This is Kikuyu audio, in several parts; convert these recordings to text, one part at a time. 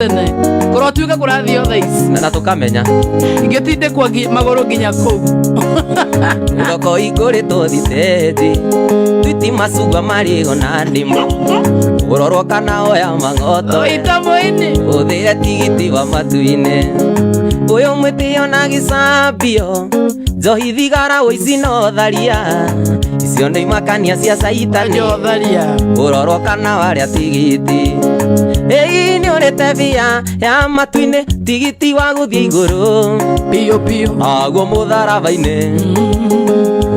Tene kũrotuĩka kũrathiĩ o thaa ici. Na tũkamenya. Ingĩtindĩkwo magũrũ nginya kũu. Thoko igũrĩtwo thitĩnji, twiti, macungwa, marigũ na ndimũ, ũrorwo kana oya mang'oto. Oita mũini. Ũthĩre tigiti wa matu-inĩ, ũyũ mwĩtĩo na gĩcambio, njohi, thigara, ũici no tharia, icio nĩ imakania cia caitani. Njotharia. Ũrorwo kana warĩa tigiti, ĩi nĩ ũrĩte bia ya matu-inĩ, tigiti wa gũthiĩ igũrũ. Biũ biũ. Naguo mũtharaba-inĩ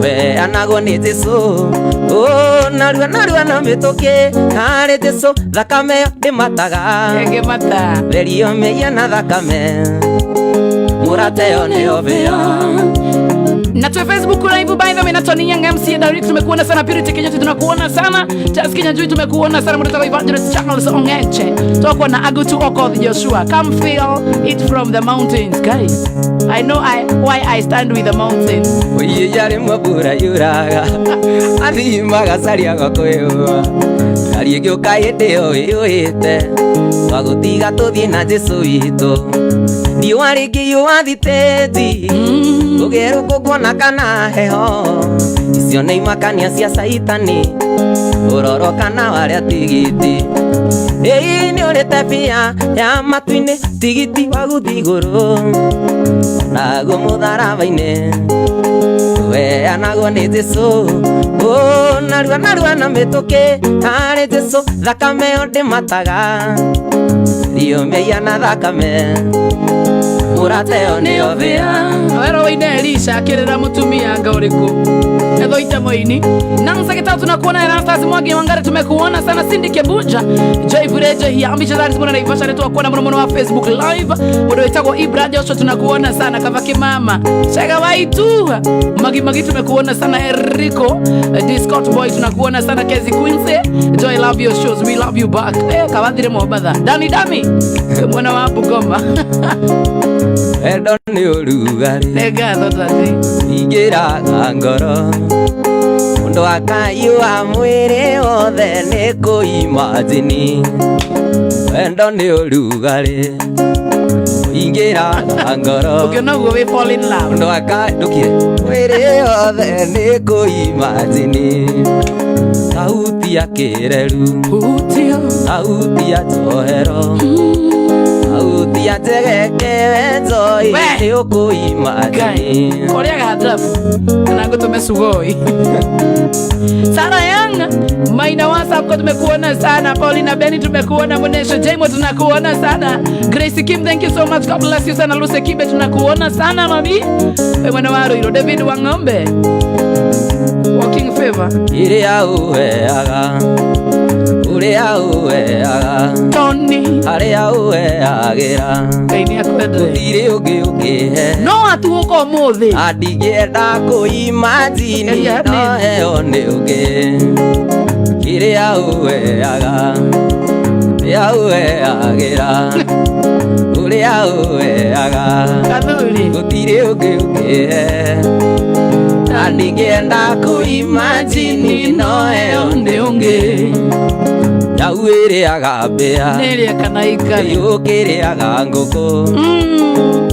weanagwo nĩ Jesu. Ũ, narua narua na mĩtũkĩ harĩ Jesu, thakame ĩyo ndĩmataga. Ĩngĩmata. Therio mehia na thakame, mũrata, ĩyo nĩyo bĩa. Na tu Facebook live, by the way, na Tony Young MC Direct tumekuona sana, Purity Kenyatta tunakuona sana, Charles Kinyanjui tumekuona sana, mtoto wa Evangelist Charles Ongeche. Tuko na Agutu Okoth Joshua. Come feel it from the mountains, guys. I know I why I stand with the mountains. Oiye rĩmwe mbura yuraga, athiĩ magacaria gwakwĩũa, ngari ĩgĩũka hĩndĩ ĩyo ĩyũĩte, twagũtiga tũthiĩ na Jesu witũ. Riũa rĩngĩyũa thitĩnji, ũgerũkũ kana heho, icio nĩ imakania cia caitani, ũrorwo kana warĩa tigiti. Ĩi nĩ ũrĩte bia ya matu-inĩ, tigiti wa gũthiĩ igũrũ, naguo mũtharaba-inĩ weanagwo nĩ Jesu. Ũ, narua narua na mĩtũkĩ harĩ Jesu, thakame ĩyo ndĩmataga, riũmĩia na thakame, mũrata, ĩyo nĩyo bĩa. Wero waine Elisha akĩrĩra mũtumia anga ũrĩkũ ethoita moini. Nansa Gitau tunakuona, Erastus Mwangi Wangari tumekuona sana, Cindy Kebuja, Joy Vurejo hia Ambicha Zaris mwana Naivasha tunakuona muno muno wa Facebook live. Mũndũ wĩtagwo Ibra Joshua tunakuona sana, Kavaki mama Chega Waitu Magi Magi tumekuona sana, Eriko Discot Boy tunakuona sana, Kezi Quincy Joy, love your shows, we love you back. Kawathire Mombatha Dani Dami mwana wa Bungoma. Wendo nĩ ũrugarĩ. Nĩ ngatho tati. Ingĩraga ngoro, mũndũ akayua mwĩrĩ wothe nĩ kũimajini. Wendo nĩ ũrugarĩ, ingĩraga ngoro. Ũngĩona ũguo wĩ fall in love. Mũndũ aka ndũkire mwĩrĩ wothe nĩ kũimajini. Sauti ya kĩreru. Hutia. Sauti ya njohero, sauti ya njegeke wenzoi. We! Nĩ ũkũimajini. Kũrĩaga hadabu kana ngũtũme sugoi. Sara Young Maina WhatsApp kwa tumekuona sana, Paulina Beni tumekuona, Munesho Jaimo tunakuona sana, Grace Kim, thank you so much, God bless you sana, Lucy Kibe tunakuona sana, mami we mwana wa Ruiru, David Wang'ombe, Walking Favor. Kĩrĩa ũheaga, ũrĩa ũheaga, Tony. Harĩa ũheagĩra. Ngai nĩ akwendete. Gũtirĩ ũngĩ ũngĩhe. No atuũka ũmũthĩ. Na ndingĩenda kũimajini. Geria no nini. heo nĩ ũngĩ. Kĩrĩa ũheaga, ũrĩa ũheagĩra, ũrĩa ũheaga. Kathuri. Gũtirĩ ũngĩ ũngĩhe, na ndingĩenda kũimajini no heo nĩ ũngĩ. Nyau ĩrĩaga mbĩa. Nĩrĩa kana ikare. Kĩyũ kĩrĩaga ngũkũ.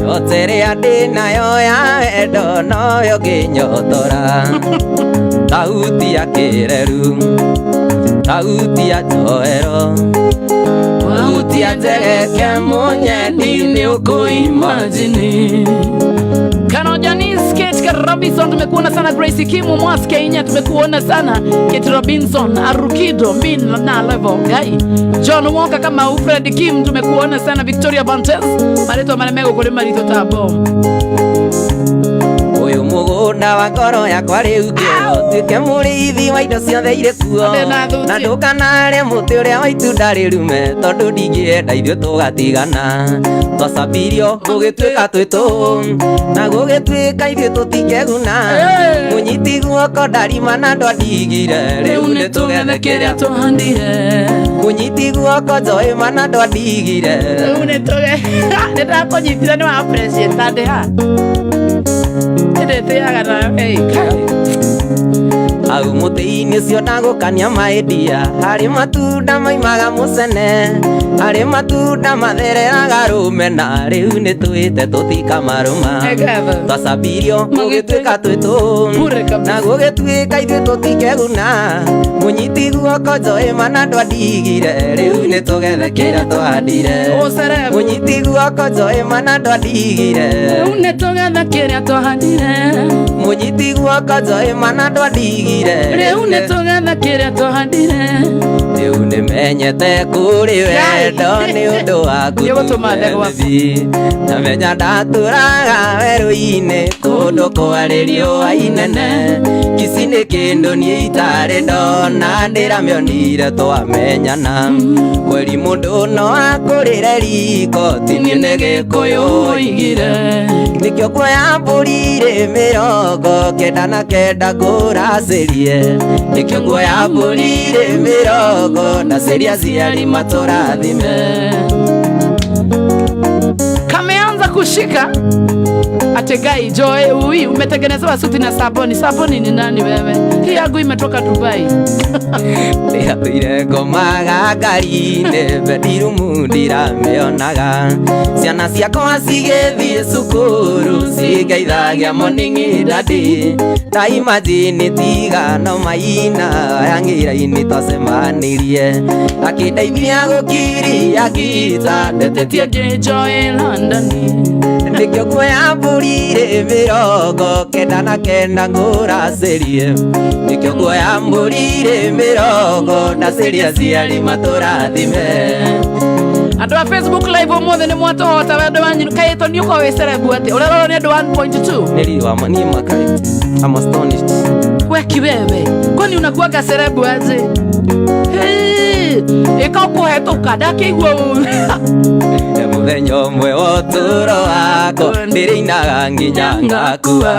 Yote ĩrĩa ndĩ nayo ya wendo noyo ngĩnyotora. Sauti ya kĩreru, sauti ya njohero, sauti ya njegeke mũnyendi, nĩ ũkũimajini. Kano Janice Kate Robinson tumekuona sana, Grace Kimu Mwas Kenya tumekuona sana, Kate Robinson Arukido Min na level Guy John Walker kama Fred Kim tumekuona sana, Victoria Bantes marĩtwa marĩa megũkũrĩ maritũ ta bom. Ũyũ mũgũnda wa ngoro yakwa rĩu ngĩona ũtuĩke mũrĩithi wa indo ciothe irĩ kuo. Ndĩ na thuti. Na ndũkanarĩe mũtĩ ũrĩa wa itunda rĩrume, tondũ ndingĩenda ithuĩ tũgatigana. Twacabirio gũgĩtuĩka twĩ na gũgĩtuĩka ithuĩ tũtingĩguna. Hey! Mũnyiti guoko ndarima na ndwandigire, rĩu nĩ tũgethe kĩrĩa tũhandire. Mũnyiti guoko njoĩma na ndwandigire. Rĩu nĩ tũge nĩ ndakũnyitire nĩ wa appreciate ndĩ ha ndĩtĩaga nayo. Hey, Kai. Hau mũtĩ-inĩ ũcio ndagũkania maendia, harĩ matunda maimaga mũcene, harĩ matunda mathereraga rũmena, rĩu nĩ twĩte tũtikamarũma. Nĩgetha. Twacabirio gũgĩtuĩka twĩtũ Bure kabisa. na gũgĩtuĩka ithuĩ tũtikeguna, mũnyiti guoko njoĩ mana ndwandigire, rĩu nĩ tũgethe kĩrĩa twahandire. Ũcerebu. Mũnyiti guoko njoĩ mana ndwandigire, Rĩu nĩ tũgetha kĩrĩa twahandire. Mũnyiti guoko njoĩ mana ndwandigire, Rĩu nĩ tũgetha kĩrĩa twahandire. Rĩu nĩmenyete kũrĩ wendo nĩ ũndũ waku. Nĩũgũtũma ndegwa. Namenya ndatũraga werũ-inĩ kũndũ kwarĩ riũa inene, kici nĩ kĩndũ niĩ itarĩ ndona, ndĩramĩonire twamenyana. Kweri mũndũ no akũrĩre riko, ti niĩ nĩ Gĩkũyũ oigire. Nĩkĩo kuoya mbũri rĩ 99 ngũracĩrie, nĩkĩo kuoya mbũri rĩ mĩrongo ndacĩria aciari matũrathime. Kameanza kushika ategai Joy, ui umetengenezewa suti na saboni. Saboni ni nani wewe? Hii yangu imetoka Dubai. Ndĩratũire ngomaga ngari-inĩ, bedroom ndiramĩonaga, ciana ciakwa cigĩthiĩ cukuru cingeithagia morning daddy, ta imagine tiga no maina yangĩra-inĩ twacemanirie, akĩndeithia gũkiria ngita ndetetie. Tetie Joy London. Nĩkĩo kuoya mbũri rĩ 99 ngũracĩrie, nĩkĩo kuoya mbũri rĩ mĩrongo ndacĩria aciari matũrathime. Andũ a Facebook live ũmũthĩ nĩ mwatũhota wendo wanyu kaĩtwo nĩ ũkorwo wĩ cerebu atĩ ũrarorwo nĩ andũ 1.2. Nĩ wa niĩ makai, I'm astonished. Weki wewe, kwani unakuwaga cerebu aje? Hey, ĩka ũkũhetũka ndakĩigua ũru. Mũthenya ũmwe wa ũtũũro wakwa ndĩrĩinaga nginya ngakua,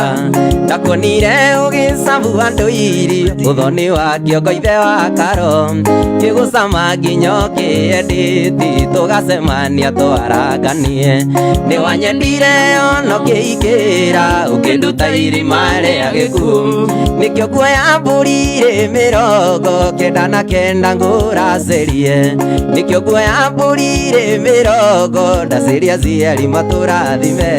ndakuonire ũgĩcabu andũ irio ũthoni wa kĩongo ithe wa karo, ngĩgũcama nginya ũkĩendĩti, tũgacemania twaranganie, nĩ wanyendire ona ũkĩingĩra ũkĩnduta irima rĩa gĩkuũ, nĩkĩo kuoya mbũri rĩ 99 ngũracĩrie, nĩkĩo kuoya mbũri rĩ mĩrongo ndacĩria aciari matũrathime.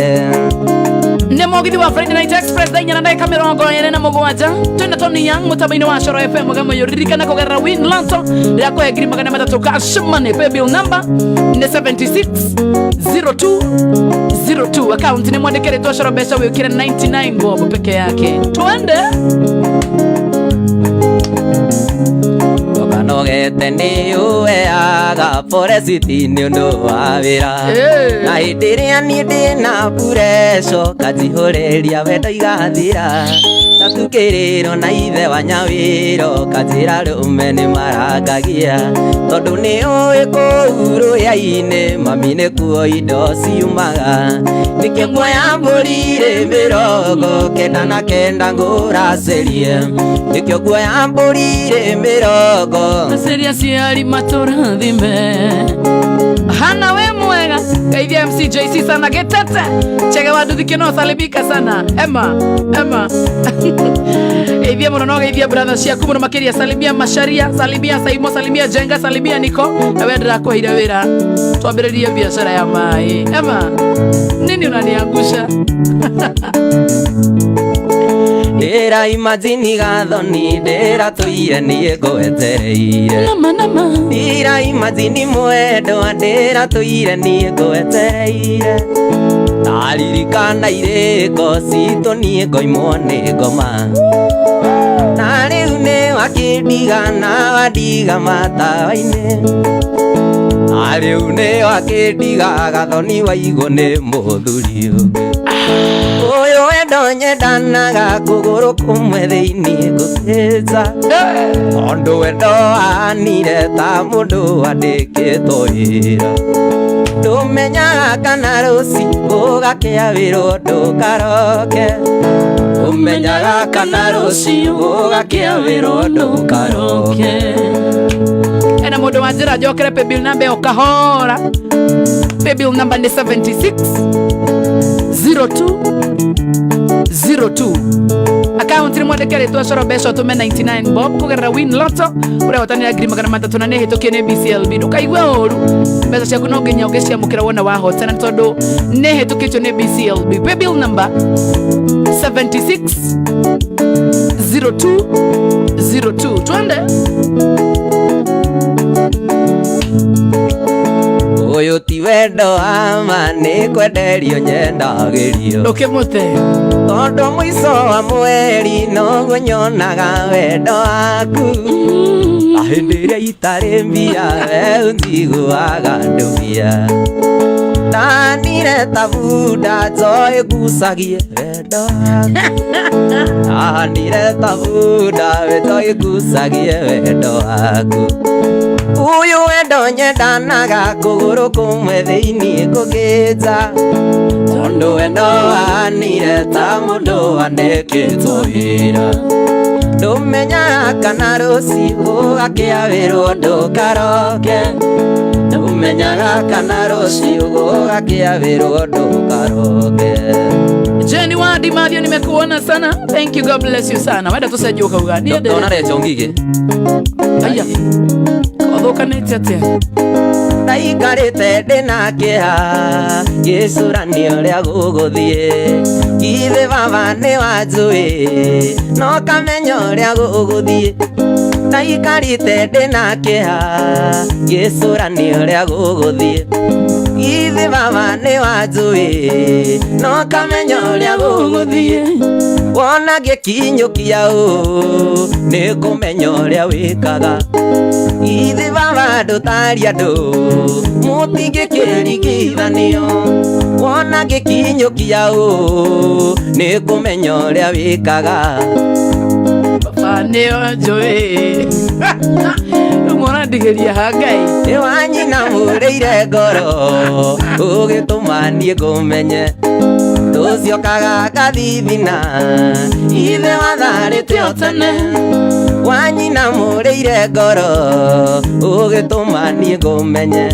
Nĩ mũgithi wa Friday Night Express thaa 4:27 twĩna Tony Young mũtambo-inĩ wa Coro FM gamoyo. Ririkana kũgerera Win Lotto rĩa kũhe 300,000 cash money. Paybill number nĩ 76 02 02, account nĩ mwandĩke rĩtwa Coro mbeca wĩkĩre 99 bob peke yake. Twende. Ndokanogete nĩ ũheaga foresiti nĩ ũndũ wa wĩra, na hĩndĩ ĩrĩa niĩ ndĩna pureco kanjihũrĩria wendo igathira, ndatukĩrĩrwo na ithe wa nyawĩro kanjĩra rũme nĩ marangagia, tondũ nĩ ũĩ kũu rũya-inĩ mami nĩkuo indo ciumaga, nĩkĩo kuoya mbũri rĩ 99 ngũracĩrie, nĩkĩo kuoya mbũri rĩ mĩrongo. Maceria aciari matũrathime. Hana we mwega geithia MCJC sana gĩtete chege wa nduthi kĩno salimika sana Emma Emma geithia mũno no geithia brother ciaku mũno makĩria, salimia Macharia, salimia Saimo, salimia Jenga, salimia Niko, na we ndĩrakũheire wĩra twambĩrĩrie biacara ya maĩ. Emma, nini unaniangusha? Ndĩra imagine gathoni ndĩratũire niĩ ngwetereire, nama nama. Ndĩra imagine mwendwa ndĩratũire niĩ ngwetereire, ndaririkana irĩko citũ niĩ ngoimwo nĩ ngoma, na rĩu nĩ wakĩndiga na wandiga matawa-inĩ, na rĩu nĩ wakĩndiga gathoni waigwo nĩ mũthuri ũngĩ. Ũyũ wendo nyendanaga kũgũrũ kũmwe thĩinĩ ngũthĩnja, tondũ wendo anire ta mũndũ wandĩkĩtwo wĩra, ndũmenyaga kana rũciũ gũgakĩa wĩrwo ndũkaroke, ndũmenyaga kana rũciũ gũgakĩa wĩrwo ndũkaroke. Ena mũndũ wa njĩra njokere paybill number ĩyo kahora. Paybill number nĩ 76 02 02. Akaunti nĩ mwandĩke rĩtwa coro mbeca ũtũme 99 bob kũgerera Win Lotto ũrehotanĩra 300,000 na nĩ hĩtũkie nĩ BCLB. Ndũkaigue ũru, mbeca ciaku no nginya ũngĩciamũkĩra wona wahotana tondũ nĩ hĩtũkĩtio nĩ BCLB. Paybill number 76 02 02. Twende. Ũyũ ti wendo wa ma nĩ kwenderio nyendagĩrio. Ndũkĩmũte. Tondũ mũico wa mweri noguo nyonaga wendo waku. Na hĩndĩ ĩrĩa itarĩ mbia we ũnjiguaga ndũbia. Ndanire ta bunda njoĩ ngucagie wendo waku. Ndanire ta bunda njoĩ ngucagie wendo waku. Ũyũ wendo nyendanaga kũgũrũ kũmwe thĩinĩ kũngĩ nja. Tondũ wendo wanire ta mũndũ wandĩkĩtwo wĩra. Ndũmenyaga kana rũciũ gũgakĩa wĩrwo ndũkaroke. Ndũmenyaga kana rũciũ gũgakĩa wĩrwo ndũkaroke. Jenny Wadi Mathio, nimekuona sana. Thank you, God bless you sana. Wenda tucenjie ukauga. Niĩ ndĩ- Ndona Rachel Ngigĩ. Aya. Ũthũkanĩte atĩa? Ndaikarĩte ndĩna kĩeha ngĩcũrania ũrĩa gũgũthiĩ. Githĩ baba nĩ wanjũĩ no kamenya ũrĩa gũgũthiĩ. Ndaikarĩte ndĩna kĩeha ngĩcũrania ũrĩa gũgũthiĩ. Githĩ baba nĩ wanjũĩ no kamenya ũrĩa gũgũthiĩ. Wona ngĩkinyũkia ũũ nĩ kũmenya ũrĩa wĩkaga. Githĩ baba ndũtari andũ mũtingĩkĩringithanio. Wona ngĩkinyũkia ũũ nĩ kũmenya ũrĩa wĩkaga. Baba nĩo njũĩ. Rĩu mũrandigĩria ha Ngai. Nĩ wanyina mũrĩire ngoro ũgĩtũma niĩ ngũmenye. Tũciokaga gathithina ithe watharĩte o tene. Wanyina mũrĩire ngoro ũgĩtũma niĩ ngũmenye.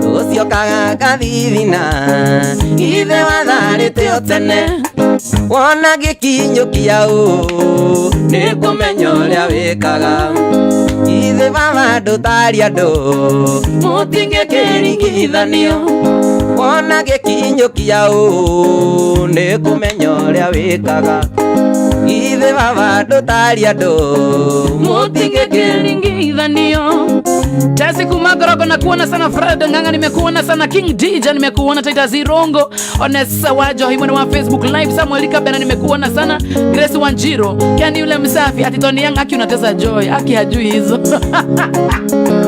Tũciokaga gathithina ithe watharĩte o tene. Wona ngĩkinyũkia ũũ nĩ kũmenya ũrĩa wĩkaga. Ithe baba ndũtari andũ mũtingĩkĩringithanio. Wona ngĩkinyũkia ũũ nĩ kũmenya ũrĩa wĩkaga. Ithe baba ndũtari andũ Mũtingĩkĩringithanio. Tesi Kumagorogo na kuona sana. Fred Nganga nimekuona sana. King DJ nimekuona. Titus Irongo Onesa Wajo himwe wa Facebook Live. Samuel Kabena nimekuona sana. Grace Wanjiro Ken yule msafi ati Tony Young aki unatesa Joy aki hajui hizo.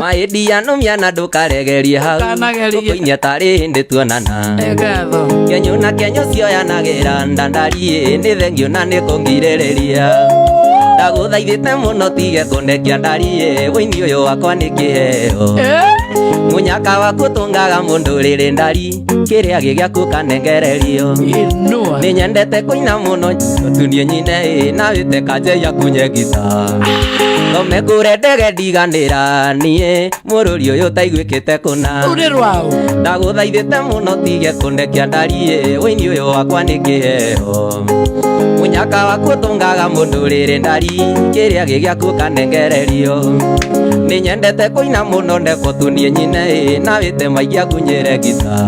Maĩndia nũmia na ndũkaregerie hau. Ndũkanagerie. Tũkũinia tarĩ hĩndĩ tuonana. Ngatho. Kenyũ na kenyũ cioyanagĩra ndandariĩ nĩ thengio na nĩ kũngirĩrĩria. Ndagũthaithĩte mũno tige kũndekia ndariĩ ũini ũyũ wakwa nĩ kĩheo. Mũnyaka waku ũtũngaga mũndũ rĩrĩ ndari kĩrĩa gĩgĩaku kanengererio. Inua. Nĩ nyendete kũina mũno tunie nyine ĩ na wĩte kanje yaku nyegita. Thome kũre ndege ndiganĩra niĩ mũrũri ũyũ ũtaiguĩkĩte kũna. Ure rwao. Ndagũthaithĩte mũno tige kũndekia ndariĩ ũini ũyũ wakwa nĩ kĩheo. Mũnyaka waku ũtũngaga mũndũ rĩrĩ ndari kĩrĩa gĩgĩaku kanengererio. Nĩ nyendete kũina mũno ndekwo tunie nyine ĩ na wĩte maigia ngunyĩre ngita.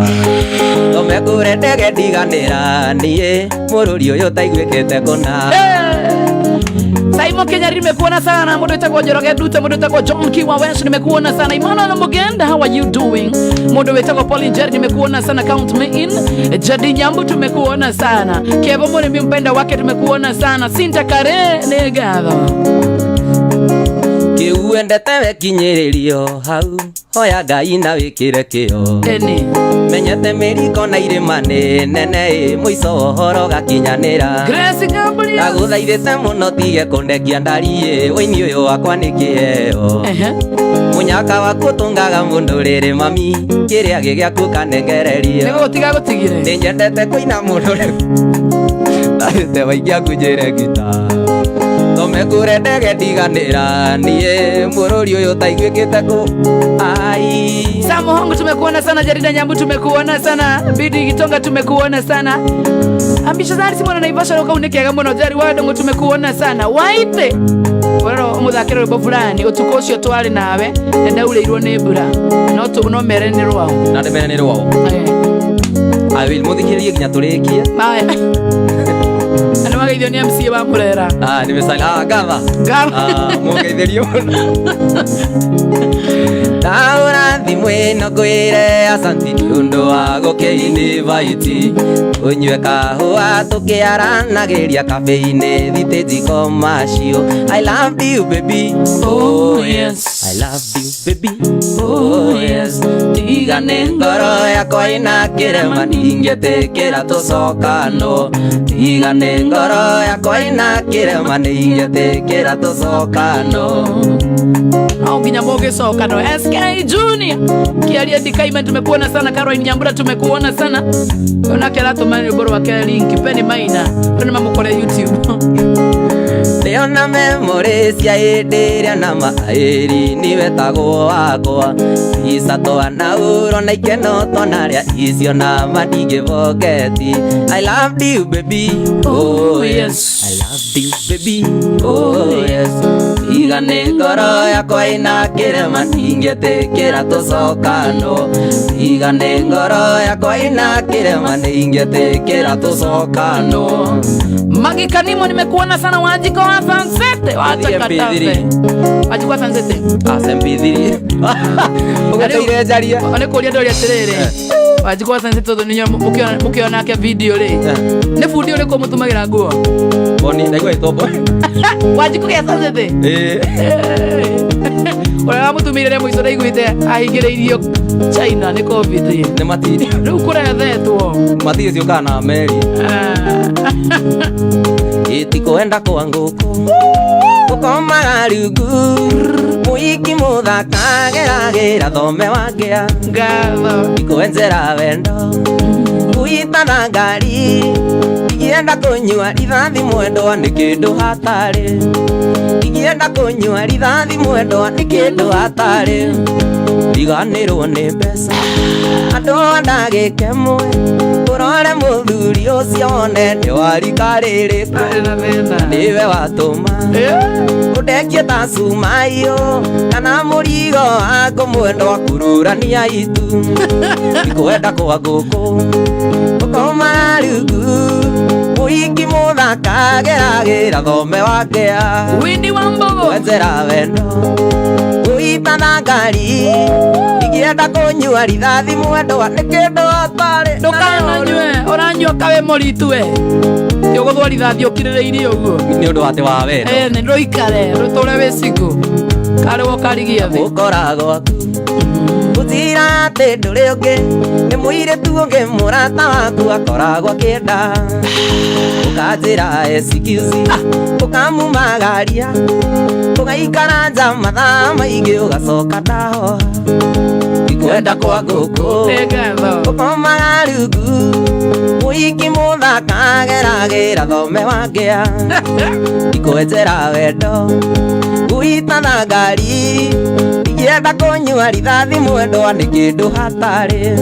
Thome kũre ndege ndiganĩra niĩ mũrũri ũyũ ũtaiguĩkĩte kũna. Saimo Kenya nimekuona sana. Mundu wetagwo Njoroge Ndute, mundu wetagwo John Kiwa Welsh nimekuona sana. Emmanuel Mugenda, how are you doing? Mundu wetagwo Pauline Jerry nimekuona sana. Count me in. Jadi Nyambu tumekuona sana. Kevo Murimi mpenda wake tumekuona sana. Sinta Kare nĩngatho. Kĩu wendete wekinyĩrĩrio hau hoya Ngai na wĩkĩre kĩo. Eni. Menyete mĩriko na irĩma nĩ nene ĩ mũico wa ũhoro gakinyanĩra. Grace Gabriel. Ndagũthaithĩte mũno tige kũndekia ndariĩ ũini ũyũ wakwa nĩ kĩheo. Mũnyaka waku ũtũngaga mũndũ rĩrĩ mami kĩrĩa gĩgĩaku kanengererio. Nĩgũgũtiga gũtigire. Nĩ nyendete kũina mũno rĩu. Ndahĩte waikia ngunjĩre ngita. Tome ngũre ndege ndiganĩra niĩ bũrũri ũyũ ũtaiguĩkĩte kũ ai. Samu Hongo tumekuona sana, Jarida Nyambu tumekuona sana, Bidi Gitonga tumekuona sana. Ambisha zari simona Naivasha roka unekega muno Jari Wadongo tumekuona sana. Waite. Ororo muthakĩre rwĩmbo fulani ũtukũ ũcio twarĩ nawe na ndaurĩirwo nĩ mbura no tu no mere nĩ rwao. Na ndemere nĩ rwao. I will muthikĩrĩrie nginya tũrĩkie. Maya. Andũ mageithio nĩ MC wa Murera. Ah, nĩ mĩcali. Ah, ngatha. Ngatha. Ah, mũgeithĩrio mũno. Ndaũra thimũ ĩno ngwĩre asanti nĩ ũndũ wa gũkĩinĩvaiti ũnyue kahũa tũkĩaranagĩria cafe-inĩ thitĩnji commercial. I love you baby, oh yes. I love you baby, oh yes. Tiga nĩ ngoro yakwa ĩna kĩrema ndingĩtĩkĩra tũcokano. Tiga nĩ ngoro yakwa ĩna kĩrema ndingĩtĩkĩra tũcokano. Au nginya mũgĩcokano. SK Junior Kiaria Dikaima tumekuona sana, Caroline Nyambura tumekuona sana. Onake aratũma rwĩmbo rwake link Penny Maina andũ nĩmamũkore YouTube. Ndĩona memory cia hĩndĩ ĩrĩa na maĩri niwetagwo wakwa ica twanaurwo na ikeno twanarĩa icio na mandingĩboketi. I loved you baby, oh yes. I loved you baby, oh yes. Tiga nĩ ngoro yakwa ĩna kĩrema ndingĩtĩkĩra tũcokano. Tiga nĩ ngoro yakwa ĩna kĩrema ndingĩtĩkĩra tũcokano. Magikanimo nimekuona sana Wanjiko wa Sansete. Wacha katabe. Wanjiko wa Sansete. Ah, MP3. Ũgũteire njarie. One kũria ndoria atĩrĩrĩ. Wanjiko wa Sansete tondũ nĩ mũkĩona ake video rĩ. Nĩ bundi ũrĩkũ mũtumagĩra nguo? Boni, ndaigua ĩtwo Boni. Wanjiko gĩa Sansete. Ũrĩa wamũtumĩire rĩa mũico ndaiguĩte ahingĩrĩirio China nĩ COVID. Nĩ matiri. Rĩu kũrethetwo. Matiri ciũkaga na meri. Ĩtikwenda kwa ngũkũ gũkomaga rungu mũiki mũthaka geragĩra thome wangĩa. Ngatho. Ikwenjera wendo nguitana ngari ingĩenda kũnyua rithathi mwendwa nĩ kĩndũ hatarĩ. Ingĩenda kũnyua rithathi mwendwa nĩ kĩndũ hatarĩ. Riganĩrwo nĩ mbeca andũ a ndagĩka ĩmwe ũrore mũthuri ũcio wone nĩ warika rĩrĩkũ. Nĩwe watũma ũndekie ta cumaiyũ kana mũrigo wakũ mwendwa kũrũrania itu. Ndikwenda kwa ngũkũ gũkoma rungu mũiki mũthaka geragĩra thome wakĩa. Windi wa Mbogo. Wenzera wendo ũitana ngari ingĩenda kũnyua rithathi mwendwa nĩ kĩndũ hatarĩ. Ndũkananyue ũranyua kawe mũritu we. Ti ũgũthwa rithathi ũkirĩrĩirie ũguo. Nĩ ũndũ atĩ wa wendo. Nĩ ndũikare rũtũre wĩ single. Karĩ woka rigia thĩ. Ũkora gwaku gũtira atĩ ndũrĩ ũngĩ nĩ mũirĩtu ũngĩ mũrata waku akoragwo akĩenda. Ũkanjĩra excuse ũkamumagaria ũgaikara nja mathaa maingĩ ũgacoka ndahoha. Ndikwenda kwa ngũkũ ũkomaga rungu mũiki mũthaka geragĩra thome wangĩa. Ndikwenjera wendo nguitana ngari ingĩenda kũnyua rithathi mwendwa nĩ kĩndũ hatarĩ.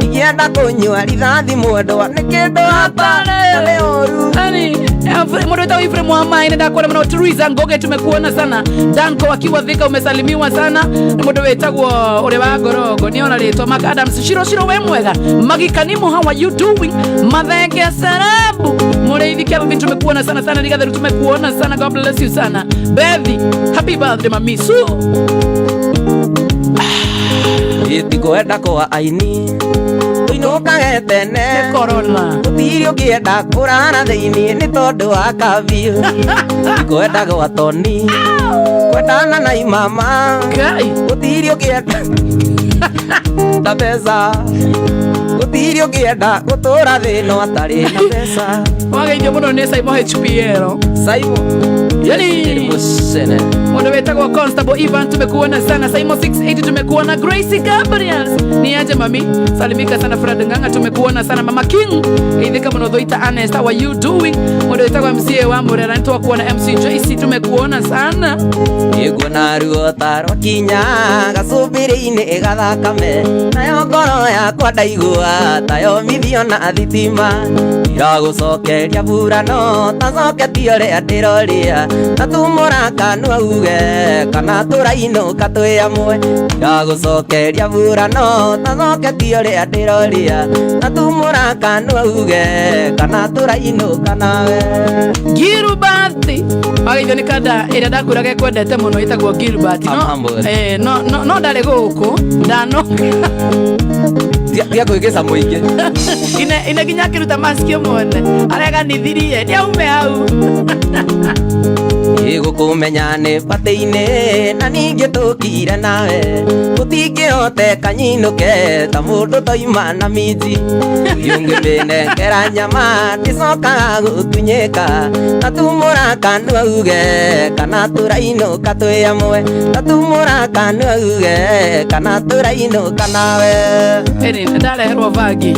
Ingĩenda kũnyua rithathi mwendwa nĩ kĩndũ hatarĩ. Nĩ ũru. Mũndũ wĩtagwo Ephraim wa Maĩ, nĩndakuona mũno. Teresa Ngoge tumekuona sana. Danko akiwa Thika umesalimiwa sana. Nĩ mũndũ wĩtagwo ũrĩa wa Ngorongo nĩona rĩtwa Mark Adams. Shiro Shiro we mwega. Magikanimo how are you doing? Mathenge Sarabu. Mũrĩithi Kelvin tumekuona sana sana. Rigatheru tumekuona sana. God bless you sana. Bethi, happy birthday mami. Su. Ĩtikwenda kwa aini tũinũkage tene. Nĩ corona. Gũtirĩ ũngĩenda kũrara thĩinĩ nĩ tondũ wa kabiũ. Ndikwenda gwa Toni kwendana na imama. Ngai. Gũtirĩ ũngĩenda na mbeca. Gũtirĩ ũngĩenda gũtũra thĩ no atarĩ na mbeca. Wageithio mũno nĩ Simon HPL. Simon. Yani Musene. Mundu wetagwo Constable Ivan tumekuona sana, Simon 680 tumekuona, Gracie Gabriel ni aje mami, salimika sana. Fred Nganga tumekuona sana, Mama King ithika muno thoita Ernest, how are you doing? Mundu wetagwo MCA wa Murera nitwakuona, MC JC tumekuona sana. Nĩguona ruo ta rwakinya gacũmbĩrĩ-inĩ gathakame, nayo ngoro yakwa ndaigua tayomithio na thitima. Ndiragũcokeria burano tacoketie ũrĩa ndĩroria, na tumũra kanua uge kana tũrainũka twĩ amwe. Ndiragũcokeria burano tacoketie ũrĩa ndĩroria, na tumũra kanua uge kana tũrainũka nawe. Gilbert wagaithio nĩ kanda ĩrĩa ndakwĩraga ĩkwendete mũno ĩtagwo Gilbert. I'm No, humbled. No, no, no ndarĩ gũkũ ndanoka. Tiga kwĩgĩca mũingĩ. Ine nginya akĩruta maski ũmwone areganithirie nĩ aume hau. Ĩgũkũmenya nĩ batĩ-inĩ na ningĩ tũkire nawe, gũtingĩhoteka nyinũke ta mũndũ toima na minji. Ũngĩmĩnengera nyama ndĩcokaga gũtunyĩka, na tumũra kanua uge kana tũrainũka twĩ amwe, na tumũra kanua uge kana tũrainũka nawe. Ĩni nĩ ndareherwo bangi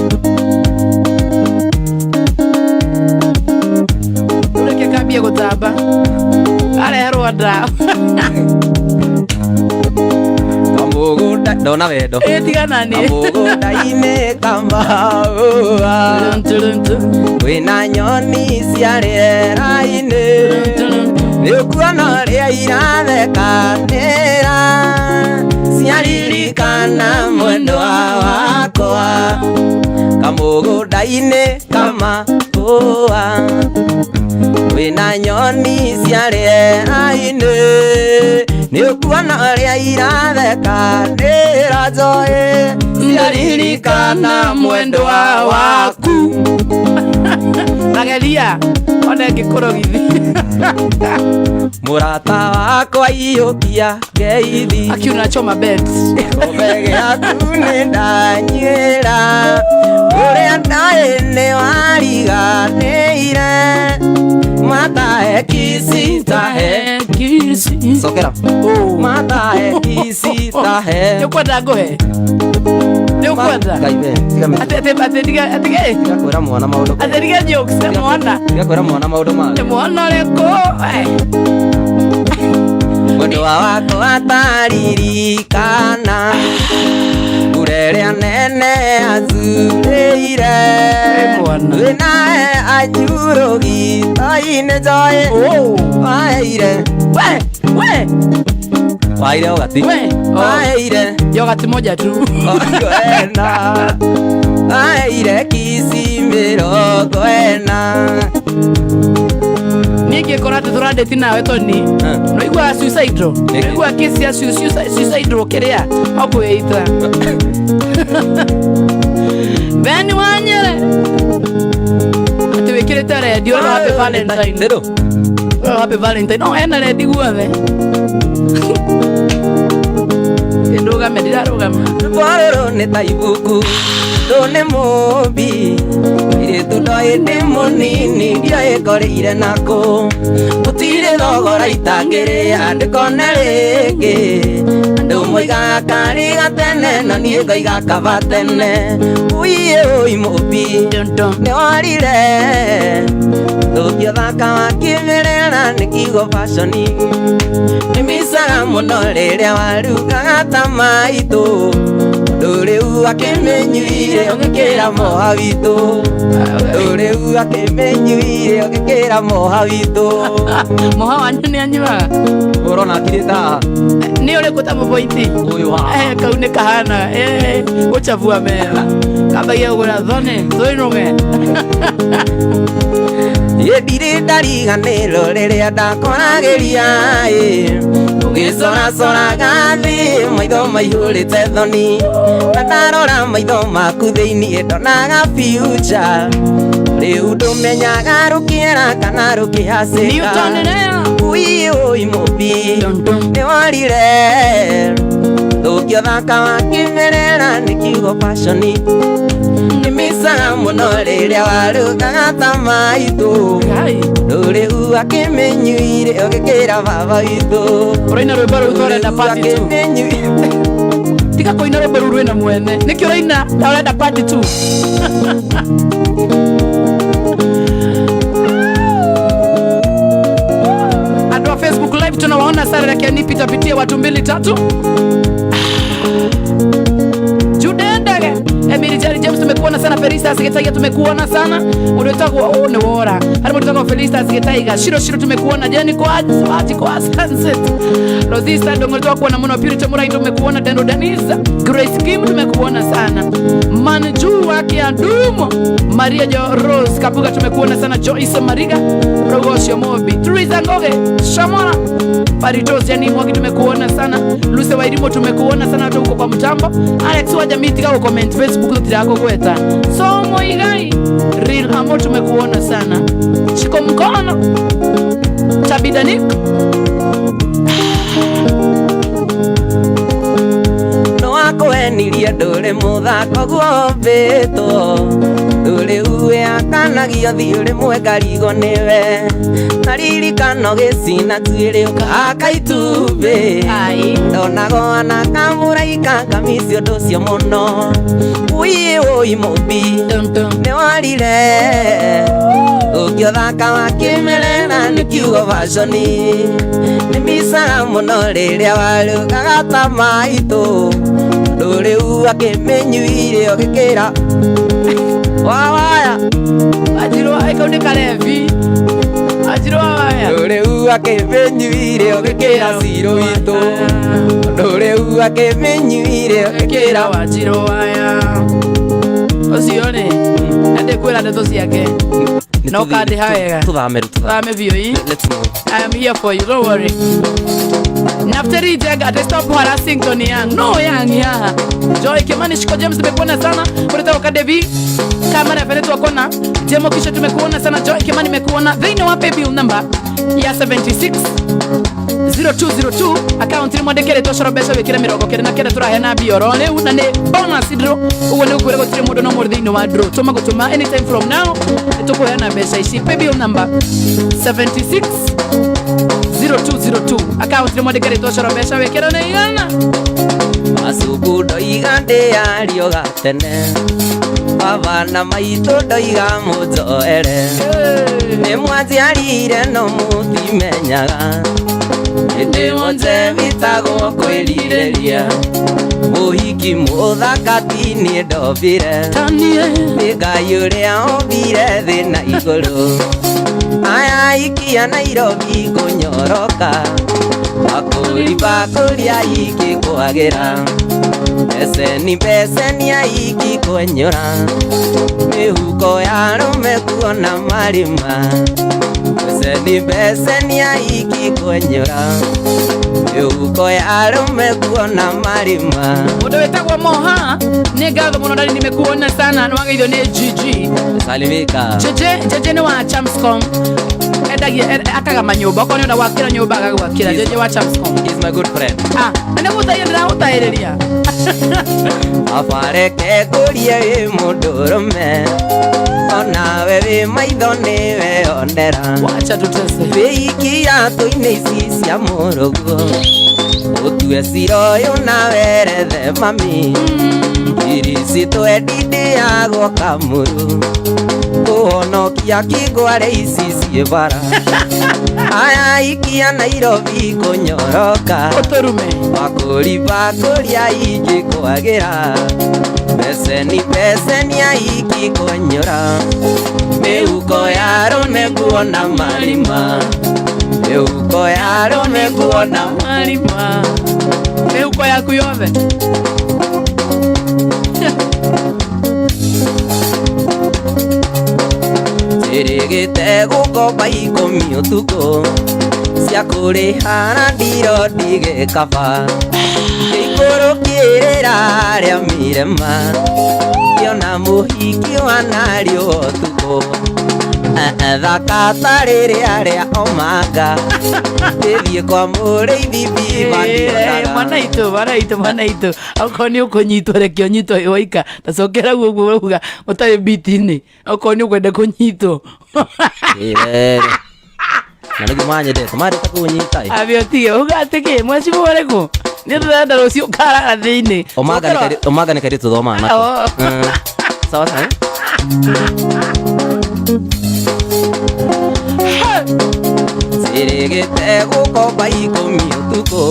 reke kambie gũtamba areherwo ndawa. Kamũgũnda ndona wendo. Ĩ tigana nĩ. Kamũgũnda-inĩ kamaũa kwĩna nyoni cia rĩera-inĩ, nĩũkuona ũrĩa irathekanĩra ciaririkana mwendwa wakwa. Kamũgũnda-inĩ kamaũa kwĩna nyoni cia rĩera-inĩ, nĩũkuona ũrĩa irathekanĩra njoĩ ciaririkana mwendwa waku. Nageria one ngĩkũrogithi. Mũrata wakwa iyũkia ngeithi. Akiuna choma bet. Gĩkombe gĩaku nĩ ndanyuĩra, ũrĩa ndaĩ nĩ wariganĩire, matahe kici tahe. Kisi. Cokera. Oh. Matahe kici tahe. Nĩ ũkwenda ngũhe, nĩ ũkwenda? Ngai we, tiga Atĩ atĩ atĩ tiga atĩ tiga kwĩra mwana maũndũ. Atĩ tiga jokes nĩ mwana. Tiga kwĩra mwana maũndũ Nĩ mangĩ. mwana ũrĩkũ? Eh. Mwendwa wakwa ataririkana mbura ĩrĩa nene acurĩire. Ĩ mwana. Wĩnae anyurũgito-inĩ njoĩ. Oh. Waheire. We we. Waheire ũgati. We. Oh. Waheire. Yogati moja tu. Ena waheire kici 40. Niĩ ngĩkora atĩ tũrandĩti nawe toni no igua suicidal. Nĩkĩ? No igua kesi ya suicidal kĩrĩa okwĩita Ben Wanyere atĩ wĩkĩrĩte redio no happy Valentine. Nĩrũ? No happy Valentine no ena rendi guothe ndũgame ndirarũgama. Rwĩmbo rũrũ nĩ ta ibuku ndũ nĩ mũmbi airĩtu ndoĩ ndĩ mũnini ndioĩkoreire nakũ, gũtirĩ thogora itangĩrĩa ndĩkone rĩngĩ. Andũ moigaga karĩ gatene na niĩ ngoiga kaba tene. Ũiĩ ũi mũmbi nĩ worire thũkia thaka wa kĩmerera nĩ kiugo fashion. Nĩ micaga mũno rĩrĩa warugaga ta maitũ, tondũ rĩu akĩmĩnyuire ũgĩkĩra moha witũ, tondũ rĩu akĩmĩnyuire ũgĩkĩra moha witũ. Moha wanyu nĩ anyuaga? Ũrona akirĩte haha. Nĩ ũrĩkũ ta mũboiti? Ũyũ haha. Eh, kau nĩ kahana gũchabua metha kambagia kũgũra thone thũinũge. Ĩ ndirĩ ndariganĩrwo rĩrĩa ndakoragĩria ĩ ũgĩcoracoraga thĩ maitho maihũrĩte thoni, na ndarora maitho maku thĩiniĩ ndonaga future. Rĩu ndũmenyaga rũkĩera kana rũkĩhacĩka. Newton nĩyo. Ui ui mũmbi nĩ worire. Thũkia ũthaka wa kĩmerera nĩ kiugo fashion. Nĩmicaga mũno rĩrĩa warũgaga ta maitũ. Ngai. Ndũrĩu akĩmĩnyuire ũgĩkĩra baba witũ. Ũraina rwĩmbo rũu tũrenda part 2. Akĩmĩnyuire. Tiga kũina rwĩmbo rũu rwĩna mwene. Nĩkĩ ũraina na ũrenda part 2? Andũ a Facebook live tunawaona sana, lakini nipita pitia watu mbili tatu. Judendage Emily Jerry James tumekuona sana, Felista Gitaiga tumekuona sana, uliotagwa oh ni wora hari mtu Felista Gitaiga Shiro Shiro tumekuona, Jenny kwa Ati kwa Sunset Rosista Ndongo tunakuona muno, Purity Murai tumekuona, Dendo Denisa Grace Kim tumekuona sana, Manju wake Adumo Maria Jo Rose Kabuga tumekuona sana, Joyce Mariga Rogosio Mobi Teresa Ngoge Shamora Paritos yani Mwagi tumekuona sana, Luce Wairimo tumekuona sana hata huko kwa mtambo, Alex wa jamii tika comment Facebook tutirako gweta Somo Igai Real Amo tumekuona sana, Shiko Mkono Tabidanik No akwenirie ndũrĩ mũthako guombĩtwo. Ndũrĩ akanagio thiĩ rĩmwe ngarigwo nĩwe. Na ririkano gĩcina tuĩrĩ ũkaka itumbĩ. Ai. Ndonagwo anakamũraika ngamici ũndũ ũcio mũno. Ũi ũi mũmbi Dun dun. nĩ warire. Ũngĩũthaka wa kĩmerera nĩ kiugo fashion. Nĩ micaga mũno rĩrĩa warũgaga ta maitũ. Ndũrĩu akĩmĩnyuire ũgĩkĩra wawaya. Ajirwa ĩkau nĩ karebi Ajirwa waya Ndũrĩu akĩmĩnyuire ũgĩkĩra cirũ witũ. Ndũrĩu akĩmĩnyuire ũgĩkĩra Kĩra wajirwo waya ũcio rĩ na ndĩkwĩra ndeto ciake No kandĩha wega. Tũthame rĩu, tũthame. Thame biũ ii. Let's move. I am here for you, don't worry. Naftari Jaga, they stop harassing Tony Young. No Young, yeah. Joy Kimani Shiko James tumekuona sana. Kuleta Wakadevi. Kama na Fenetu wakona. Jemo kisha tumekuona sana. Joy Kimani nimekuona. They know wape bill number ya 76 0202 account rimwe ndekere toshoro mbeca wikire mirongo kenda na kenda turaheana bioro riu na ni bonus draw uguo ni ukwira gutire mundu no muri thiini wa draw tuma gutuma anytime from now nitukuheana mbeca ici pay bill number 76 0202 account rimwe ndekere toshoro mbeca wikire na igana Macuku ndoiga ndĩario gatene. Baba na maitũ ndoiga mũnjoere. Nĩ mwanjiarire no mũtimenyaga. Hĩndĩ wothe wĩtagwo kwĩrirĩria. Mũhiki mũthaka ti niĩ ndombire. Tanie Nĩ Ngai ũrĩa ombire thĩ na igũrũ. Aya ikia Nairobi kũnyoroka. Bakũri bakũri aiki kwagĩra. Beceni beceni aiki kwenyũra. Mĩhuko ya arũme kuona marima. Beceni beceni aiki kwenyũra. Mĩhuko ya arũme kuona marima. Mundu witagwo Moha nĩ ngatho mũno ndari nimekuona sana nĩwageithio nĩ GG Salimika. Jeje Jeje nĩ wa Chamscom endagia akaga manyũmba okorwo nĩ ũrenda gwakĩra nyũmba agagwakĩra Jeje wa Chamscom. He's my good friend. Ah, na nĩgũtaire ndĩragũtaĩrĩria Abareke ngũrie wĩ mũndũrũme. Onawe wĩ maitho nĩwe onera. Wacha tutese Wĩiki iratũ-inĩ ici cia mũrũguo. Ũtue cira ũyũ na werethe mami. Iri citwendi ndĩagwo kamũrũ. Kũhonokia kĩngware ici ciĩ bara. Aya ikia Nairobi kũnyoroka. Ũtũrume Bakũri bakũri aingĩ kwagĩra. Beceni beceni aiki kwenyũra. Mĩhuko ya arũme kuona marima. Mĩhuko ya arũme kuona marima mĩhuko yaku yothe Njĩrĩgĩte gũkomba ikũmi ũtukũ. Cia kũrĩha na ndiro ndigĩkaba. Ngĩikũrũkĩrĩra arĩa mirema. Ngĩona mũhiki wanariũa ũtukũ. Thaka ta rĩrĩa rĩa omanga Ngĩthiĩ kwa mũrĩithi biba ndionaga. Mwana itũ, mwana itũ, mwana itũ, okorwo nĩ ũkũnyitwo reke ũnyitwo wĩ waika tacokera guo ũguo ũrauga ũtarĩ biti-inĩ, okorwo nĩ ũkwenda kũnyitwo. Ĩrere. Na nĩguo manyendete mandĩte kũnyita ĩ. Ambe ũtige uga atĩ kĩ mwecimu ũrĩkũ nĩ ndĩrenda rũciũ ũkarara thĩinĩ. Omanga nĩ omanga nĩ kairĩtu tũthomaga nako. Oh. Sawa sawa, eh? Cirĩgĩte gũkomba 10 ũtukũ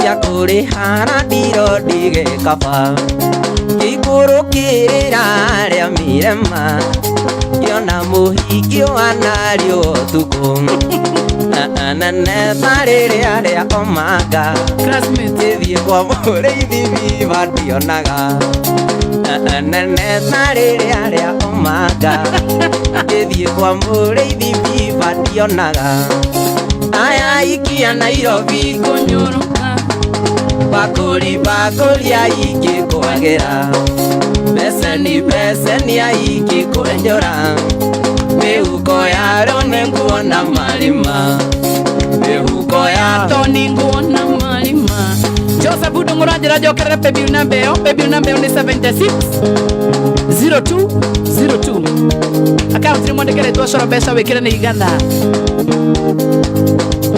cia kũrĩha na ndiro ndige kaba ngĩikũrũkĩrĩra rĩa mirema ngĩona mũhiki wanariũ ũtukũ nene ta rĩrĩa rĩa omanga. Classmate. Ngĩthiĩ kwa mũrĩithi biba ndionaga nene ta rĩrĩa rĩa omanga ngĩthiĩ kwa mũrĩithi biba ndionaga aya ikia Nairobi kũnyũrũka bakũri bakũri aingĩ kwagĩra beceni beceni aingĩ kwenjora mĩhuko yaro nĩnguona marima mĩhuko ya Tony nguona marima. Joseph Ndung'u njĩra njokerere paybill namba ĩyo. Paybill namba ĩyo nĩ 76 02 02. Akaunti nĩ mwandĩkĩrĩtwo coro mbeca wĩkĩre nĩ igana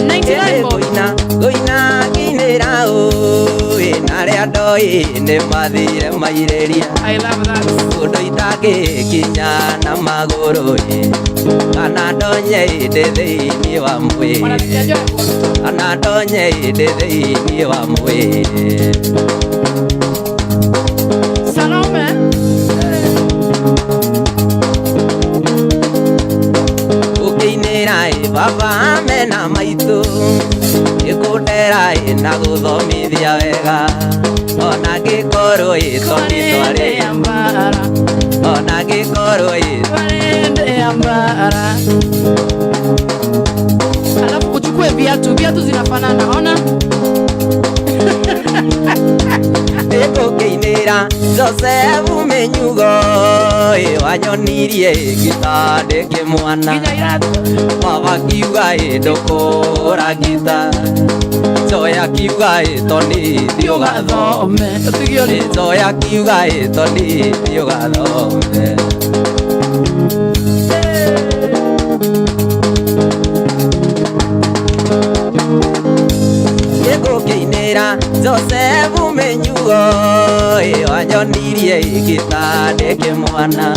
99 bob. Ngũina ngũina nginĩra ũĩ na arĩa ndoĩ nĩ mathire mairĩria. I love that. Kũndũ itangĩkinya na magũrũ ĩ kana ndonye ndĩ thĩinĩ wa mwĩrĩ. Mwanasikia Joy. Kana ndonye ndĩ thĩinĩ wa mwĩrĩ. Salome. Ũkĩinĩra ĩ baba mena maitũ ĩkũndera ĩ na gũthomithia wega ona ngĩkorwo ĩ tondĩ twarĩ ya mbara. Ona ngĩkorwo ĩ Twarende ya mbara. Alafu uchukue viatu, viatu zinafanana, ona? Ĩgũkĩinĩra Josefu Mĩnyugo ĩ wanyonirie ngita ndĩ kĩmwana. Nginya iratu. Baba kiuga ĩ ndũkũra ngita Njoya kiuga ĩ toni thiĩ ũgathome. Thome. Ũtige ũrimũ. Njoya kiuga ĩ toni thiĩ ũgathome. Gĩkũkĩinĩra Josefu Mĩnyugo ĩ wanyonirie ngita ndĩ kĩmwana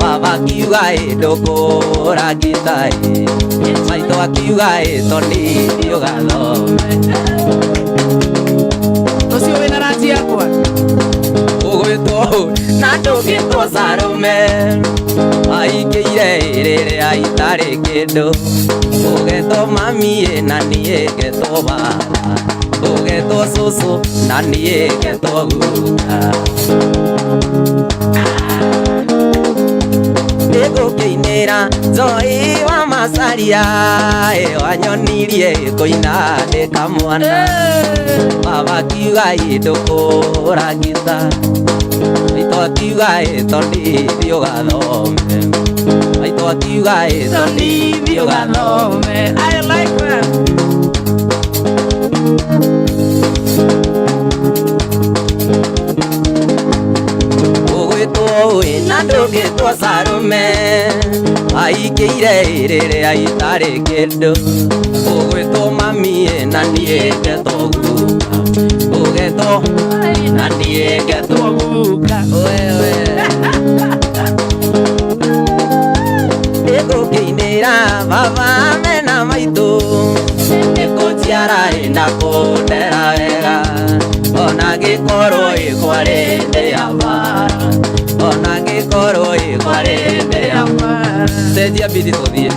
baba kiuga ĩ ndũkũra ngita ĩ maitũ akiuga ĩ toni thiĩ ũgathome. Ũcio wĩna ranji yakwa. Ũgwĩtwo na ndũgĩtwo Salome aikĩire rĩrĩa itarĩ kĩndũ ũgetwo mami ĩ na niĩ ngetwo baba ũgetwo cũcũ na niĩ ngetwo guka Nĩngũkĩinĩra Joy wa Macaria ĩ wanyonirie kũina ndĩ kamwana baba kiuga ĩ ndũkũra ngita maitũ akiuga ĩ tondĩ thiĩ ũgathome maitũ akiuga ĩ Toni thiĩ ũgathome. I like that. Ũgwĩtwo ĩ na ndũgĩtwo Salome aikĩire rĩrĩa itarĩ kĩndũ ũgwĩtwo mami ĩ na niĩ ngetwo guka ũgetwo na niĩ ngetwo Guka. Wewe Nĩngũkĩinĩra baba mena maitũ nĩkũnjiara ĩ na kũndera wega ona ngĩkorwo ĩ kwarĩ ndĩ ya mbara ona ngĩkorwo ĩ kwarĩ ndĩ ya Mbara. cenjia biti tũthiĩ.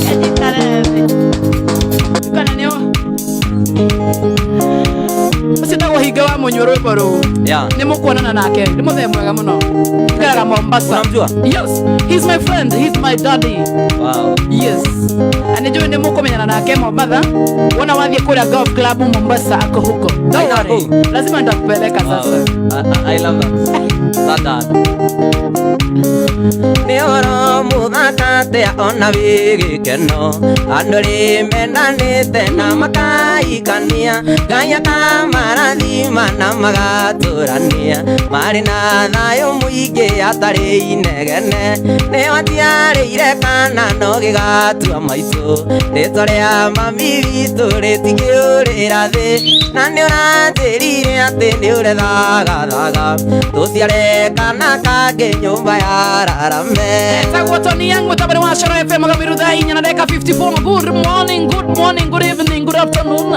Kajikare thĩ. Kana nĩo ũcio tagwo hinga wa mũnyua rwĩmbo rũu. Yeah. Nĩ mũkuonana nake, nĩ mũthee mwega mũno, ikaraga Mombasa. Unamjua? Yes, he's my friend, he's my daddy. Wow. Yes, na nĩ njũĩ nĩ mũkũmenyana nake Mombatha wona wathiĩ kũrĩa golf club Mombasa, ako huko. Don't Aina worry. kũu? Lazima nitakupeleka sasa. Wow. I love that. Satan. Nĩ ũhoro mũthaka atĩa ona wĩ gĩkeno andũ rĩ mendanĩte na makaikania Ngai akamarathima na magatũrania marĩ na thayũ mũingĩ atarĩ inegene nĩ watiarĩire kana no gĩgatua maitũ rĩtwa rĩa mami witũ rĩtingĩũrĩra thĩ na nĩ ũranjĩrire atĩ nĩ ũrethagathaga tũciare kana kangĩ nyũmba ya rarame. Etagwo Tony Young mutabari wa Coro FM magabiru thaa inya na ndagĩka 54. Good morning, good morning, good evening, good afternoon.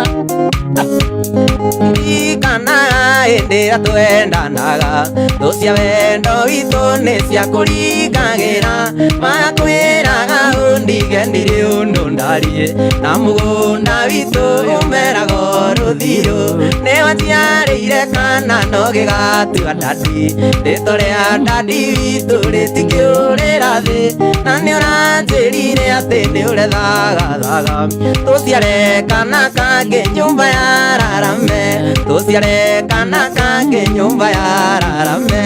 Ririkana hĩndĩ ĩrĩa twendanaga thũ cia wendo witũ nĩ ciakũringagĩra makwĩraga ũndige ndirĩ ũndũ ndariĩ na mũgũnda witũ ũmeraga rũthiru nĩ waciarĩire kana no gĩgatua ndadi rĩtwa rĩa ndadi witũ rĩtingĩũrĩra thĩ na nĩ ũranjĩrire atĩ nĩ ũrethagathaga tũciare kana kangĩ nyũmba ya rarame tũciare kana kangĩ nyũmba ya rarame.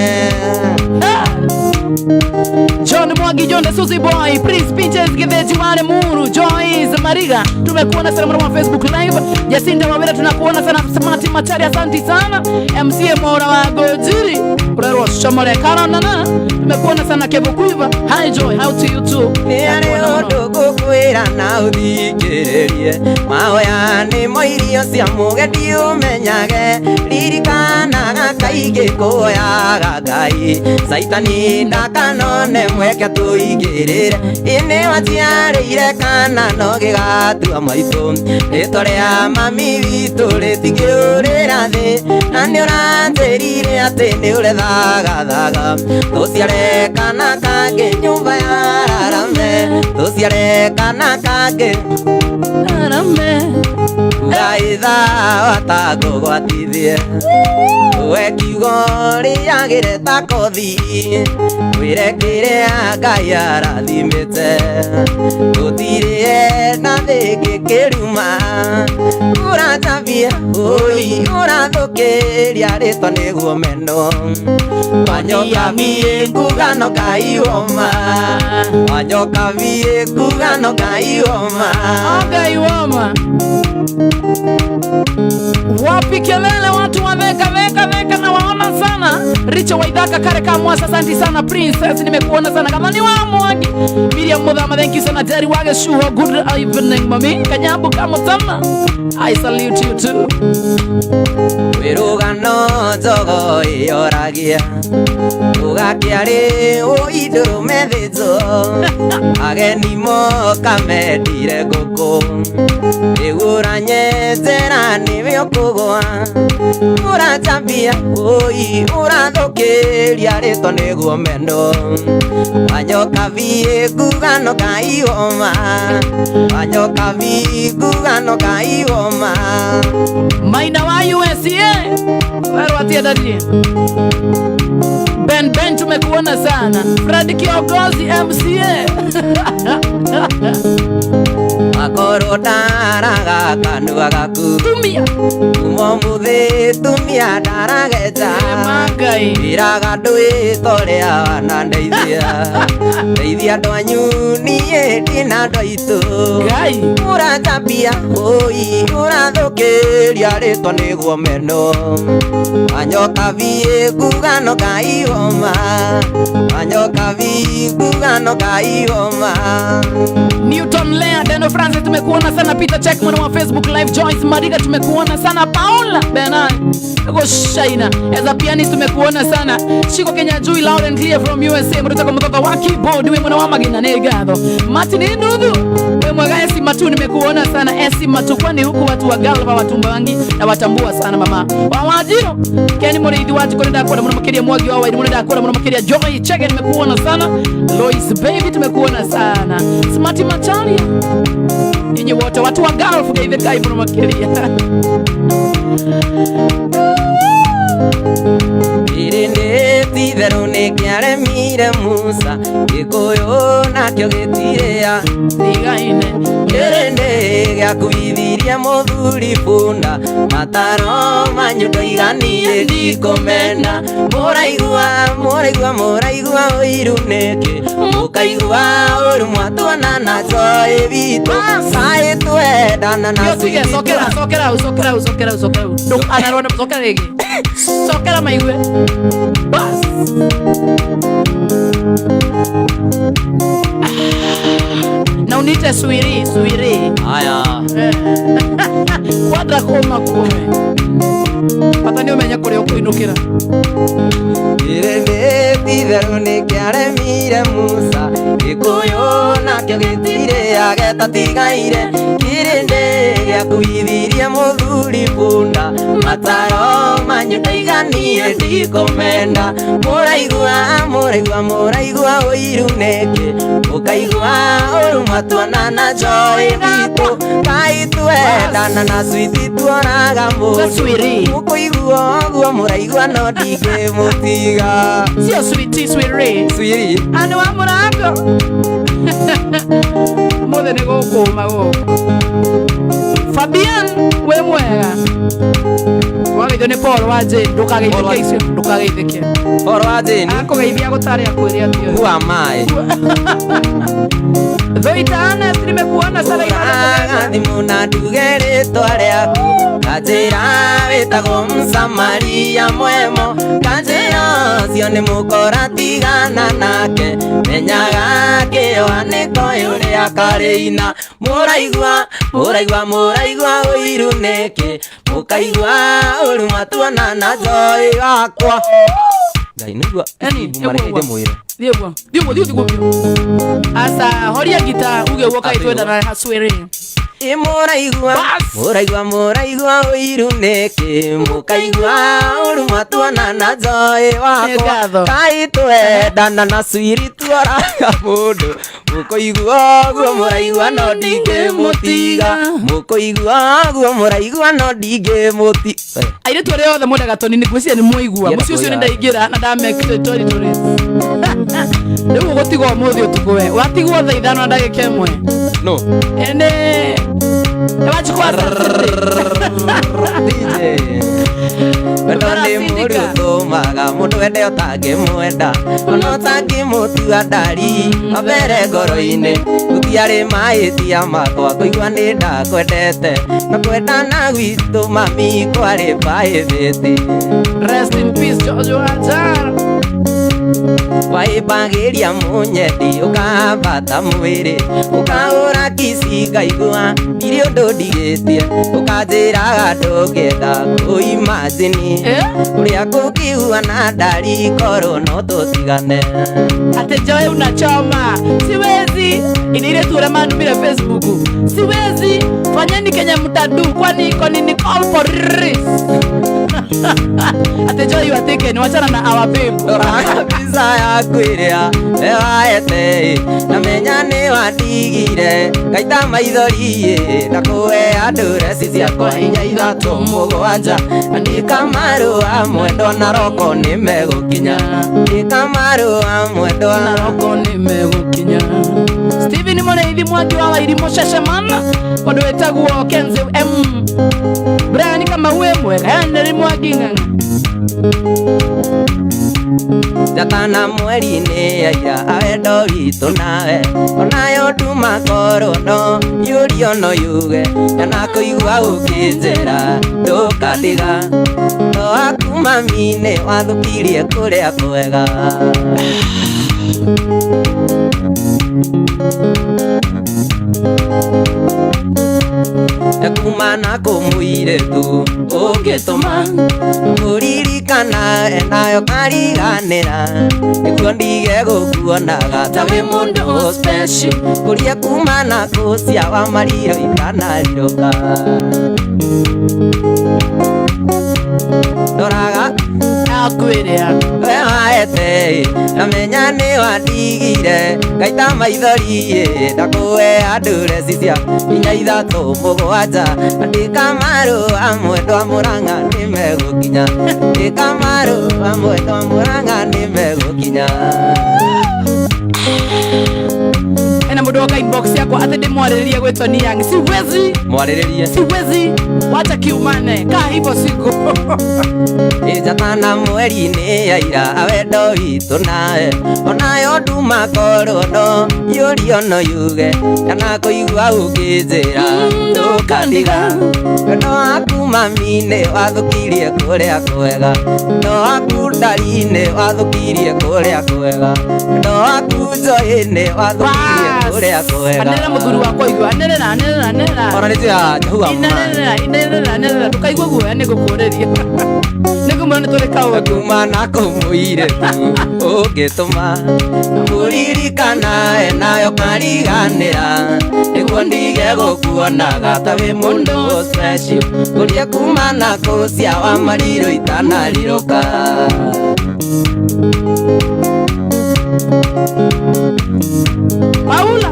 John Mwangi, John the Susie Boy, Prince Pinches, Getheji Wale Muru, Joyce Mariga, tumekuona sana mwana wa Facebook Live. Jacinda Wawera tunakuona sana, Smart Machari asanti sana. MCA Mora wa Gojiri, Urero Shomore Karona, tumekuona sana Kevo Kuiva. Hi Joy, how to you too. Nĩ harĩ ũndũ ngũkwĩra na ũthikĩrĩrie mahoya nĩmo irio cia mũgendi ũmenyage ririkanaga kaingĩ kũhoyaga Ngai Saitani ndakanone mweke tũingĩrĩre ĩ nĩ waciarĩire kana no gĩgatua maitũ rĩtwa rĩa mami witũ rĩtingĩũrĩra thĩ na nĩ ũranjĩrire atĩ nĩ ũrethagathaga tũciare kana kangĩ nyũmba ya rarame tũciare kana kangĩ Rarame. Ugaitha watangũgwatithie we kiugo rĩagĩre ta kothi wĩre kĩrĩa Ngai arathimĩte tũtirĩe na thĩngĩ kĩruma ũratambia ũi ũrathũkĩria rĩtwa nĩguo meno wanyoka biĩ ngugano Ngai woma wanyoka biĩ ngugano Ngai woma Ngai woma. Wapi kelele watu wameka veka veka na waona sana. Richo Waidaka kare kamwasa asante sana Princess nimekuona sana kama ni wa Mwangi. Miriam Muthama thank you sana. Jerry Wage Shuho good evening mami. Kanyambu Kamutama I salute you too. Wĩrũgano njogo ĩyoragia ũgakĩarĩ ũindũrũme thĩnjwo ageni moka mendire ngũkũ rĩu ũranyenjera nĩwe ũkũgwa ũranjambia ũi ũrathũkĩria rĩtwa nĩguo mendo wanyoka biĩ ngugano Ngai woma wanyoka biĩ ngugano Ngai woma. Maina wa USA Wero atia dadi Ben Ben tumekuona sana. Fred Kiongozi MCA Akorwo ndaraga kanua gaku Tumia Kumo muthĩ tumia ndarageja Ngai Wĩraga ndwĩta ũrĩa wanandeithia ndeithia andũ anyu niĩ ndĩna andũ aitũ Ngai ũranjambia ũi ũrathũkĩria rĩtwa nĩguo meno wanyoka biĩ ngugano Ngai woma wanyoka biĩ ngugano Ngai woma. Newton Lea, Deno Francis tumekuona sana. Peter Checkman wa Facebook Live, Joyce Mariga tumekuona sana. Paula Benai Go Shaina as a pianist tumekuona sana. Shiko Kenya Jui Lauren Clear from USA mtoto kwa mtoto wa keyboard we mwana wa magina negatho. Martin Nduthu we mwaga Esi Matu nimekuona sana. Esi Matu kwani huku watu wa Galva watumba wangi na watambua sana mama. Wa Wajiro Ken Muriithi wa Jiko ndakora muno makiria Mwangi wa Wairimu ndakora muno makiria Joy Chege nimekuona sana. Lois Baby tumekuona sana. Smart Macharia ninyi wote watu wa Galva geithe kai muno makiria. Irinde titherũ nĩkĩaremire Musa Gĩkũyũ nakĩo gĩtirĩa Tigaine Kĩrĩndĩ gĩakuithirie mũthuri bunda mataro manyu ndoiganire ndikũmena mũraigua Mũraigua mũraigua ũiru nĩkĩ mũkaigua ũru mwatuona na joy witũ kaĩ twendana na Yo tuge cokera cokera hau cokera hau cokera hau cokera hau ndũkanarone cokera rĩngĩ cokera maigue bas. Na unite swiri swiri. Aya. Kwandra kũma kũme bata nĩ ũmenye kũrĩa ũkũinũkĩra. Irĩndĩ itherũ nĩkĩaremire Musa Gĩkũyũ nakĩo gĩtirĩage tatigaire kĩrĩndĩ gĩakuithirie mũthuri bunda mataro manyu ndaiganie ndikũmenda mũraigua mũraigua mũraigua ũiru nĩkĩ mũkaigua ũru mwatuona na joy witũ kaĩ twendana na sweet tuonaga mũndũ Swiri. mũkũigua ũguo mũraigua no ndingĩmũtiga. Sio switi swiri. Swiri. Andu wa mũrango mũthĩ nĩ gũkũma gũkũ. Fabian wĩ mwega wageithio nĩ Paul wa Jane ndũkageithĩke icio ndũkageithĩke. Paul wa Jane akũgeithia gũtarĩ akwĩre atĩ Who am I? Thoita Ernest nimekuona sana Ũraga thimũ na nduge rĩtwa rĩaku kanjĩra wĩtagwo Msamaria mwemo kanjĩra ũcio nĩ mũkora tigana nake menyaga kĩoa nĩkoĩ ũrĩa karĩina mũraigua mũraigua mũraigua ũiru nĩkĩ mũkaigua ũru mwatuona na joy wakwa Ngai nĩgua Yani, mareke ndĩmwĩre. Thiĩ guo thiĩ guo thiĩ guo biũ asa horia ngita uge ũguo kaĩ twendana haswiri. Ĩ mũraigua mũraigua mũraigua ũiru nĩkĩ mũkaigua ũru mwatuona na joy wakwa kaĩ twendana na swiri tuoraga mũndũ mũkũigua ũguo mũraigua no ndingĩmũtiga mũkũigua ũguo mũraigua no ndingĩmũtiga. Airĩtu arĩa othe mwendaga toni nĩ ngwĩciria nĩ mwaigua mũciĩ ũcio nĩ ndaingĩra na ndamekire territory rĩu ũgũtigwo ũmũthĩ ũtukũ we watigwo thaa 5 na ndagĩka 1 no ene wachukua DJ wendo nĩ mũru ũtũmaga mũndũ wende ũtangĩmwenda ona ũtangĩmũtua ndari wambere ngoro-inĩ gũtiarĩ mahĩtia makwa kũigua nĩ ndakwendete na kwendana gwitũ mami kwarĩ private. Rest in peace George Wanjara. Waĩmbagĩria mũnyendi ũkambata mwĩrĩ ũkahũra kici ngaigua ndirĩ ũndũ ndigĩtie ũkanjĩraga ndũngĩenda kũimajini ũrĩa kũngĩigua na ndari korwo no tũtigane. Ate Joy unachoma siwezi inaire tu manumire Facebook siwezi fanyeni Kenya mtadu kwani kwani ni call for risk. Ate Joy you are taken wachana na our babe. Roraga mbica yaku ĩrĩa waete na menya nĩ wandigire ngaita maithori ndakũhe andũ ciakwa 4 3 7 andĩka marũa mwendwa na roko nĩmegũkinya andĩka marũa mwendwa na roko nĩmegũkinya. Steven Mũrĩithi Mwangi wa Wairimu Shashamana ũndũ wĩtagwo Kenze M Brian kama uwe mwega Henry Mwangi ng'ang'a njata na mweri nĩ aira a wendo witũ nawe onayo nduma korwo no yũrio no yuge ndanakũigua ũkĩnjĩra ndũkandiga no aku mami nĩ wathũkirie kũrĩa kwega. Kuma na kũmũirĩtu ũngĩtũma mũririkana enayo kariganĩra nĩguo ndige gũkuonaga ta wĩ mũndũ special kũrĩa kuma na kũcia wa mariro ikanarirũka ndoraga akwĩrĩa we waete na menya nĩ wandigire ngaita maithori ndakũhe andũ cia 4 3 7 andĩka marũa mwendwa Mũrang'a nĩmegũkinya andĩka marũa mwendwa Mũrang'a nĩmegũkinya. Ena mũndũ woka inbox yakwa Wakwa atä ndä mwarä rie gwä Tony Young, siwezi. Mwarĩrĩrie. Siwezi, wacha kiumane kaa hivyo siku. Njata na mweri nĩ yaira wendo witũ nawe, onayo nduma korwo no yũrio no yuge kana kũigua ũkĩnjĩra ndũkandiga. Wendo waku mami nĩ wathũkirie kũrĩa kwega, wendo waku ndari nĩ wathũkirie kũrĩa kwega, wendo waku njoĩ nĩ wathũkirie kũrĩa kwega. Anĩrĩra mũthuri wakwa igua, anĩrĩra, anĩrĩra, anĩrĩra. Ona nĩ tuya njahua. Inarĩrĩra, inarĩrĩra, anĩrĩra, ndũkaigue guoya, nĩ ngũkũrĩria nĩ ngũmwĩra nĩ tũrĩ kaũndũ. Kuma na kũmũirĩtu ũngĩtũma mũririkanae nayo kariganĩra, nĩguo ndige gũkuonaga ta wĩ mũndũ special, kũrĩa kuma na kũu cia wa marirũ itanarirũka. Paula.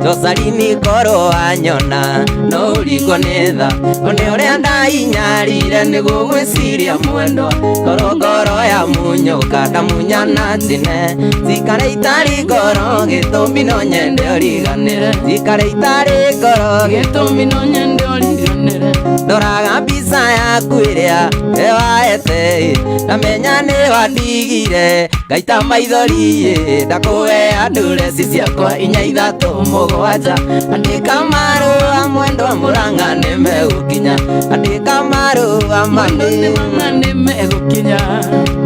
Josalini korwo wanyona no ũringwo nĩ tha, one ũrĩa ndainyarire nĩ gũgwĩciria mwendwa, korwo ngoro ya munyũka ndamunya na njine, cikare itarĩ ngoro gĩtũmi no nyende ũriganĩre, cikare itarĩ ngoro gĩtũmi no nyende ũriganĩre. Ndoraga mbica yaku ĩrĩa waete, ndamenya nĩ wandigire ngaita maithori, ndakũhe andureci ciakwa inya ithatũ mũgwanja, andĩka marũa mwendwa Mũrang'a nĩ megũkinya, andĩka marũa manĩ Mũrang'a nĩ megũkinya.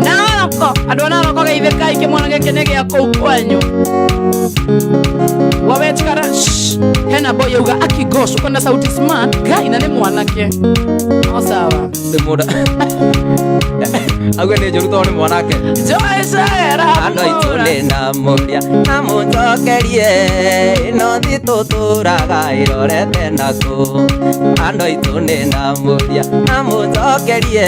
Naroko andũ a Naroko geithĩkai, kĩmwana gĩkĩ nĩ gĩa kũu kwanyu. Wawechikara hena boy yauga akigosh uko na sauti smart guy na nĩ mwanake no sawa. Nĩ mũndũ auge nĩ njũru tondũ nĩ mwanake. Joy Sarah. Andũ aitũ nĩ ndamũria na mũnjokerie, ĩno thĩ tũtũraga ĩrorete nakũ. Andũ aitũ nĩ ndamũria na mũnjokerie,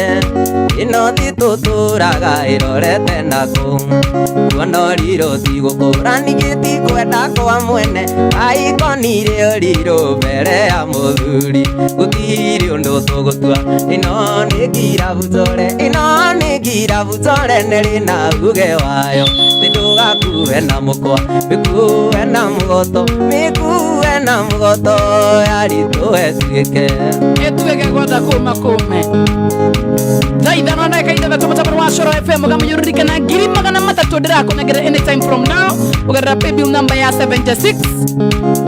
ĩno thĩ tũtũraga ĩrorete nakũ. Kuona ũrirũ ti gũkũra ningĩ ti kwenda kwa mwene, aikonire ũrirũ mbere ya mũthuri, gũtirĩ ũndũ tũgũtua. Ĩno nĩ ngirabu njore, ĩno nĩ ngirabu njore nĩrĩ na uge wayo, thĩ ndũgakue na mũkwa, mĩkue na mũgoto, mĩkue na mũgoto yaritũ ĩtuĩke ĩtuĩke gwatha kũma kũme. Thaa ithano na ndagĩka ithathatũ mũtambo wa Coro FM ũkamũnyũrũrĩka 300,000 ndĩrakũnengera anytime from now ũgerera paybill number ya 76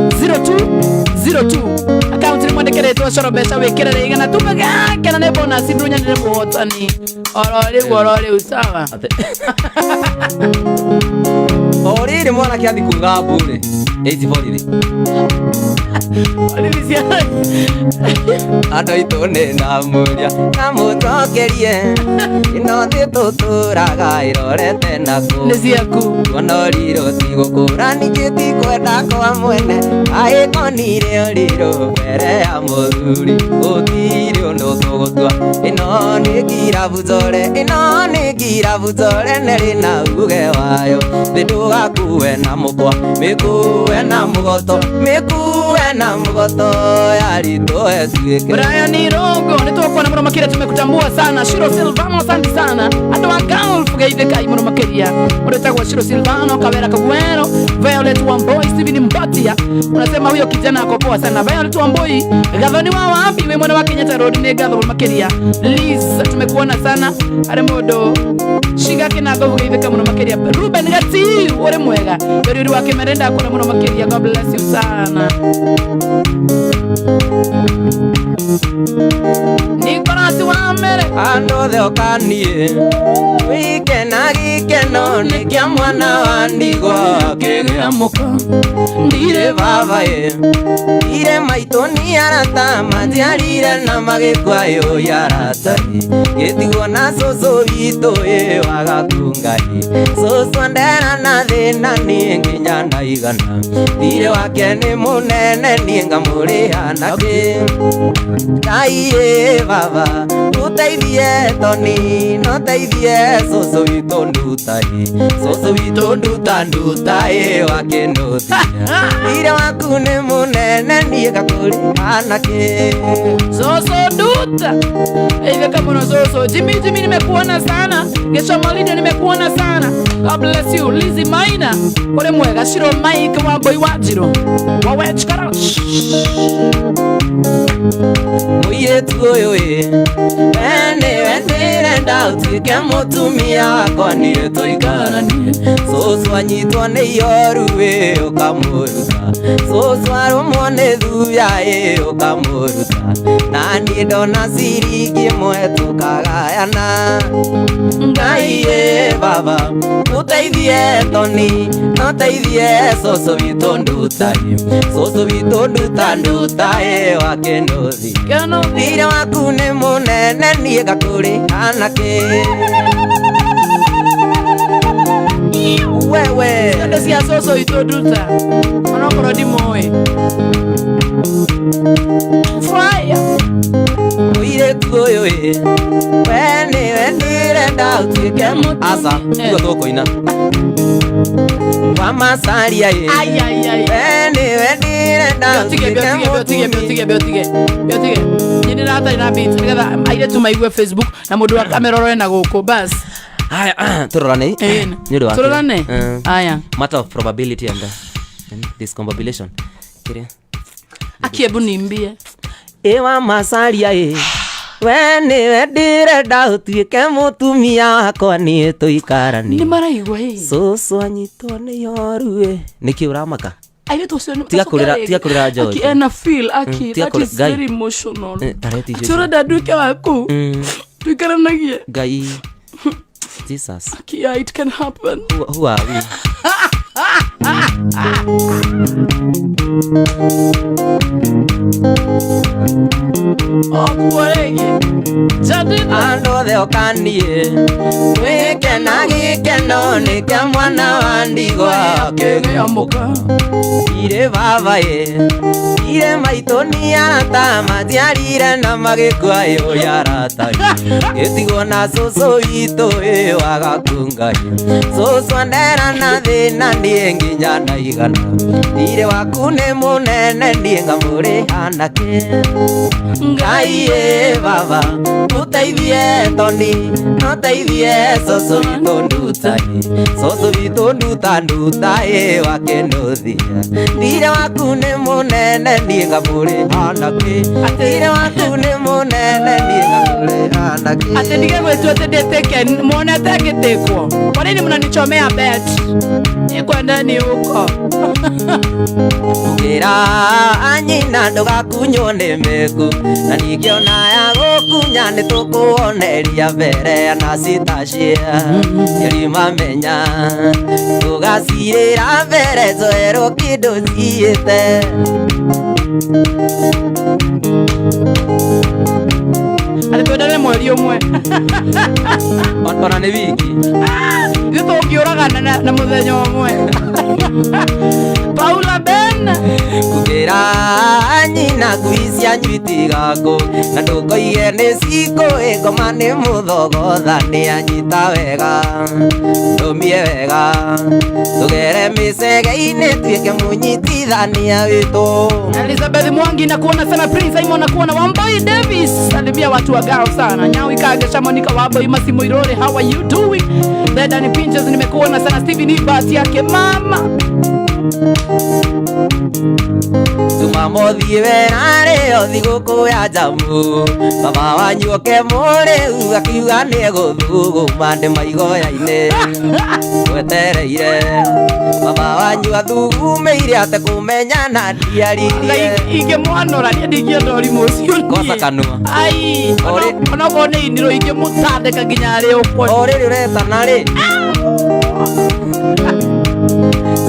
02 02 account nĩ mwandĩkĩrĩtwo Coro mbeca wĩkĩrĩre igana tumegakena nĩ bonus ndũnyanĩre mũhotani oro rĩu oro rĩu sawa. O rĩrĩ mwanake athi kuga mbu-rĩ, ĩci borithi. Andũ aitũ nĩ ndamũria na mũnjokerie, ĩno thĩ tũtũraga ĩrorete nakũ. Nĩ ciaku. Kuona ũrirũ ti gũkũra ningĩ ti kwenda kwa mwene, aikonire ũrirũ mbere ya mũthuri, gũtirĩ ũndũ tũgũtua. Ĩno nĩ ngirabu njore, ĩno nĩ ngirabu njore nĩrĩ na uge wayo, thĩ ndũgakue na mũkwa, mĩkue na mũgoto, mĩkue na mũgoto yaritũ ĩtuĩke. Brian Irongo nĩ tũkuona mũno makĩria, tumekutambua sana. Shiro Silvano asante sana. Andũ a Gulf geithĩkai mũno makĩria. Mũndũ wĩtagwo Shiro Silvano, Kawera Kagwero, Violet Wamboi, Steven Mbatia. Unasema huyo kijana ako poa sana. Violet Wamboi, gathoni wa wapi we mwana wa Kenyatta Road nĩ ngatho mũno makĩria. Liz tumekuona sana. Arĩ mũndũ Shiga kinago geithĩka mũno makĩria. Ruben Gati ũrĩ mwega. Yori wa Kimerenda kuona mũno makĩria. God bless you sana. Nikolasi wa mbere andũ othe ũkaniĩ wĩkena gĩkeno nĩ kĩa mwana wa ndigwa akĩgĩa mũka, ndirĩ baba ĩ ndirĩ maitũ nĩ arata manjiarire na magĩkua ĩ arata ĩ gĩtigwo na cũcũ witũ ĩ wagakunga ĩ cũcũ ndera na thĩna niĩ nginya ndaigana, thirĩ wake nĩ mũnene niĩ ngamũrĩha nakĩ. Ngai ĩ baba ũteithie Tony no teithie cũcũ witũ nduta ĩ cũcũ witũ nduta nduta ĩ wa kĩnũthia, thirĩ waku nĩ mũnene niĩ ngakũrĩha nakĩ. Cũcũ nduta itheka mũno cũcũ. Jimmy Jimmy nimekuona sana. Gesha Malido nimekuona sana. God bless you. Lizzy Maina, uri mwega. Shiro Mike wa Mbui wa Njiro wa Wechkara. Mũirĩtu ũyũ ĩ, we nĩwe ndĩrenda ũtuĩke mũtumia wakwa niĩ tũikaranie. Cũcũ anyitwo nĩ ihoru ĩ, ũkamũruta. Cũcũ arũmwo nĩ thuya ĩ, ũkamũruta. Na niĩ ndona ciringi ĩmwe tũkagayana. Ngai ĩ baba, ũteithie Toni, ũteithie cũcũ witũ nduta ĩ. Cũcũ witũ nduta nduta ĩ, wa Kĩnũthi. Keno Thirĩ waku nĩ mũnene niĩ ngakũrĩha nakĩ. Wewe ciondo cia cũcũ witũ nduta onokorwo ndimũĩ. Fire. Mũirĩtu ũyũ ĩ, we nĩwe ndĩrenda ũtuĩke aca nĩguo tũkũina wa Macaria ĩ, Ai ai ai. we nĩwe ndĩrenda Biotige, ũtuĩke biotige, biotige, mũtumia. biotige, biotige, biotige. Niĩ ndĩratarĩ na beat nĩgetha airĩtu maigue Facebook na mũndũ wa kamera ũrore na gũkũ bas. Haya, tũrorane Ĩni. nĩ ũndũ wa Tũrorane? Aya. Matter of probability and discombobulation kĩrĩa Akiebu nimbie. Ĩ wa Macaria ĩ, we nĩwe ndĩrenda ũtuĩke mũtumia wakwa niĩ tũikaranie. Nĩ maraigua ĩ. Cũcũ anyitwo nĩ ihoru ĩ, nĩkĩ ũramaka? Airĩtu acio Tiga kũrĩra- tiga kũrĩra Joy. Aki ena feel aki Tiga that kũrĩra- is Ngai. very emotional. Tareti Ati ũrenda nduĩke waku. Tuikaranagie. Ngai Jesus. Aki, yeah, it can happen. Who are we? Okuo rĩngĩ. Jadina. Andũ othe ũkaniĩ wĩkena gĩkeno nĩ kĩa mwana wa ndigwa Akĩamũka. Irĩ baba ĩ, irĩ maitũ nĩ arata maciarire na magĩkua ĩ, ũrĩa arata ĩ. Gĩtigwo na cũcũ witũ ĩ, wagakunga ĩ. Cũcũ andera na thĩna niĩ nginya ndaigana. Thirĩ waku nĩ mũnene niĩ ngamũrĩha nakĩ. Ngai ĩ baba, ũteithie Toni, ũteithie cũcũ witũ nduta ĩ. Cũcũ witũ nduta nduta ĩ, wa Kĩnũthia. Thirĩ waku nĩ mũnene niĩ ngamũrĩha nakĩ. Thirĩ waku nĩ mũnene niĩ ngamũrĩha nakĩ. Ati ndige gwĩtua atĩ ndĩtĩke muonete ngĩtĩkwo. Kwa nini mnanichomea bet? Nikwendeni huko. Ngĩra anyina ndũgakunywo nĩ mĩku, na ningĩ ona ya gũkunya nĩ tũkũoneria mbere na citacia ciarimamenya tũgacirĩra mbere njoerwo kĩndũ ciĩte. Atĩ twendane mweri ũmwe. Ona nĩ wiki. Ithuĩ tũngĩũragana na mũthenya ũmwe. Paula Ben. Kugĩra nyina ngui cianyu itigakũ, na ndũkoige nĩ cikũĩ ngoma nĩ mũthogotha nĩ anyita wega ndũmie wega tũgere mĩcege-inĩ tuĩke mũnyitithania witũ. Elizabeth Mwangi nakuona sana. Prince Simon nakuona. Wamboi Davis salimia watu wa Gao sana. Nyawi Kage Monica Wamboi Masimo Irore, how are you doing? Dedan Pinches nimekuona sana. Steven Ibas yake mama. Jumamothi wena rĩo thigũkũ ya njamu, baba wanyu oke mũrĩu akiuga nĩegũthuguma ndĩ maigoya-inĩ wetereire baba wanyu athugumĩire atekũmenya na ndiaririe. Ingĩmwanũra niĩ ndingĩenda ũrimũ ũcio niĩ. Kosa kanua. Ai, Ori- onokorwo nĩ inirwo ingĩmũtandĩka nginya arĩ ũkwo. O rĩrĩ ũretana rĩ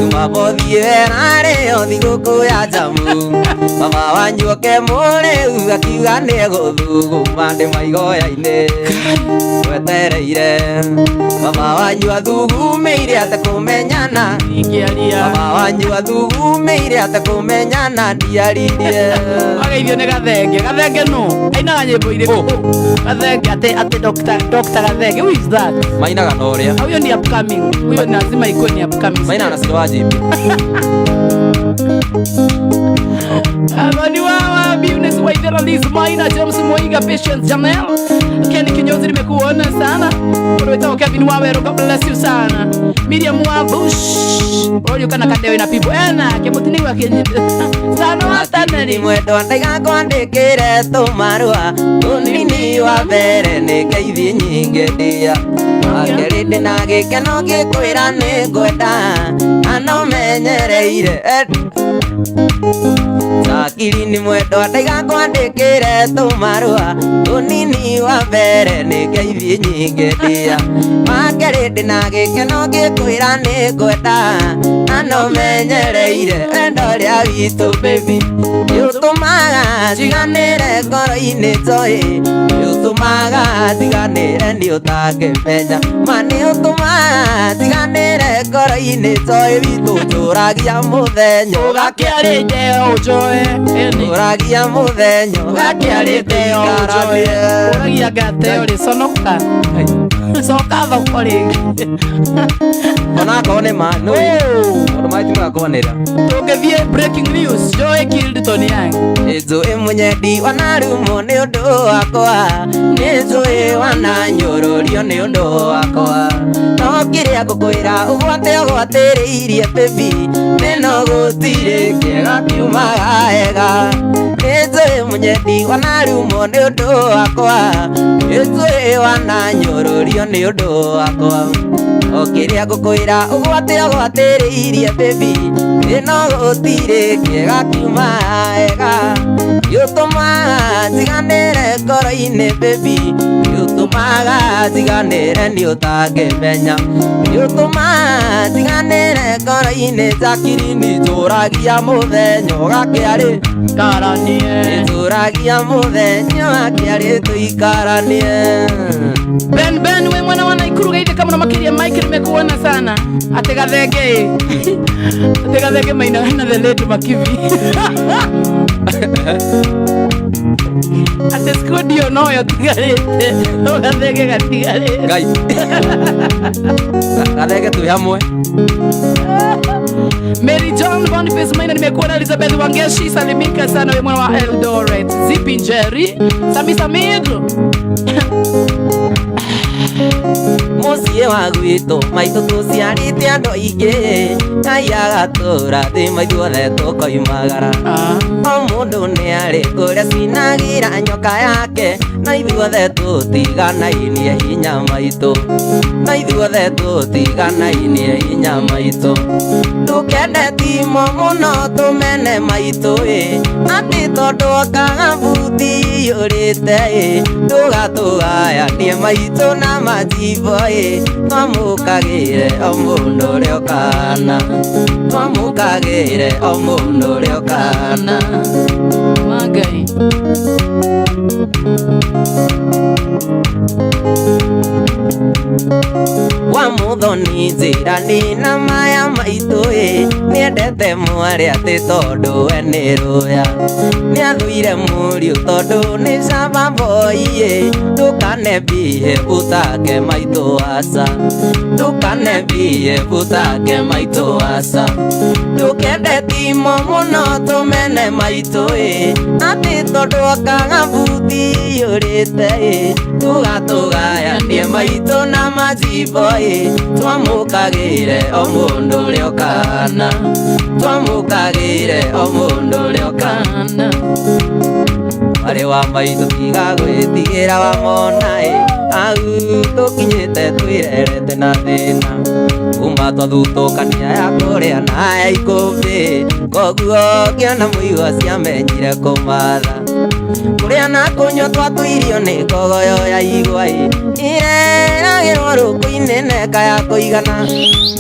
Jumamothi wena rĩo thigũkũ ya njamu, baba wanyu oke mũrĩu akiuga nĩegũthuguma ndĩ maigoya-inĩ wetereire baba wanyu athugumĩire atekũmenyana Ingĩaria. baba wanyu athugumĩire atekũmenyana ndiaririe. Wageithio nĩ Gathenge. Gathenge nũ? Ainaga nyĩmbo irĩkũ? Gathenge atĩ Dr. Gathenge. Who is that? Mainaga na ũrĩa Huyo ni upcoming. Huyo ni lazima ikuwe ni upcoming. mainaga na Ciro wa Jimmy. Amani wawa Business Waithera Liz Maina James Moiga Patience Jamel Ken Kinyozi nimekuona sana. Unaitwa Kevin Wawero, God bless you sana. Miriam wa Bush Orio kana kadewe na people ena kemutini wa Kenya sana wataneri Mwendwa ndaigakwandĩkĩre tũmarũa Mũnini wa mbere nĩ ngeithi nyingĩ ndia Wa kerĩ ndĩna gĩkeno ngĩkwĩra nĩ ngwenda Na no menyereire Sakiri nĩ mwendwa ndaigakwandĩkĩre tũmarũa Mũnini wa mbere nĩ ngeithi nyingĩ ndia Wa kerĩ ndĩna gĩkeno ngĩkwĩra nĩ ngwenda Na no menyereire wendo ũrĩa witũ baby Nĩũtũmaga njiganĩre ngoro-inĩ njoĩ Nĩũtũmaga njiganĩre nĩ ũtangĩmenya Ma nĩũtũmaga njiganĩre ngoro-inĩ njoĩ witũ njũragia mũthenya Ũgakĩarĩte ũnjoe Njũragia mũthenya Ũgakĩarĩte ũnjoe Ũragia ngate ũrĩ conoka Coka thoko rĩngĩ Onakorwo nĩ ma nĩ tondũ maĩ timagakwanĩra Tũngĩthiĩ breaking news Joy killed Tony Young. Nĩnjũĩ mũnyendi wanarumwo nĩ ũndũ wakwa Nĩnjũĩ wananyũrũrio nĩ ũndũ wakwa No kĩrĩa ngũkwĩra ũgwate ũgwatĩrĩirie baby Nĩno gũtirĩ kĩega kiumaga wega Nĩnjũĩ mũnyendi wanarumwo nĩ ũndũ wakwa Nĩnjũĩ wananyũrũrio nĩ ũndũ wakwa O kĩrĩa ngũkwĩra ũgwate ũgwatĩrĩirie baby Ĩno gũtirĩ kĩega kiumaga wega Nĩũtũmaga njiganĩre ngoro-inĩ baby Nĩũtũmaga njiganĩre nĩ ũtangĩmenya Nĩũtũmaga njiganĩre ngoro-inĩ Jacqueline njũragia mũthenya ũgakĩarĩ Karanie Njũragia mũthenya ũgakĩarĩ tũikaranie Ben Ben we mwana wa Naikuru geithĩka mũno makĩria Mike nimekuona sana ate gathenge ate gathenge maina na the late Makibi ate studio no yo tigarĩte no gathenge gatigarĩte Ngai Gathenge twĩ hamwe Mary John Boniface Maina nimekuona Elizabeth Wangeshi salimika sana we mwana wa Eldoret Zipi Njeri Sami Samido Mũciĩ wa gwitũ maitũ tũciarĩte andũ aingĩ Ngai agatũra thĩ maithuothe tũkoimagara O mũndũ nĩ arĩ kũrĩa cinagĩra nyoka yake Na ithuothe tũtiganainie hinya maitũ Na ithuothe tũtiganainie hinya maitũ Ndũkende timo mũno tũmene maitũ ĩ Atĩ tondũ okaga buti iyũrĩte ĩ Ndũgatũgayanie maitũ na majimbo ĩ Twamũkagĩre o mũndũ ũrĩa ũkana Twamũkagĩre o mũndũ ũrĩa ũkana Magai Wa mũthoni njĩra nĩ na maya maitũ ĩ Nĩendete mwarĩ atĩ tondũ we nĩ rũya Nĩathũire mũriũ tondũ nĩ camba boy ĩ Ndũkanembie ũtake maitũ aca Ndũkanembie ũtake maitũ aca Ndũkende timo mũno tũmene maitũ ĩ Atĩ tondũ okaga buti iyũrĩte ĩ Tũgatũgayanie maitũ na majimbo ĩ Twamũkagĩre o mũndũ ũrĩa ũkana Twamũkagĩre o mũndũ ũrĩa ũkana Mwarĩ wa maitũ tiga gwĩtigĩra wamona ĩ Au tũkinyĩte twĩrerete na thĩna Kuma twathutũkania ya kũrĩa na ya ikũmbĩ Koguo ngĩona mũigua ciamenyire kũmatha Kũrĩa na kũnyua twatũirio nĩ ngogoyo ya igwa ĩ Ireragĩrwo rũkũ-inĩ neka ya kũigana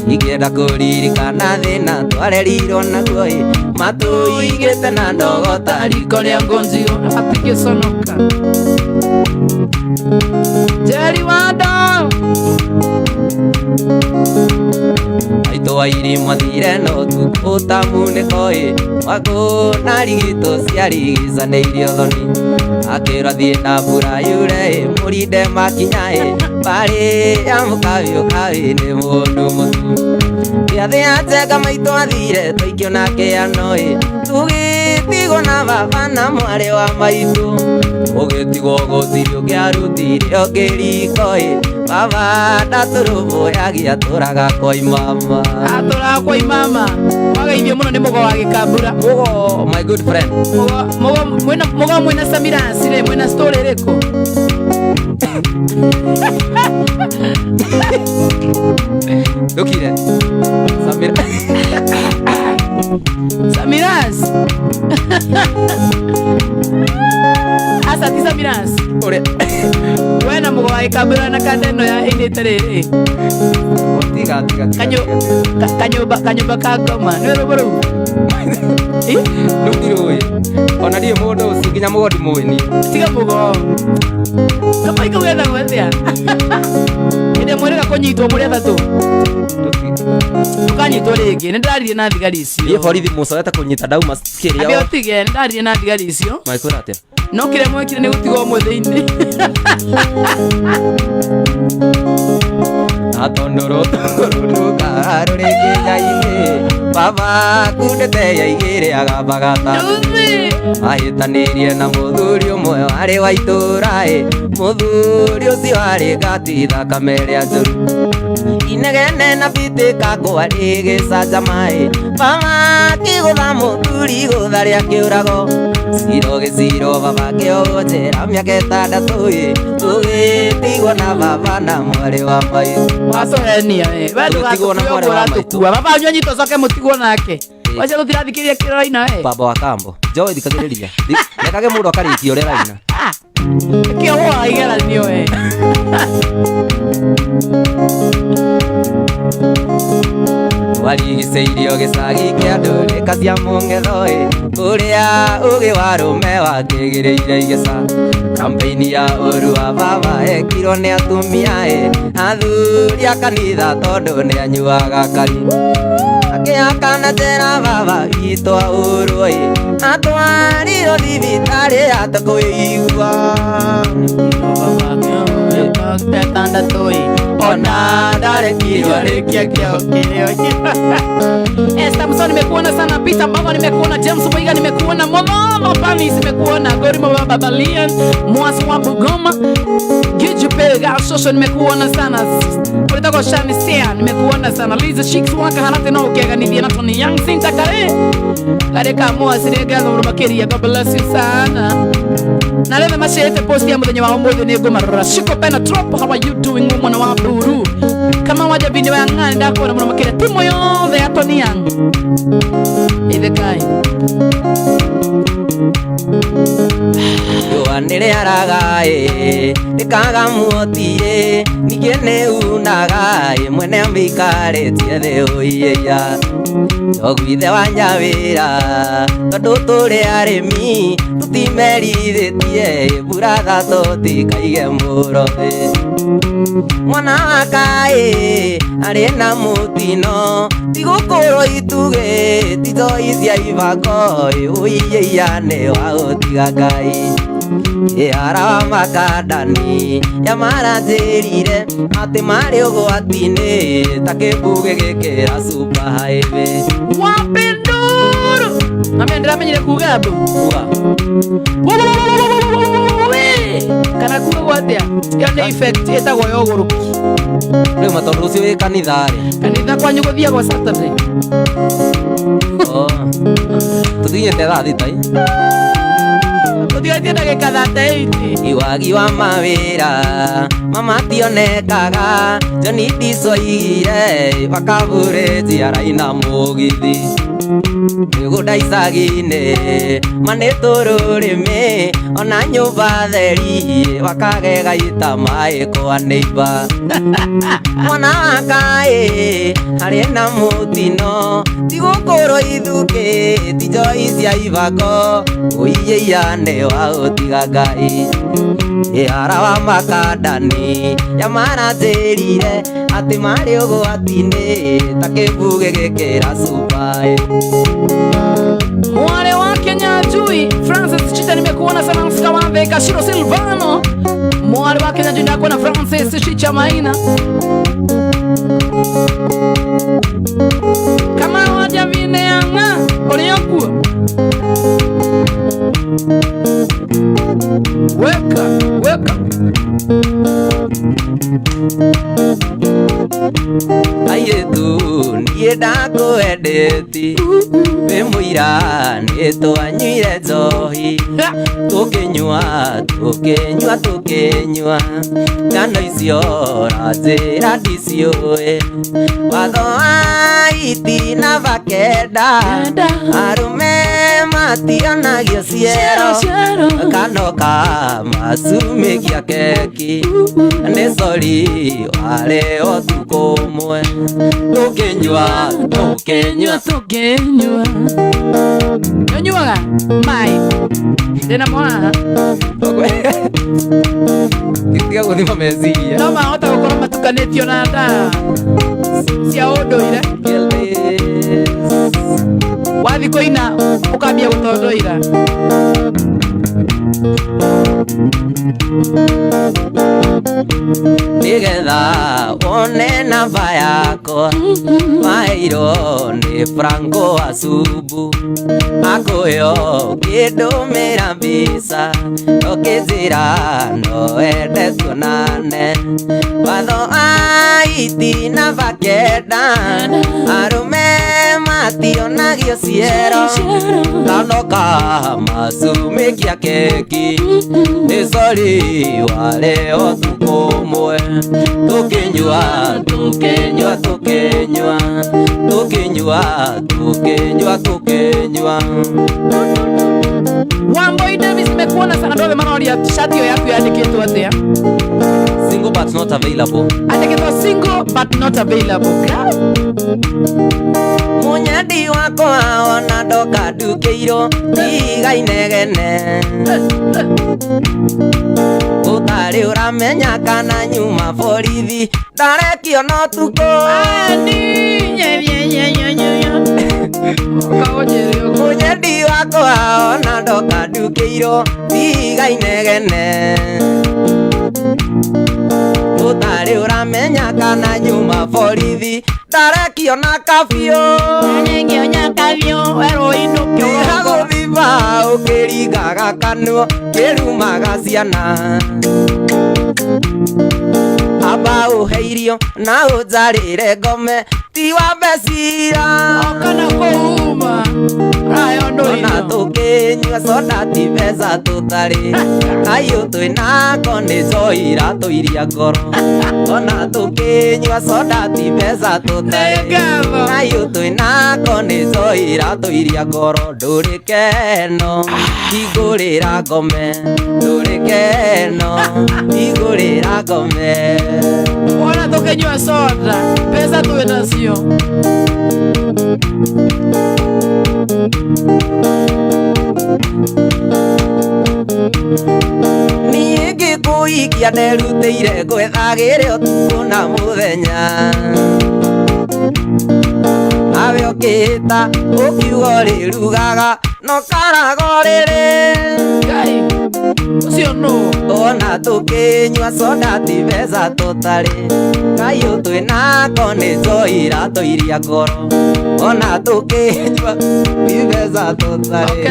Ingĩenda kũririkana thĩna twarerirwo naguo ĩ Matũigĩte na ndogo ta Riko rĩa ngonzio atigĩconoka Jerry Wanda Maitũ wa irimũ athire no tukũ ta munĩko ĩ Wangũ na rigito ciarigicanĩirio thoni Akĩrwo athiĩ na mbura yure ĩ Mũrinde makinya ĩ Mbarĩ ya mũkabi ũkabi nĩ mũndũ mũtu Gĩathĩ ya njenga maitũ athire tũikio na kĩano ĩ Tũgĩtigwo na baba na mwarĩ wa maitũ ũgĩtigwo gũtirĩ ũngĩarutire ũngĩriko ĩ baba ndatũrũmbũyagia atũraga kwa imama Atũraga kwa imama. Wagaithio mũno nĩ mũgo wa gĩkambura. Mugo my good friend. Mũgo mũgo mwĩna mũgo mwĩna Samirasi rĩ mwĩna story ĩrĩkũ? Ndũkire Samira. Samiras. Asa ti Samiras. Ũrĩa We na mũgo wa gĩkambura na kanda ĩno ya ĩinĩte rĩrĩ. tiga tiga tiga. Kanyo kanyũmba kanyũmba ka ngoma. Nĩ rwĩmbo rũu? Ĩ? Rĩu ndirũĩ ona ndiĩ mũndũ ũcio nginya mũgo ndimũĩ niĩ. Tiga mũgo. Kamai kau gethagwo atĩa? Hĩndĩ ĩmwe rĩga kũnyitwo mũrĩ atatũ. Ndũkanyitwo rĩngĩ. Nĩ ndaririe na thigari Niĩ icio. borithi mũcoete kũnyita ndauma Ambe kĩrĩa ũtige, nĩ ndaririe na thigari icio. makwĩra atĩa? No kĩrĩa mwekire nĩ gũtigwo ũmwe thĩinĩ. Atondoro rũruka rũrĩ kĩnya-inĩ baba kundĩte yaigĩre agambagata Nduthi. ahĩtanĩirie na mũthuri ũmwe warĩ wa itũũra ĩ mũthuri ũcio arĩ ngati thakame ĩrĩa njũru inegene na bitĩka kwarĩ gĩcanjama ĩ baba akĩgũtha mũthuri gũtha rĩa kĩũrago ciro gĩciro baba kĩohwo njera mĩaka ĩtandatũ ĩ tũgĩtigwo na baba na mwarĩ wa maitũ. Watũhenia we. We Tũgĩtigwo na ndũgatũkue mwarĩ ũguo wa maitũ. ũratũkua. Baba wanyu anyitwo coke mũtigwo nake. Ĩ. Wacia tũtirathikĩrĩria kĩrĩa ũraina we. Baba wa kambo njoe thikagĩrĩria rekage mũndũ akarĩkia ũrĩa araina. Kĩohwo igeranio we. Warigicĩirio gĩcagi kĩa ndũrĩka cia mũng'etho ĩ kũrĩa ũgĩ wa rũme wakĩgĩrĩire igeca kampeini ya ũru wa baba ekirwo nĩ atumia ĩ athuri a kanitha tondũ nĩ anyuaga kari akĩhakana njera baba witũ ahũrwo ĩ atwarirwo thibitarĩ atekũigua. Ĩtandatũ ĩ. Ona ndarekirwo arĩkie kĩoho kĩrĩa. Esther Musa nimekuona sana, Peter Mbago nimekuona, James Muiga nimekuona, Mololo Panis nimekuona, Gorimo Baba Balian, Mwasi wa Bugoma, Giju Pega Shosho nimekuona sana, Ulitako Shani Sea nimekuona sana, Liza Shicks waka harate no ukeganithia na Tony Young Sinta Kare Kare ka Mwasi nĩ ngatho mũno makĩria, God bless you sana. Na rĩothe macerete post ya mũthenya wa ũmũthĩ nĩ ngũmarora. Shiko Pena Trop, how are you doing mwana wa Buru? Kama waja bini wa ng'ani ndakuona mũno makĩria timu yothe ya Tony Young. Ithe kai. Riũa nĩ rĩaraga ĩ rĩkaga muotirĩ ningĩ nĩ unaga ĩ mwene mĩikarĩtie thĩ ũiĩia njogu ithe wa nyawĩra tondũ tũrĩ arĩmi tũtimerithĩtie ĩ mbura tũtikaige mũro thĩ mwana wa kaĩ arĩ na mũtino ti gũkũrwo itugĩ ti toi cia ibango ĩ ũiĩia nĩ wa gũtiga Ngai ĩara wa makandani ya maranjĩrire atĩ marĩ ũgwati-inĩ ta kĩmbugĩ gĩkĩra super highway. Wapinduru. Mami ndĩramenyire kuga mbu. Uga. Kana kuga gwa atĩa? Ĩyo nĩ effect ĩtagwo ya ũgũrũki. Rĩu ma tondũ rũciũ wĩ kanitha rĩ. Kanitha kwanyu gũthiagwo Saturday. Oh. Tũthiĩte thaa thita ĩ. Tũtigatie ndagĩka 38. Iwagi wa mawĩra mama tionekaga Johnny Disoire bakabure araina mũgithi mĩgũnda icagi-inĩ ma nĩ tũrũrĩmĩ ona nyũmba theri wakagega ita maĩ kwa neighbor mwana wa kaĩ arĩ na mũtino ti gũkũrwo ithukĩ ti njoi cia ibango ũiĩia nĩ wa gũtiga Ngai ĩara wa makandani ya maranjĩrire atĩ marĩ ũgwati-inĩ ta kĩmbugĩ gĩkĩra cuba. Mwale wa Kenya Jui Francis Chita nimekuona sana msika wa Veka Shiro Silvano. Mwale wa Kenya Jui ndakuona Francis Chicha Maina. Kama waja vine yanga uliokuwa. Mũirĩtu niĩ ndakwendeti wĩ mũira nĩ twanyuire njohi tũkĩnyua tũkĩnyua tũkĩnyua ngano icio ranjĩra ndiciũĩ watho wa itina bakenda arũme mationagio ciero kanoka macumĩkia keki nĩ sori warĩ ũtukũ ũmwe tũkĩnyua tũkĩnyua tũkĩnyua nyuaga mai ndĩna mwaha tiga gũthima meciria no mahota gũkorwo matukanĩtio na ndawa cia ũndũire wathi kũina ũkambia gũtondoira nigetha wone namba yakwa maheirwo nĩ Franco Asubu akũheo kĩndũmĩra mbica ũkĩnjĩra no wende tuonane watho aiti namba kenda arũme mationagio ciero kanoka macumĩkia keki nĩ sori warĩ ũtukũ ũmwe tũkĩnyua tũkĩnyua tũkĩnyua tũkĩnyua tũkĩnyua tũkĩnyua Wamboi Davis nimekuona sana ndothe maroria shati ĩyo yaku yandĩkĩtwo atĩa single but not available andĩkĩtwo single but not available munyendi wakwa ona ndoka ndukĩirwo tiga inegene ũtarĩ ũramenya kana nyuma borithi ndarekio no tukũ munyendi wakwa ona ndoka ndukĩirwo tiga inegene ũtarĩ ũramenya kana nyuma borithi ndarekio na kabiũ gũthiba ũkĩringaga kanua kĩrumaga ciana amba ũhe irio na ũnjarĩre ngome ti wa mbecira kana kũuma ona tũkĩnyua soda ti mbeca tũtarĩ kayũ twĩnako nĩ njohi iratũiria ngoro ona tũkĩnyua soda ti mbeca tũtarĩ kayũ twĩnako nĩ njohi iratũiria ngoro ndũrĩ keno hingũrĩra ngome ndũrĩ keno hingũrĩra ngome ona tũkĩnyua soda mbeca twĩnacio niĩ ngĩkũikia nderutĩire gwethagĩre ũtukũ na mũthenya nawe ũkĩhĩta ũkiuga ũrĩrugaga no karaga ũrĩrĩ Ngai ũcio nũ ona tũkĩnyua soda ti mbeca tũtarĩ kayũ twĩnako nĩ njohi iratũiria ngoro ona tũkĩnyua ti mbeca tũtarĩ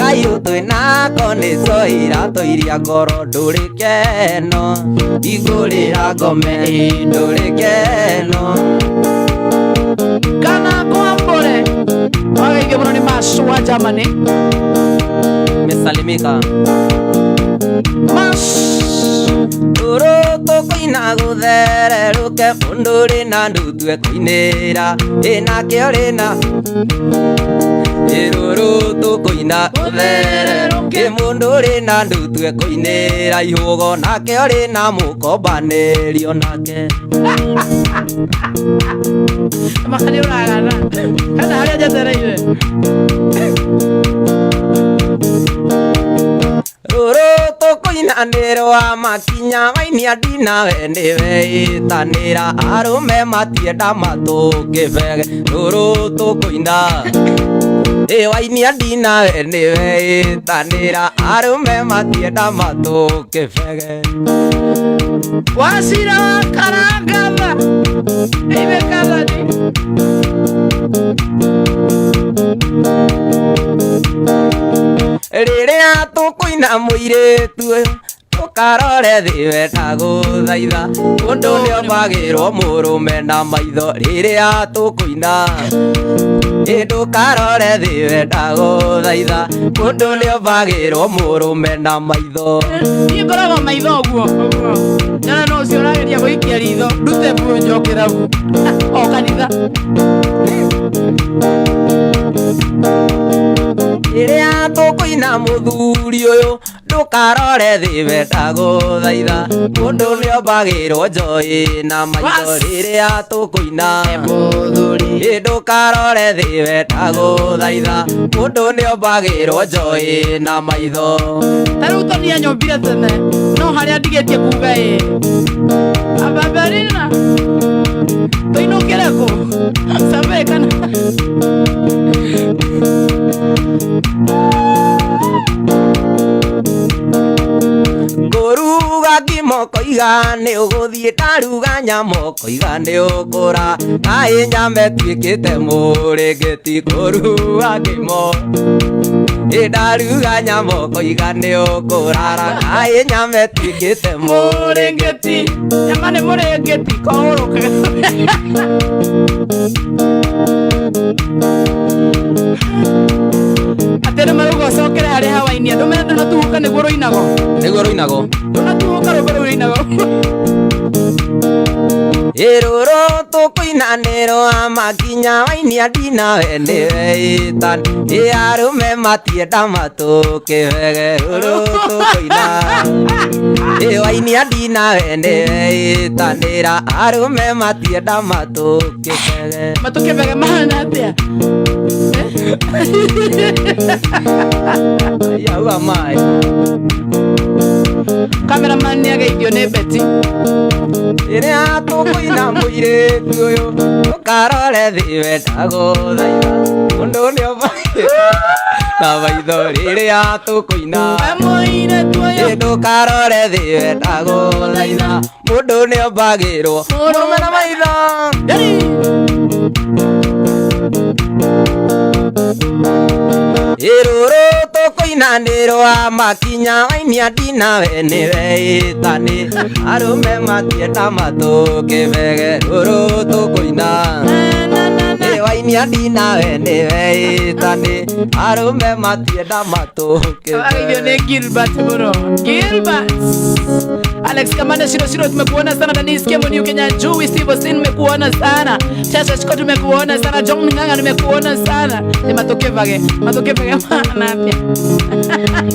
kayũ twĩnako nĩ njohi iratũiria ngoro ndũrĩ keno hingũrĩra ngome ndũrĩ keno kana kwambũre wagaithio mũno nĩ Mash wa Germany mesalimika Mash rũrũ tũkũina gũthererũke mũndũ ũrĩ na ndutue kũinĩra ĩnake ũrĩ na rũrũ tũkũina gũthererũke mũndũ ũrĩ na ndutue kũinĩra ihũgo nake ũrĩ na mũkombanĩrio nake maka nĩ ũragana hena harĩa njetereire rũrũ tũkũina nĩ rwa makinya wainia ndinawe nĩwe ĩtanĩra arũme matienda matũkĩbege rũrũ tũkũina ĩ wainia ndinawe nĩwe ĩtanĩra arũme matienda matũkĩbege wacira wa karangatha ithe kathani rĩrĩa tũkũina mũirĩtu ũyũ Ndũkarore thĩ wendagũthaitha mũndũ nĩombagĩrwo mũrũme na maitho rĩrĩa tũkũina. Ndũkarore thĩ wendagũthaitha mũndũ nĩombagĩrwo mũrũme na maitho. Niĩ ngoragwo maitho ũguo nyona no ũcio ũrageria gũikia ritho ndute mbuĩ njoke rabu o kanitha. Rĩrĩa tũkũina mũthuri ũyũ ndũkarore thĩ wendagũthaitha mũndũ nĩombagĩrwo njoĩ na maitho rĩrĩa tũkũina. Ndũkarore thĩ wendagũthaitha mũndũ nĩombagĩrwo njoĩ na maitho. Ta rĩu to nĩanyombire tene no harĩa ndigĩtie kuga ĩ ababarina tũinũkĩre kũ Sabe kana Ngũruga ngima ũkoiga nĩ ũgũthiĩ ndaruga nyama ũkoiga nĩ ũkũra kaĩ nyama ĩtuĩkĩte mũrĩngĩti. Ngũruga ngima ndaruga nyama ũkoiga nĩ ũkũrara kaĩ nyama ĩtuĩkĩte mũrĩngĩti. Nyama nĩ mũrĩngĩti koũrũke. Atĩ nĩ marauga ũcokere harĩa hawainia andũ mena ndũnatuhũka nĩguo rũinagwo. Nĩguo rũinagwo. Ndũnatuhũka rwĩmbo rũu rũinagwo. Ĩrũrũ tũkũina nĩ rwa makinya wainia ndinawe nĩwe ĩtani ĩ arũme matienda matũkĩwege. Rũrũ tũkũina ĩ wainia ndinawe nĩwe ĩtanĩra arũme matienda matũkĩwege. Matũkĩwege mahana atĩa? Yaua mai. Cameraman nĩageithio nĩ Betty. Rĩrĩa tũkũina mũirĩtu ũyũ ndũkarore thĩ wendagũthaitha mũndũ nĩombagĩrwo na maitho rĩrĩa tũkũina. Mũirĩtu ũyũ ndũkarore thĩ wendagũthaitha mũndũ nĩombagĩrwo mũrũme na maitho. Ĩrũrũ tũkũina nĩ rwa makinya wainia ndinawe nĩwe ĩtani arũme matienda matũkĩbege. Rũrũ tũkũina wainia ndinawe nĩwe ĩtani arũme matienda matũkĩbege. Ageithio nĩ Gilbert mũno. Gilbert Alex Kamanda Shiro Shiro tumekuona sana. Danis Kemo Kenya Jui Steve Austin tumekuona sana. Chacha Shiko tumekuona sana. John Nganga nimekuona sana. Ni matokevage matokevage maana pia.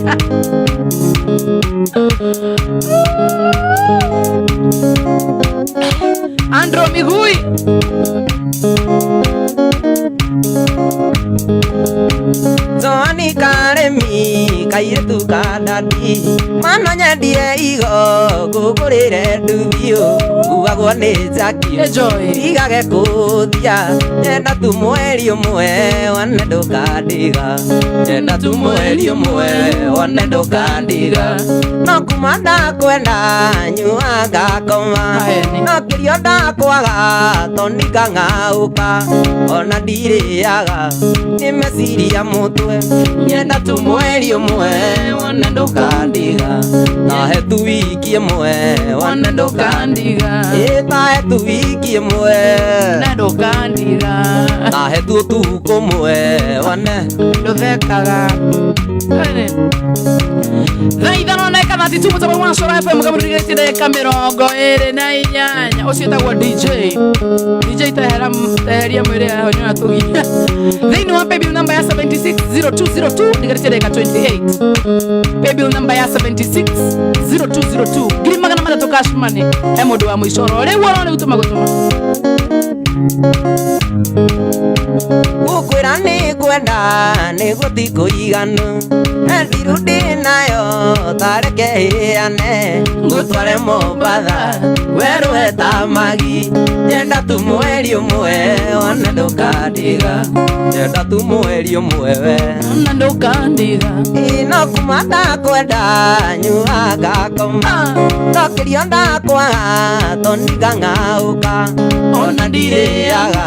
Andro Migui Joani Karemi kairĩtu ka dadi mano nyendire igo ngũgũrĩre nduthio nguagwo nĩ Jackie ndigage kũthia nyenda tu mweri ũmwe one ndũkandiga nyenda tu mweri ũmwe one ndũkandiga no kuma ndakwenda nyua ngakoma no kĩrio ndakwaga tondũ ngang'aũka ona ndirĩaga nĩ meciria mũtwe nyenda tu mweri ũmwe one ndũkandiga tahe tu wiki ĩmwe one ndũkandiga ĩ tahe tu wiki ĩmwe na ndũkandiga tahe tu ũtukũ ũmwe one ndũthekaga. Thaa ithano na ĩka 32 mũtambo wa Coro FM kamũrigĩtie ndagĩka 28. Ũcio wĩtagwo DJ DJ teheria mwĩrĩ yaho nĩ ũratũgia. Thĩinĩ wa paybill number ya 760202 ndigarĩtie ndagĩka 28. Paybill number ya 760202 300,000 cash money he mũndũ wa mũico rĩu oro rĩu tũma gũtũma. Gũkwĩra nĩ ngwenda nĩguo ti kũiganu ndirũ ndĩnayo tareke ĩane ngũtware Mombatha werũ wetamagi nyenda tu mweri ũmwe one ndũkandiga nyenda tu mweri ũmwe we one ndũkandiga no kuma ndakwenda nyua ngakoma no kĩrio ndakwaga tondũ ngang'aũka ona ndirĩaga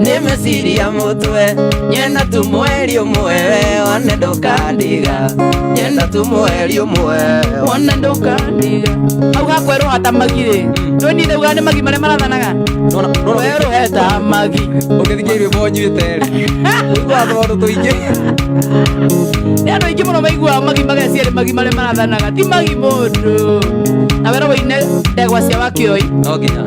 nĩ meciria meciria mũtwe nyenda tu mweri ũmwe wone ndũkandiga nyenda tu mweri ũmwe wone ndũkandiga hau hakwerũha ta magi-rĩ ndũĩ niĩ ndaugaga nĩ magi marĩa marathanaga werũhe ta magi ũngĩthikia rwĩmbo nyuĩte rĩ ũiguaga tũmaũndũ tũingĩ nĩ andũ aingĩ mũno maiguaga magi mageciria nĩ magi marĩa marathanaga ti magi mũndũ na wero wĩine ndegwa cia Wakĩoi no nginya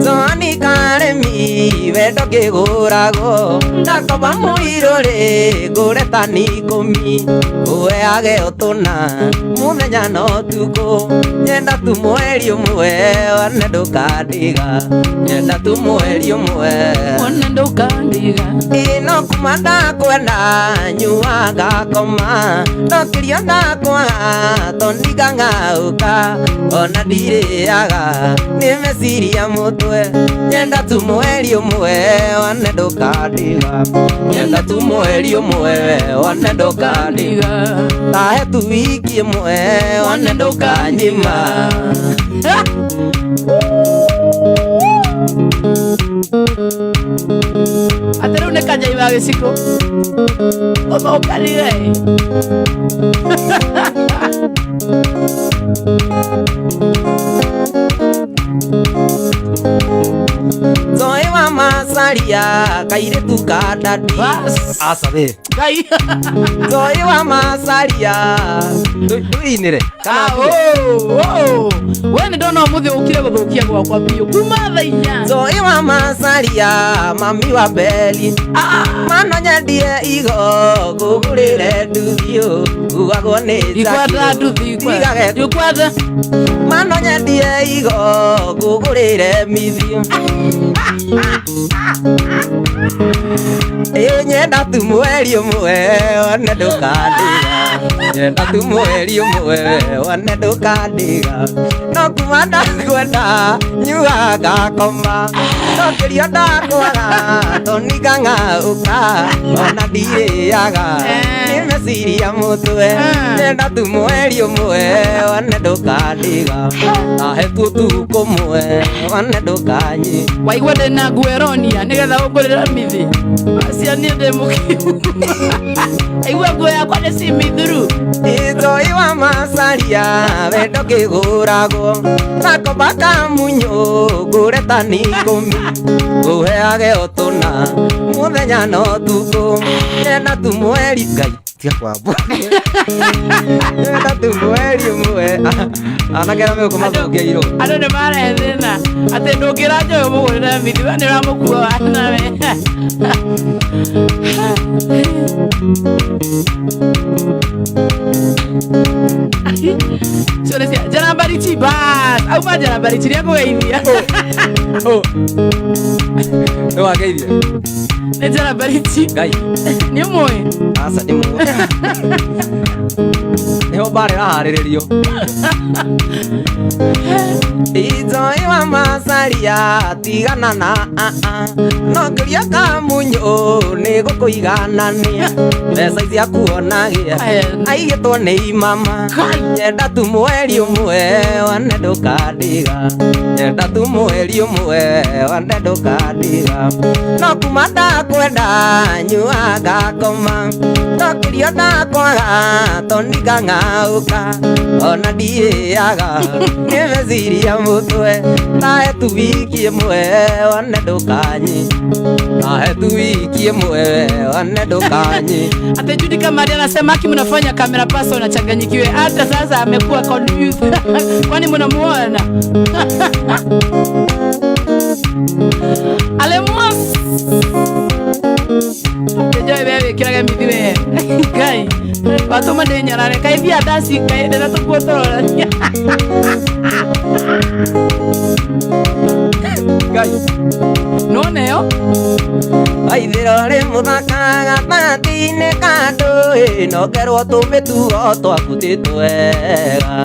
Toni karemi wendo kĩgũragwo ndakoba mũirũ rĩ ngũre tani ikũmi ũheage ũtũna mũthenya na ũtukũ nyenda tu mweri ũmwe wone ndũkandiga nyenda tu mweri ũmwe wone ndũkandiga ĩno kuma ndakwenda nyua ngakoma no kĩrio ndakwaga toni ngang'aũka ona ndirĩaga nĩ meciria mũtwe nyenda tu mweri ũmwe wone ndũkandiga nyenda tu mweri ũmwe wone ndũkandiga tahe tu wiki ĩmwe wone ndũkanyima Atĩ rĩu nĩ kanjai wa gĩciko ũmũkanire Zoe wa masaria kairĩtu ka dadi acabe Ngai Zoe wa masaria ndũinĩre we nĩ ndona ũmũthĩ ũkire gũthũkia gwakwa biũ kuma thaa inya Zoe wa masaria mami wa beli mano nyendie igo ngũgũrĩre nduthio nguagwo nĩ ndikwenda nduthi Ndigage ndikwenda mano nyendie igo ngũgũrĩre mithio Ĩ nyenda tu mweri ũmwe wone ndũkandiga nyenda tu mweri ũmwe wone ndũkandiga no kuma ndakwenda nyua ngakoma no kĩrio ndakwaga toni ngang'aũka ona ndirĩaga nĩ meciria mũtwe nyenda tu mweri ũmwe wone ndũkandiga tahe tu ũtukũ ũmwe wone ndũkanyi waigua ndĩna ngueronia nĩgetha ũngũrĩre mithi acia niĩ ndĩ mũkiu aigua nguo yakwa nĩ cimithuru Ithoi wa masaria wendo kĩgũragwo nakoba kamunyũ ngũre tani ikũmi ngũheage ũtũna mũthenya na ũtukũ nyenda tu mweri Ngai tiga kwambwo nyenda tu mweri ũmwe anake arĩa megũkũmathũkia andũ nĩ marehe thĩna atĩ ndũngĩra njoyo mũgũrĩre mithi we nĩ ũramũkua nawe Cione cia Njarambarichi bas auma Njarambarichi nĩ akũgeithia nĩ wageithia nĩ Njarambarichi Ngai nĩ ũmũĩ aca ndĩmũĩ nĩho mbara ĩraharĩrĩrio Ithoi wa masaria tigana na no ngĩria kamunyũ nĩ gũkũiganania mbeca ici akuonagia aigĩtwo nĩ imama nyenda tu mweri ũmwe wone ndũkandiga nyenda tu mweri ũmwe wone ndũkandiga no kuma ndakwenda nyua ngakoma no kĩrio ndakwaga toni ngang'aũka ona ndirĩaga nĩ meciria mũtwe tahe tu wiki ĩmwe wone ndũkanyi tahe tu wiki ĩmwe wone ndũkanyi Ate Judy Kamari anasema haki mnafanya camera person achanganyikiwe hata sasa amekuwa confused kwani mnamuona Alemos Joy bebe kiraga mithi we Ngai watũma ndĩnyarare kaĩ thia ndaci kaĩ ndĩna tũkuo tũrorania Ngai nona ĩyo Waithĩro rĩ mũthaka gatagatĩ-inĩ ka ndũĩ no ngerwo tũmĩtugo twaku ti twega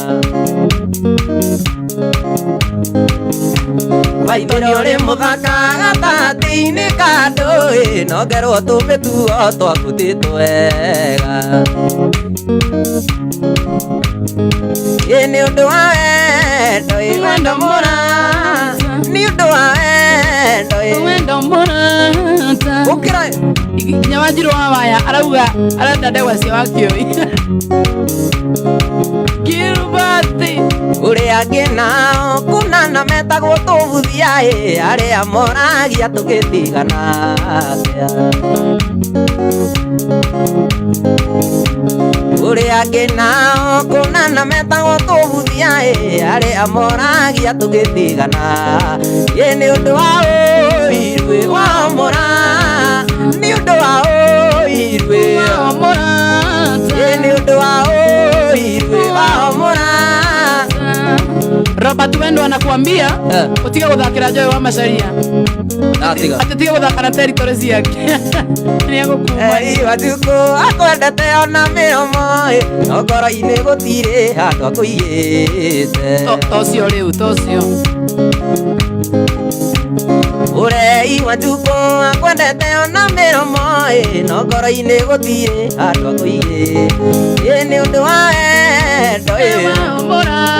Waithĩro rĩ mũthaka gatagatĩ-inĩ ka ndũĩ no ngerwo tũmĩtugo twaku ti twega Ĩ nĩ ũndũ wa wendo ĩ wendo mũra Nĩ ũndũ wa wendo ĩ. Wendo mũrata. Ũkĩra Nginya Wanjiru wa Waya arauga arenda ndegwa cia Wakioi. Kirubati. Ũrĩa angĩ nao kunana metagwo tũbuthia ĩ arĩa moragia tũgĩtigana atĩa. Ũrĩa angĩ nao kunana metagwo tũbuthia ĩ arĩa moragia tũgĩtigana ĩ nĩ ũndũ wa ũiru wa mũra nĩ ũndũ wa ũiru Wa mũrata. ĩ nĩ ũndũ wa ũiru wa mũra. Robert Wendo anakuambia utige guthakira Joy wa Macharia. Ndatiga. Ati tige guthaka na territory ciake. Ni agũkuma. Ei Wanjikũ akwendete ona mĩromo ĩ no ngoro-inĩ gũtirĩ handũ akũigĩte. Tocio rĩu tocio. Ũrei Wanjikũ akwendete ona mĩromo ĩ no ngoro-inĩ gũtirĩ handũ akũigĩte. Ĩ nĩ ũndũ wa wendo ĩ Wa mũrata.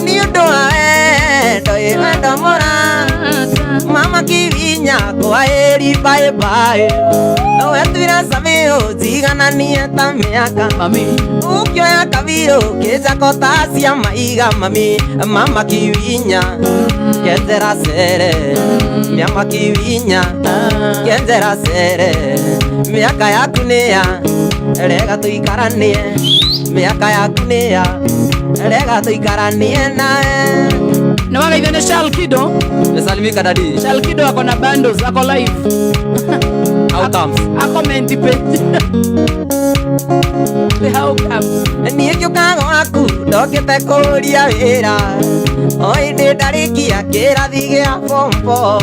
nĩ ũndũ wa wendo ĩ wendo mũra mama kivinya kwa eri bye bye no wetwira samio jigananie ta miaka Mami. ukioya kabiro kĩnjako ta cia maiga mami mama kivinya kenjera cere mama kivinya kenjera cere miaka yaku nĩ ya rega tũikaranie miaka yaku nĩ ya rega tũikaranie nawe. Na wagaithio nĩ Shalkido. Mesalimika dadi. Shalkido ako na bundles, ako live. How comes? Ako menti page. The how comes. Niĩ ngĩũka gwaku ndokĩte kũria wĩra o hĩndĩ ndarĩkia kĩrathi gĩa form four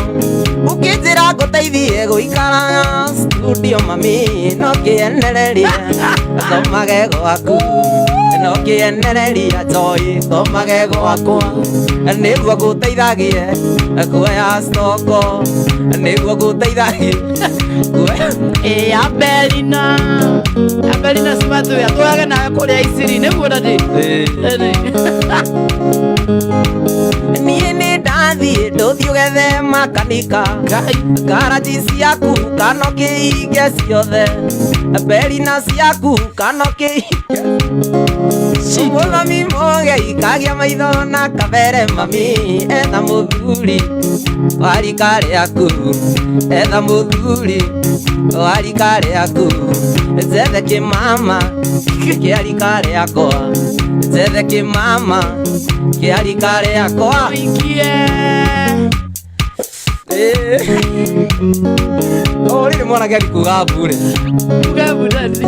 ũkĩnjĩra ngũteithie gũikara studio mami no kĩenereria thomage gwaku no kĩenereria Joy thomage gwakwa nĩguo ngũteithagie kuoya stoko nĩguo ngũteithagie kuoya. Ĩ Abelina. Abelina Simathuya twage nawe kũrĩa Isiri nĩguo daddy. Niĩ nĩ ndathiĩ ndũthiĩ ũgethe makanika Ngai. Garaji ciaku kana ũkĩhinge ciothe Belina ciaku kana ũkĩhinge Mũthomi mũgei kagĩa maitho na kabere mami etha mũthuri wa rika rĩaku etha mũthuri wa rika rĩaku njethe kĩmama kĩa rika rĩakwa njethe kĩmama kĩa rika rĩakwa. Ikie. O rĩrĩ mwanake agĩkuga mbure. Kuga daddy.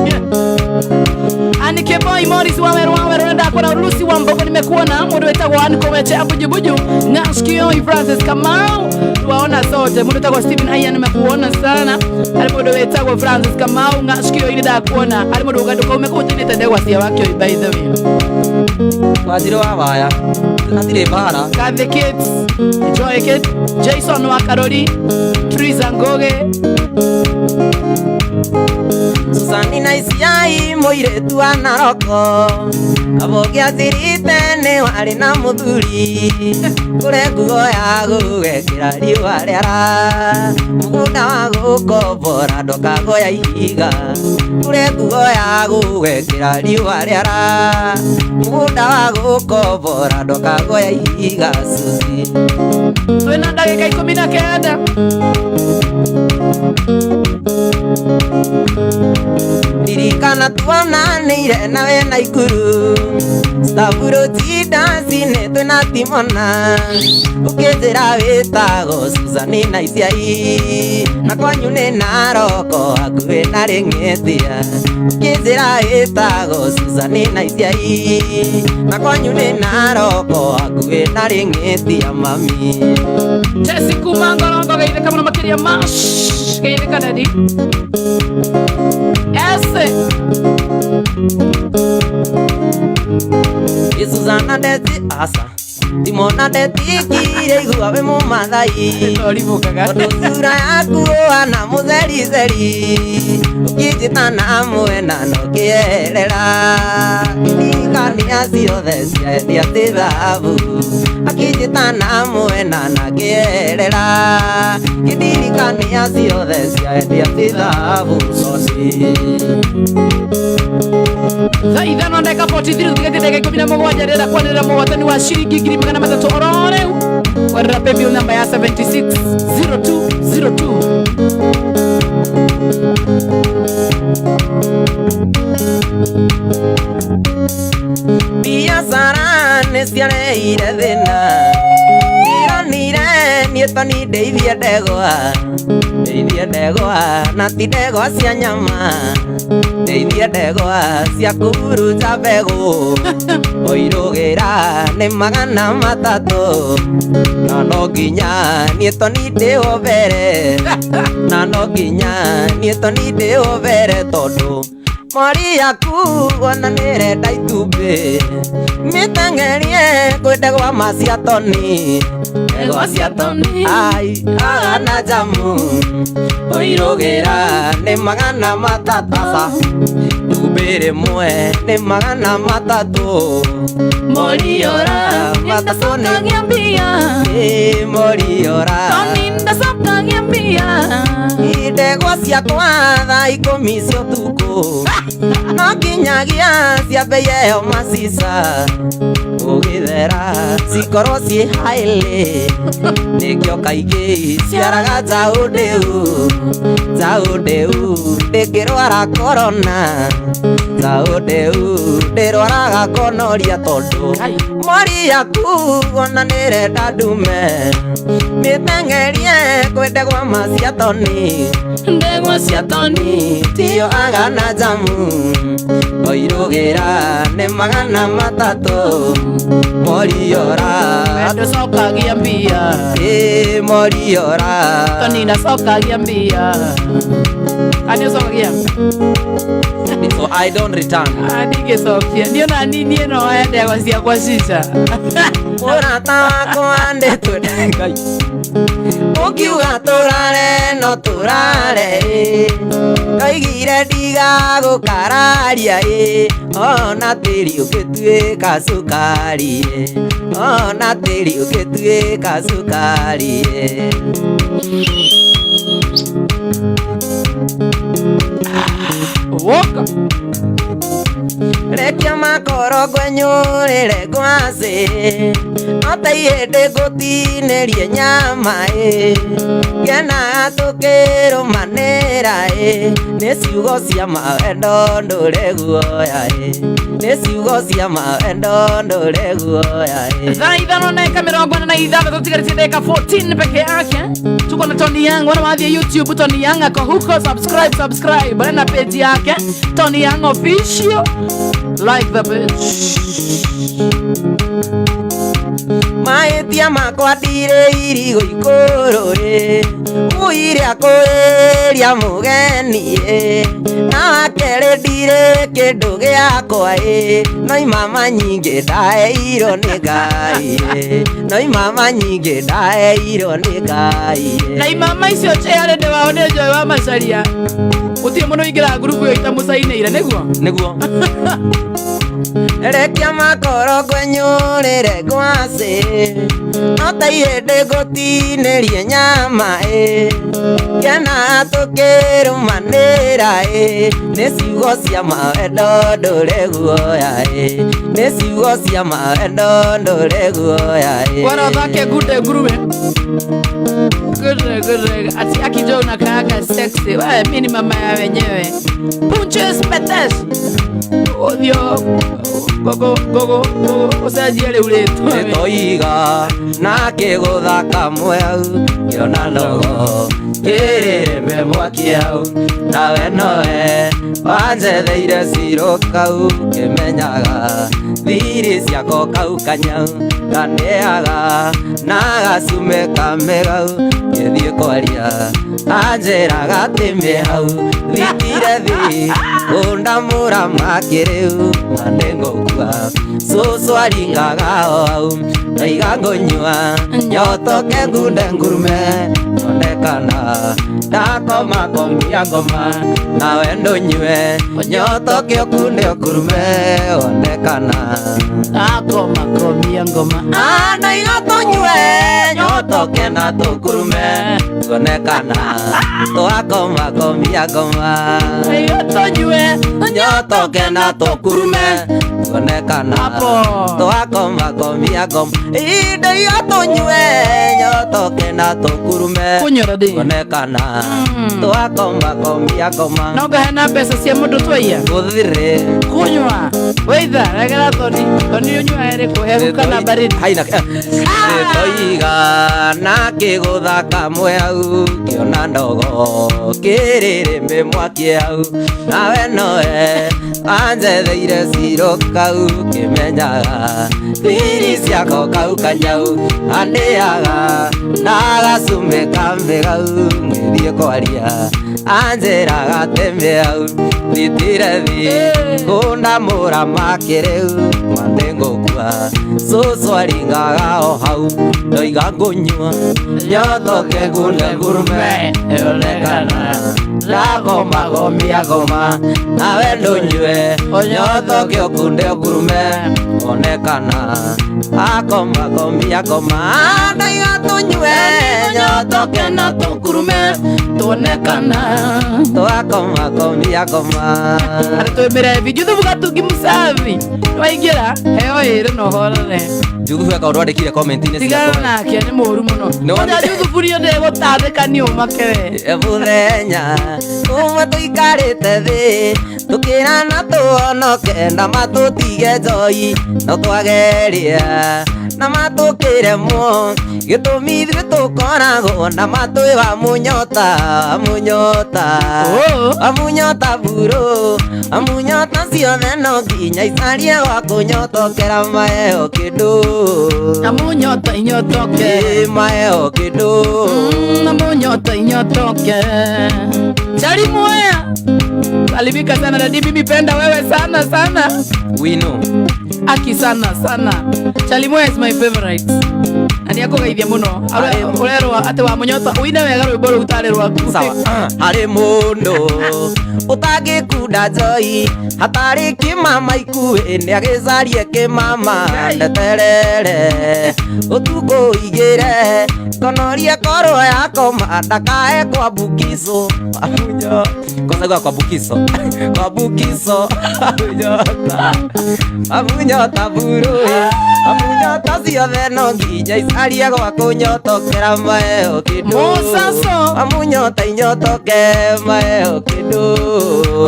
Anike Boy Morris wa Weru wa Weru nenda kuona Lucy wa Mbogo nimekuona mundu wetagwo Aniko Weche Abujubuju Ngashkio Francis Kamau tuwaona sote mundu wetagwo Stephen Aya nimekuona sana ari mundu wetagwo Francis Kamau Ngashkio ile ndakuona ari mundu uganduka umekutinite ndegwa cia Wakioi by the way. Wanjiru wa Waya hatirĩ mbara. Kathy Kids Joy Kids Jason wa Karori Teresa Ngoge Susani na Isiai mũirĩtu wa Naroko abũngĩathirite nĩ warĩ na mũthuri kũrĩ nguo ya gũgekĩra riũa rĩara mũgũnda wa gũkombora ndũkagoya ihiga kũrĩ nguo ya gũgekĩra riũa rĩara mũgũnda wa gũkombora ndũkagoya ihiga Susi. Twĩna ndagĩka 19. Ririkana tuonanĩire nawe na Ikuru Stavuro tindacinĩ twĩna Timona ũkĩnjĩra wĩtagwo Susani na Isiai na kwanyu nĩ Naroko hakuhĩ na Rĩng'ĩtia ũkĩnjĩra wĩtagwo Susani na Isiai na kwanyu nĩ Naroko hakuhĩ na Rĩng'ĩtia mami. Jesse kuma Ngorongo geithĩka mũno makĩria mash geithĩka daddy. Ese Susana ndeti asa Timona ndetikire igua wĩ mũmathai Toribukaga. Tondũ thura yaku ũhana mũtherizeri ũkĩnjĩta na mwena no kĩerera. Ndirikania ciothe ciendia ti thahabu Akĩnjĩta na mwena na ngĩerera Kĩndirikania ciothe ciendia ti thahabu Toni. Thaa 5 na ndagĩka 43 tũtigĩtie ndagĩka 17 ndĩrenda kwanĩrĩra mũhotani wa ciringi 300,000 oro rĩu kwarĩra paybill namba ya 760202. Biacara nĩ ciareire thĩna Ndironire niĩ Toni ndeithie ndegwa Ndeithie ndegwa na ti ndegwa cia nyama Ndeithie ndegwa cia kũhurunja mbegũ Ũirũgĩra nĩ 300 Na no nginya niĩ Toni ndĩho mbere Na no nginya niĩ Toni ndĩho mbere tondũ Mori yaku ona nĩrenda itumbĩ Mĩteng'erie kwĩ ndegwa ma cia Toni Ndegwa cia Toni. Ai, agana jamu Ũirũgĩra nĩ 300 Itumbĩ rĩmwe nĩ 300 Moriora Matatũ nĩ ndacokagia mbia Ĩ, Moriora Toni ndacokagia mbia Ndegwa ciakwa thaa 10 cia ũtukũ No nginyagia ciambe ĩyo macica Gũgĩthera cikorwo ciĩ haĩlĩ Nĩkĩo kaingĩ ciaraga njaũ ndĩu Njaũ ndĩu ndĩngĩrwara korona Njaũ ndĩu ndĩrwaraga konoria tondũ Ai. Mori yaku ona nĩrenda ndume Mĩteng'erie kwĩ ndegwa ma cia Toni Ndegwa cia Toni Tiyo agana jamu Oirũgĩra nĩ 300 Moriora Ndacokagia mbia Ĩ, Moriora Toni ndacokagia mbia Ani ũcokagia? So I don't return. Ndingĩcokia niĩ ona niĩ no oe ndegwa ciakwa cica Mũrata wakwa ndĩtwende Ngai Ũkiuga tũrare no tũrare ĩ Ndoigire ndigagũkararia ĩ Ona tĩri ũngĩtuĩka cukari ĩ Ona tĩri ũngĩtuĩka cukari ĩ Woka Rekia makoro ngwenyũrĩre ngwacĩ No ta ihĩndĩ ngũtinĩrie nyama ĩ Ngenaga tũkĩrũmanĩra ĩ Nĩ ciugo cia mawendo ndũre guoya ĩ Nĩ ciugo cia mawendo ndũre guoya ĩ Thaa 5 na ndagĩka 46 tũtigarĩtie ndagĩka 14 peke yake. Tuko na Tony Young, wana wathiĩ YouTube Tony Young ako huko, subscribe subscribe na page yake Tony Young official, like the page. Mahĩtia makwa ndirĩ irigũ ikũrũ ĩ Uire akũĩria mũgeni ĩ Na wakerĩ ndirĩ kĩndũ gĩakwa ĩ No imama nyingĩ ndaheirwo nĩ Ngai ĩ No imama nyingĩ ndaheirwo nĩ Ngai ĩ Na imama icio chairlady wao nĩ Joy wa Macharia gũtirĩ mũndũ ũingĩraga ngurubu ĩyo itamũcainĩire nĩguo Nĩguo Rekia makoro ngwenyũrĩre ngwacĩ No ta ihĩndĩ ngũtinĩrie nyama ĩ Ngenaga tũkĩrũmanĩra ĩ Nĩ ciugo cia mawendo ndũre guoya ĩ Nĩ ciugo cia mawendo ndũre guoya ĩ Bwana ũthake ngunde nguruwe Good, good. Ati akijua unakaanga sexy. Wewe mimi ni mama ya wenyewe. Punches petes. Othio gogo gogo gogo ucenjie rĩu rĩtwa. Nĩtoiga na kĩgũthaka mweu Kĩona ndogo kĩrĩrĩme mwaki hau Nawe nowe wanjetheire ciro kau Kĩmenyaga thiri ciako kau kanyau Kanĩaga na gacume kamĩgau Ngĩthiĩ kwaria anjĩraga atĩ mĩ hau Thitire thĩ kũndamũra makĩrĩu Na nĩngũkua cũcũ aringaga o hau Ndaiga ngũnyua nyotoke ngunde ngurume Nyone kana Ndakoma komia ngoma nawe ndũnyue nyotoke ũkunde ũkurume onekana. Akoma komia ngoma. Ndaiga tũnyue nyotoke na tũkurume tuonekana twakoma komia ngoma. Ndaiga tũnyue nyotoke na tũkurume tuonekana Hapo. twakoma komia ngoma. Ndaiga tũnyue nyotoke na tũkurume Kunyora di. tuonekana twakoma komia ngoma. No ngahena mbeca cia mũndũ twaiya. Gũthire. Kunywa. Weitha regera thoni. Thoni ũnyua ĩrĩkũ hehu kana baridi? Haina. Nĩtoiga na kĩgũtha kamwe hau kĩona ndogo kĩrĩrĩmbĩ mwaki hau nawe nowe anjetheire ciro kau kĩmenyaga thiri ciako kau kanyau andĩaga na gacume kambe kau ngĩthiĩ kwaria anjĩraga tembĩ hau thitire thi kũndamũra makĩrĩu mandĩngũkua cũcũ aringaga o hau ndoiga ngũnyua nyotoke ngunde ngurume ĩonekana ndakoma gomia ngoma nawe ndũnyue nyotoke ũkunde ũkurume onekana akoma gomia ngoma ndaiga tũnyue Nyotoke na tũkurume tuonekana. Twakoma gomia ngoma. Atĩ twĩmĩre hivi Juthubu Gatungi Musavi waingĩra heo ĩrĩ na ũhorere. Juthubu eka ũndũ andĩkire comment-inĩ Tigana ciakwa. nake nĩ mũru mũno. Nĩ wonire- Kwanja Juthubu niĩ ndĩgũtandĩka niĩ ũmake we. Mũthenya ũmwe tũikarĩte thĩ tũkĩrana tũhonoke na matũtige njoi no twageria na matũkĩremwo gĩtũmi ithuĩ tũkoragwo na matwĩ wa mũnyota mũnyota Oh. amunyota buru amunyota ciothe no nginya icarie gwa kũnyotokera maheo kĩndũ. Amunyota inyotoke. Ĩ, maheo kĩndũ. Amunyota inyotoke. Chali Mwea. Salimika sana dadi, mimi penda wewe sana sana. We know. Aki sana sana. Chali Mwea is my favorite. Na nĩ akũgeithia mũno. Ũrerwo atĩ wa mũnyota ũine wega rwĩmbo rũu tarĩ rwaku. Sawa. Harĩ mũndũ ũtangĩkunda njoi hatarĩ kĩmama ikuĩ nĩagĩcarie kĩmama ndeterere ũtukũ ũigĩre konorie korwo yakoma ndakae kwambukizo amunyo kosaigua kwambukizo kwambukizo amunyota amunyota buru amunyota ciothe no nginya icarie gwa kũnyotokera maheo kĩndũ. Musaso. Amunyota inyotoke maheo kĩndũ.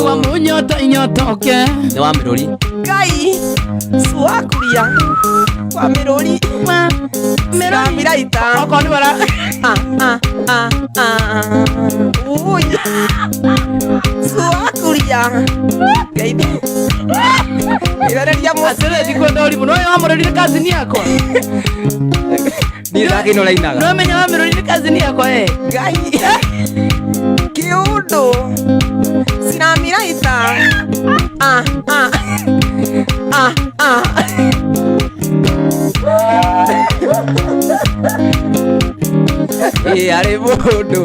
Wa mũnyota inyotoke. Nĩ wa mĩrũri Ngai cuakuria wa mĩrũri Mĩrũri Okorwo nĩ wara ah, ah, ah, ah. Ui. Cuakuria Ngai Ithereria mũciĩ. Atĩrĩ ndikwenda ũrimũ. Nĩũĩ wa mũrũri nĩ kazini yakwa. Niĩ ndakĩina ũrainaga. Nĩũmenya wa mĩrũri nĩ kazini yakwa eh. Ngai Kĩũndũ Ciramiraita ah, ah, ah, ah. Ĩ, harĩ mũndũ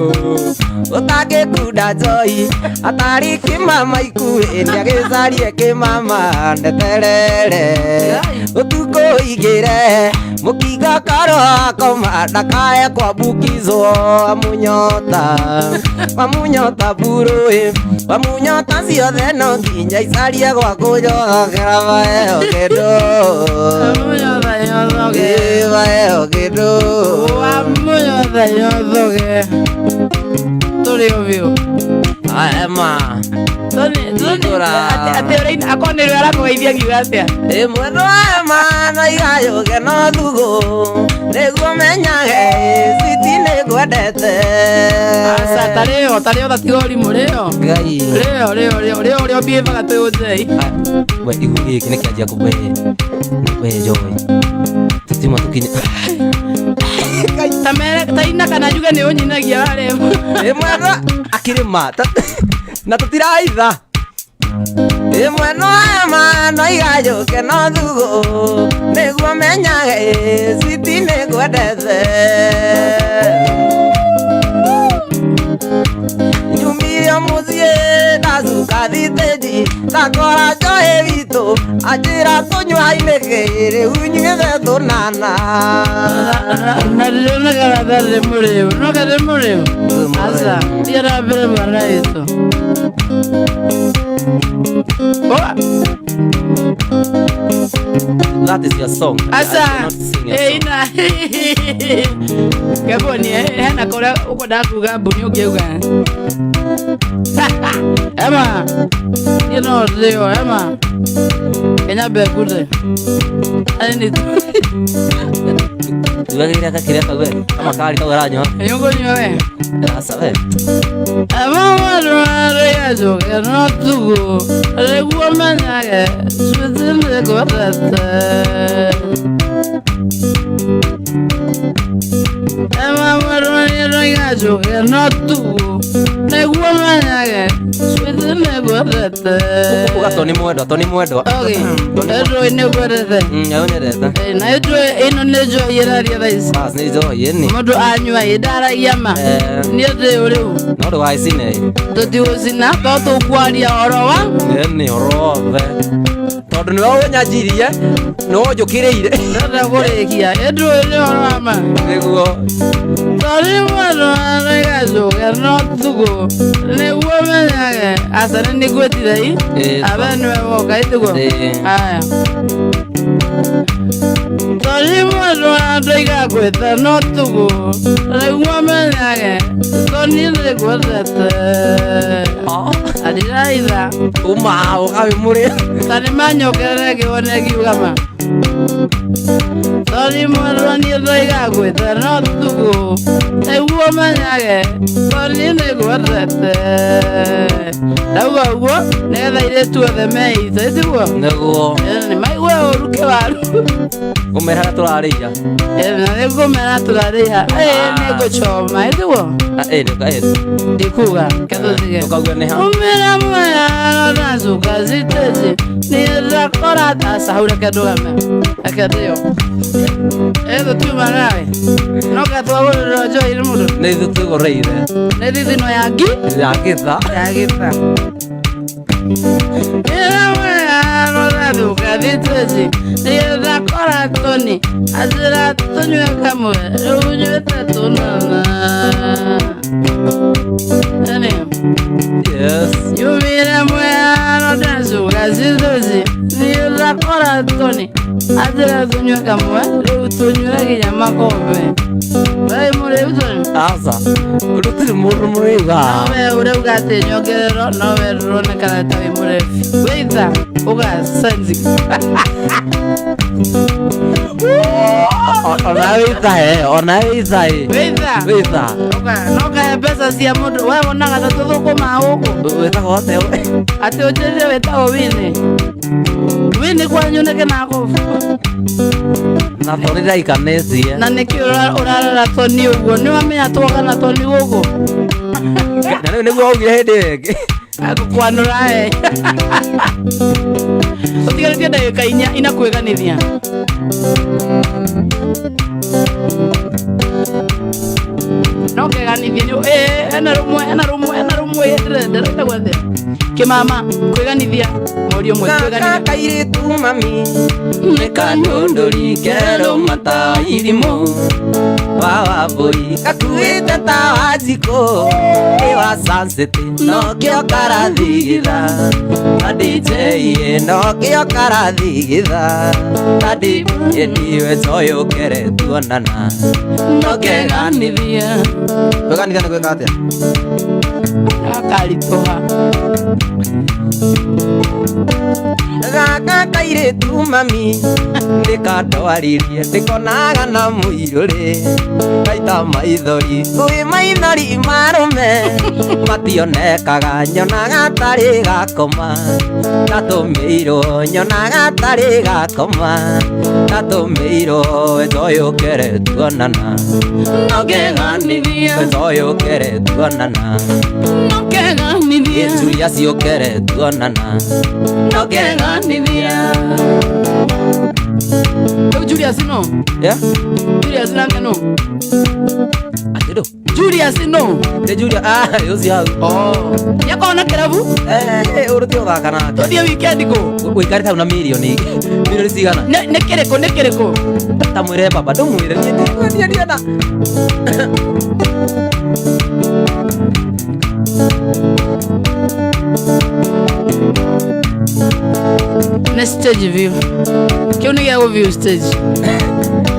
ũtangĩkunda njoi atarĩ kĩmama ikuĩ nĩagĩcarie kĩmama ndeterere ũtukũ ũigĩre mũkinga karwo akoma ndakae kwambukizwo amunyota amunyota burũ amunyota ciothe no nginya icarie gwa kũnyotokera maheo kĩndũ. Amunyota inyotoke. Ĩ, maheo kĩndũ. Wa mũnyota inyotoke. Tũrĩ o biũ. Ema. Tony, atĩ ũraina akorwo nĩ rĩo arakũgeithia ngiuga atĩa? Ĩ mwendwa ema no igayũke no thugũ nĩguo menyage switi nĩngwendete. Aca tarĩo tarĩo tatiga ũrimũ rĩo. Ngai. Rĩo rĩo rĩo rĩo ũrĩa ũbiĩvaga twĩ ũnjei. We igu gĩkĩ nĩ kĩanjia kũ we Joy tũtima tũkinya. Ta mere ta ina kana njuge nĩ ũnyinagia warĩ. Ĩ mwendwa akĩrĩma na tũtiraitha. Ĩ mwendwa ema no igayũke no thugũ nĩguo menyage switi nĩngwendete. Ndakora njohi witũ anjĩra tũnyua inĩgĩ rĩu nyuĩte tũnana. Na ndĩronekana ta ndĩ mũrĩu, no ka ndĩ mũrĩu? Aca, thiĩ na mbere mwana witũ. Oh, That is your song. I aca, cannot sing your ĩ song. ina. Keboni, hena kũrĩa ũkwendaga kuga mbuni ũngĩuga. Ema, niĩ no ndĩo, ema. Kenya mbekute. Ani nĩ Tuagĩrĩre gakĩrĩa kau we kama kari kau aranyua. Nĩ ũkũnyua we? Aca we. Ema no tugu nĩguo menyage cuti nĩngwendete. Ema marũarĩgacoke no tugu nĩguo menyage cuti nĩngwendete. Uga Tony Mwendwa, Tony Mwendwa. Okay, Tony ĩndũ nĩngwendete. Nayo nyendete. Na ĩndũ ĩno nĩ njohi ĩraria thaa ici. Bas nĩ njohi ĩni. Mũndũ anyua ĩ ndaragia ma. Eh. Niĩ ndĩ rĩu. No ndũgacine. Tũtigũcina to tũkwaria ũhoro wa Nĩ ũhoro wothe. Tondũ nĩwe ũnyanjirie, nĩwe ũnjũkĩrĩire. Ndĩrenda kũrĩkia ĩndũ nĩ ũhoro wa ma. Nĩguo. Tori mwendwa nĩgacoke no tukũ nĩguo menyage aca nĩ nĩngwĩtire i Ĩĩ. abe nĩwe woka ĩtiguo. Ĩĩ. Aya tori mwendwa ndoiga gwĩta no tukũ nĩguo menyage toni nĩngwendete. Andiraitha. Uma ũkawe mũrĩ. Ta nĩ manyokerere ngĩone ngiuga ma tori mwendwa niĩ ndoiga gwĩta no tukũ nĩguo menyage toni nĩngwendete. Ndauga ũguo nĩgetha airĩtu othe meite ĩtiguo. Nĩguo. Nĩ maigue ũru kĩwaru. Ngũmera harĩa tũrarĩia. Na nĩ ngũmera tũrarĩha nĩ ngũchoma ĩtiguo. Ĩ nĩ Ndikuga ketũtige. Ndũkauge nĩ ha. Umira mwea nazuka ziteji nĩndakora aca hau reke ndũgame reke ndĩyo ĩthũ tiuma nawe no katwagũrĩrwo njohi nĩ mũndũ. Nĩ ithuĩ twĩgũrĩire. Nĩ thithino ya ngi Ya gĩtha. Ya gĩtha. Ĩra mwea nathuka thiteji nĩndakora tũni anjĩra tũnyue kamwe rĩu nyuĩte tũnana Ene. Yes. Yumire mwea ndacuka cithuci nĩndakora tũni anjĩra tũnyue kamwe rĩu tũnyuĩre nginya makombe. Wee mũrĩu tũni? Aca. Gũtirĩ mũndũ mũrĩu haha. Nowe ũrauga atĩ nyongererwo nowe ndũronekana ta wĩ mũrebi. Wĩitha ũgacenji. Ona wĩtha e, ona wĩtha ĩ. Wĩitha. Wĩtha. No kahe mbeca cia mũndũ we wonaga ta tũthũkũma gũkũ. Wĩtagwo atĩa we? Atĩ ũnjĩrire wĩtagwo Wini. Wini kwanyu nĩkĩ nakũbu? Na tondũ ndaikanĩtie. Na nĩkĩ ũrarora toni ũguo? Nĩ wamenya twoka na toni gũkũ? Na rĩu nĩguo waugire hĩndĩ ĩyo ĩngĩ. Agũkwanũra e. Ũtigarĩtie ndagĩka inya inakwĩganithia. No keganithie nĩ ena rũmwe ena rũmwe ena rũmwe ndĩrenda atĩa? Kĩmama kwĩganithia mũriũ ũmwe Gaka kwĩganithia. kairĩtu mami nĩ kanũndũri kerũ mata irimũ wa wambũi gakuĩte ta wa njikũ ĩ wa Sun City nokĩo karathigitha na DJ nokĩo karathigitha na DJ ndiwe njoyũkere tuonana No keganithia. Kwĩganithia nĩ gwĩka atĩa? Gakaritũha. Gaka kairĩtu mami nĩ kandwaririe ndĩkonaga na mũirũrĩ ngaita maithori kwĩ maithori marũme mationekaga nyonaga tarĩ gakoma gatũmĩirwo nyonaga tarĩ gakoma gatũmĩirwo njoyũkere tuonana No keganithia. njoyũkere tuonana No keganithia. Julia ciũkere tuonana No keganithia. Rĩu Julius no. Yeah? Julius nake no. Atĩ ndũ? Julius no. Nĩ Julia, ah, ũcio hau. Oh. Nĩakorwo na kĩrabu? Eh, ũrũ ti ũthaka nake. Tũthiĩ weekend kũ? Ũikarĩte hau na mirioni. Mirioni cigana? Nĩ kĩrĩkũ nĩ kĩrĩkũ? Ta mwĩre baba, ndũmwĩre. Niĩ ndienda. Nĩ stage view. Kĩu nĩ gĩa gũ view stage.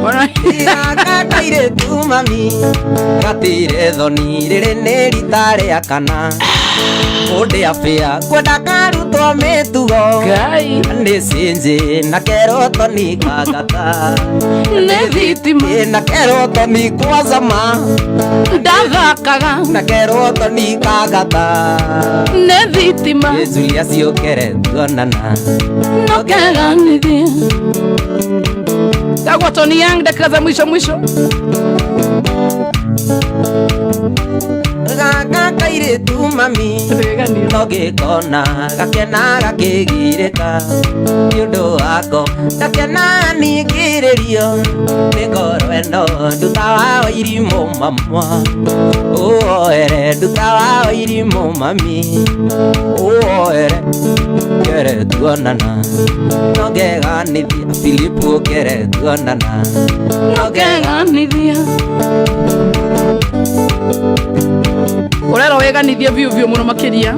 Wona? Gaka kairĩtu mami gatire thoni rĩrĩ nĩ rita rĩa kana kũndĩa bĩa kwenda karutwo mĩtugo Ngai. nĩ cinji na kerwo toni kagata Nĩ thitima. na kerwo toni kwazama Ndathakaga. na kerwo toni kagata Nĩ thitima. Ĩ Julia ciũkere tuonana. No keganithie. Tagwa Tony Young dakika za mwisho mwisho. Gaka kairĩtu mami no gĩkona gakena gakĩgirĩka nĩ ũndũ wako gakena ningĩrĩrio nĩ ngoro ĩno nduta wa irimũ mamwa ũoere nduta wa irimũ mami ũoere kere tuonana no ngeganithia Filipu kere tuonana No keganithia. Ũrerwo wĩganithie biũ biũ mũno makĩria.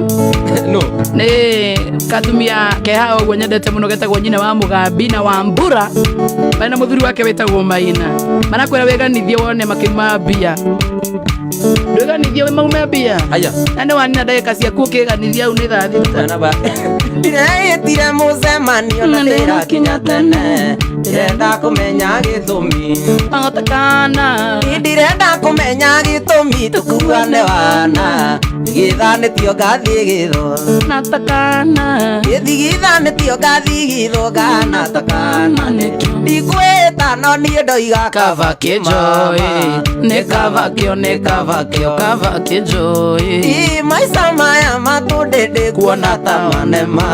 No. Nĩ katumia keha ũguo nyendete mũno getagwo nyina wa Mũgambi na wa Mbura marĩ na mũthuri wake wĩtagwo Maina. Marakwĩra wĩganithie wone makiuma mbia. Ndwĩganithie maume mbia. Aya. Na nĩ wanina ndagĩka ciaku ũkĩganithia au nĩ thaa thita. Na ba. Ndĩreĩtire mũcemanio na ndĩrakinya tene ndĩrenda kũmenya gĩtũmi. Agotakana. Ndirenda kũmenya gĩtũmi tũkuane wana gĩthanĩtio ngathiĩ gĩtho Natakana. gĩthigithanĩtio ngathiĩ gĩtho nganatakana ndikwĩta no niĩ ndoiga Kava kĩnjoĩ nĩ kava kĩo nĩ kava kĩo kava kĩnjoĩ. Ĩ maica maya matũndĩndĩ kuona ta manema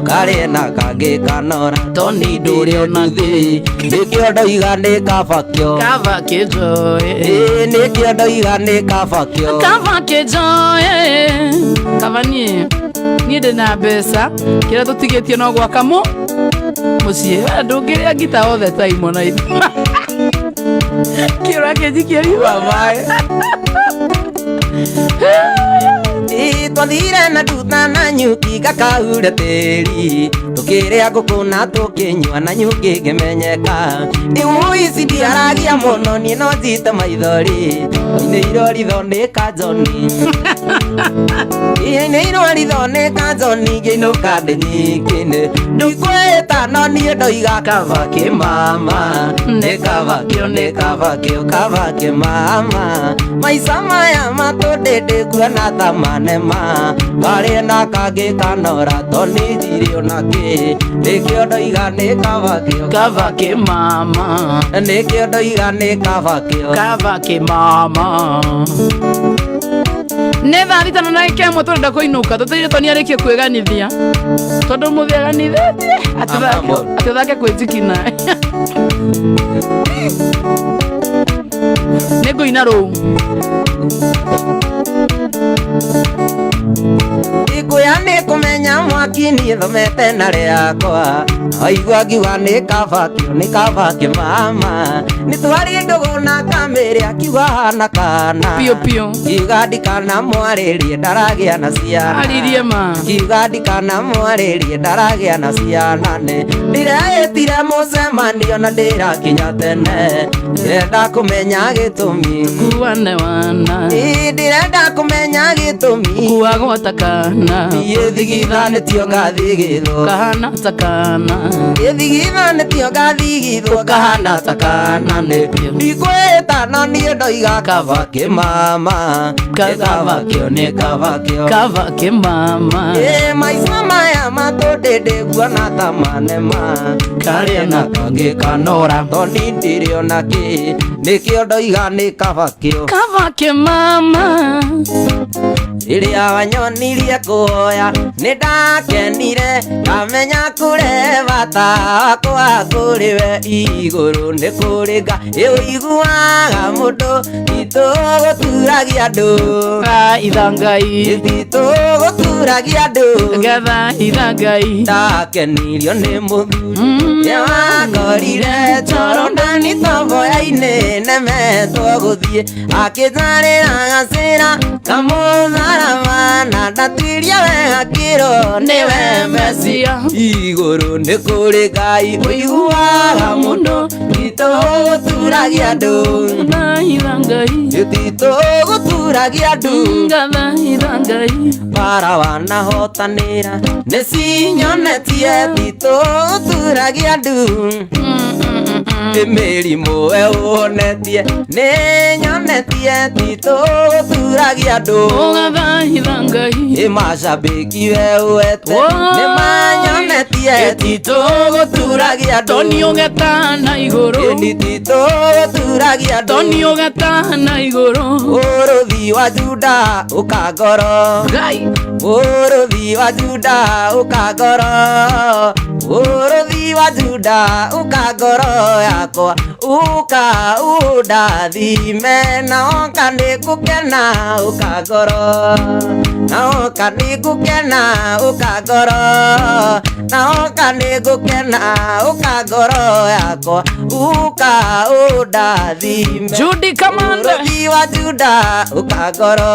karĩ na kangĩ kanora Toni ndũrĩ ona thĩ nĩkĩo ndoiga nĩ kaba kĩo. Kava kĩnjoĩ. Ĩ nĩkĩo ndoiga nĩ kaba kĩo. Kava kĩnjoĩ. Kava niĩ niĩ ndĩna mbeca kĩrĩa tũtigĩtie no gwaka mũciĩ. We ndũngĩrĩa ngita othe time ona ithuĩ. Kĩũra kĩnjikie riũa maĩ. Twathire na nduta na nyuki gakaure tĩri tũkĩrĩa ngũkũ na tũkĩnyua na nyuki ngĩmenyeka imu ici ndiaragia mũno niĩ no njite maithori oinĩirwo ritho nĩ kanjoni ĩinĩirwo ritho nĩ kanjoni ngĩinũka ndĩnyingĩ-inĩ ndikwĩta no niĩ ndoiga kaba kĩmama nĩ kaba kĩo nĩ kaba kĩo kaba kĩmama maica maya matũndĩndĩ kuona ta manema karĩ na kangĩ kanora toni ndirĩ ona kĩ nĩkĩo ndoiga nĩ kaba kĩo Kava kĩmama. nĩkĩo ndoiga nĩ kaba kĩo Kava kĩmama. Nĩ thaa thita na ndagĩka ĩmwe tũrenda kũinũka tũteire Toni arĩkie kwĩganithia tondũ mũthĩ aganithĩtie atĩthake kwĩnjikina. Nĩ ngũina rũu. Ikuya nĩ kũmenya mwaki niĩ thomete na rĩakwa waigua ngiuga nĩ kaba kĩo nĩ kaba kĩmama nĩ twarĩ ndũgũ na kamĩrĩ akiuga hana kana Piũ piũ. ngiuga ndikana mwarĩrie ndaragĩa na ciana Aririe ma. ngiuga ndikana mwarĩrie ndaragĩa na ciana nĩ ndĩreĩtire mũcemanio na ndĩrakinya tene ndĩrenda kũmenya gĩtũmi. Kuane wana. Ĩ ndĩrenda kũmenya gĩtũmi Kuwa gwatakana. Niĩ thigithanĩtio ngathiĩ gĩthwo Kahana takana. Gĩthigithanĩtio ngathiĩ gĩthwo kahana takana nĩ ndikwĩta no niĩ ndoiga kaba kĩmama nĩ kaba kĩo nĩ kaba kĩo Kava kĩmama. Ĩ maica maya matũndĩndĩ kuona ta manema karĩ na kangĩ kanora toni ndirĩ ona kĩ Nĩkĩo ndoiga nĩ kaba kĩo. Kava ke mama. Rĩrĩa wanyonirie kũhoya nĩ ndakenire, ngamenya kũre bata wakwa kũrĩ we igũrũ nĩ kũrĩ nga ĩũiguaga mũndũ titũ gũturagia andũ. Thaitha Ngai. Titũ gũturagia andũ. Gathaitha Ngai. Ndakenirio nĩ mũthuri nĩwakorire Jorodani tomboya-inĩ nemetwo gũthiĩ akĩnjarĩra gacĩra kamũtharaba na ndatuirie wega kĩro nĩwe Mesia. Igũrũ nĩ kũrĩ Ngai ũiguaga mũno titũ gũturagia andũ. Thaitha Ngai. Titũ gũturagia andũ. Gathaitha Ngai. Bara wanahotanĩra nĩ cinyonetie titũ gũturagia andũ. Mĩrimũ we ũhonetie nĩ nyonetie titũ gũturagia andũ. Gathaitha Ngai. Ĩ macambĩki we ũete nĩ manyonetie titũ gũturagia andũ. Toni ũgetana igũrũ. Ĩni titũ gũturagia andũ. Toni ũgetana igũrũ. Mũrũthi wa Juda ũka ngoro. Ngai. Mũrũthi wa Juda ũka ngoro. Mũrũthi wa Juda ũka ngoro yakwa. Ũka ũndathime na oka nĩngũkena ũka ngoro. Na oka nĩngũkena ũka ngoro. Na oka nĩngũkena ũka ngoro yakwa. Ũka ũndathime. Judy Kamande. Mũrũthi wa Juda ũka ngoro.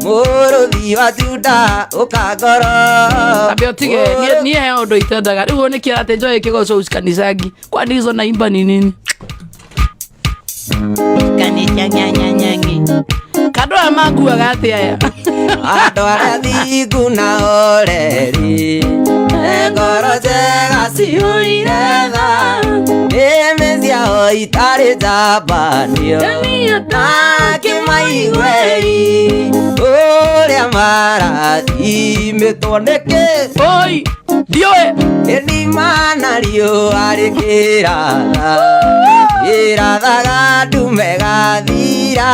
Mũrũthi wa Juda ũka ngoro. Ambe ũtige niĩ he ũndũ itendaga rĩu nĩkĩ atĩ njoe kĩgoco kanicangi kwani hizo naimba ni nini kandũ aya makuaga atĩ aya Andũ arĩa thingu na oreri ngoro njega cihũire tha nĩmĩ ciao itarĩ njambanio akĩmaigueri ũrĩa marathimĩtwo nĩkĩ. Oi ndiũĩ. Ĩni mana riũa rĩkĩratha ĩrathaga ndume gathira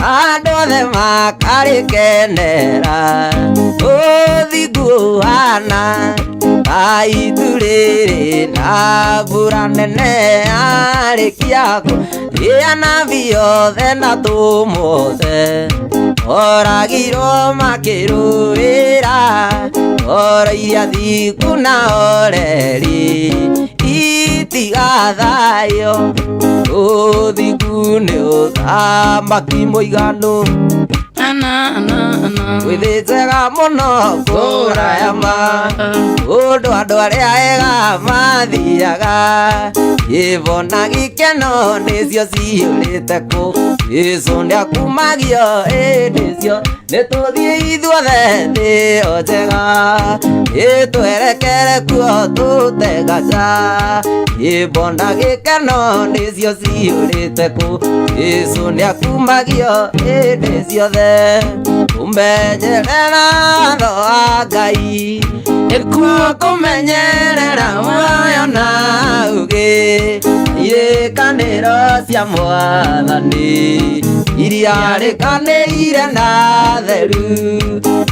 andũ othe makarĩkenera ũthingu ũhana ta itu rĩrĩ na mbura nene yarĩkia kũrĩa nabii othe na tũmothe oragirwo makĩrũĩra ngoro iria thingu na oreri itigathayo ũthingu nĩ ũthamaki mũiganu. Ana, ana, ana. Wĩthĩ njega mũno kũraya ma ũndũ andũ arĩa ega mathiaga gĩbo na gĩkeno nĩcio ciyũrĩte kũ Jesũ nĩakumagio ĩndĩ cio nĩtũthiĩ ithuothe thĩ o njega ĩtwerekere kuo tũtegaca gĩbo na gĩkeno nĩcio ciyũrĩte kũ Jesũ nĩakumagio ĩndĩ ciothe kũmenyerera watho wa Ngai nĩkuo kũmenyerera muoyo na ũũgĩ irĩkanĩro cia Mwathani iria rĩkanĩire na theru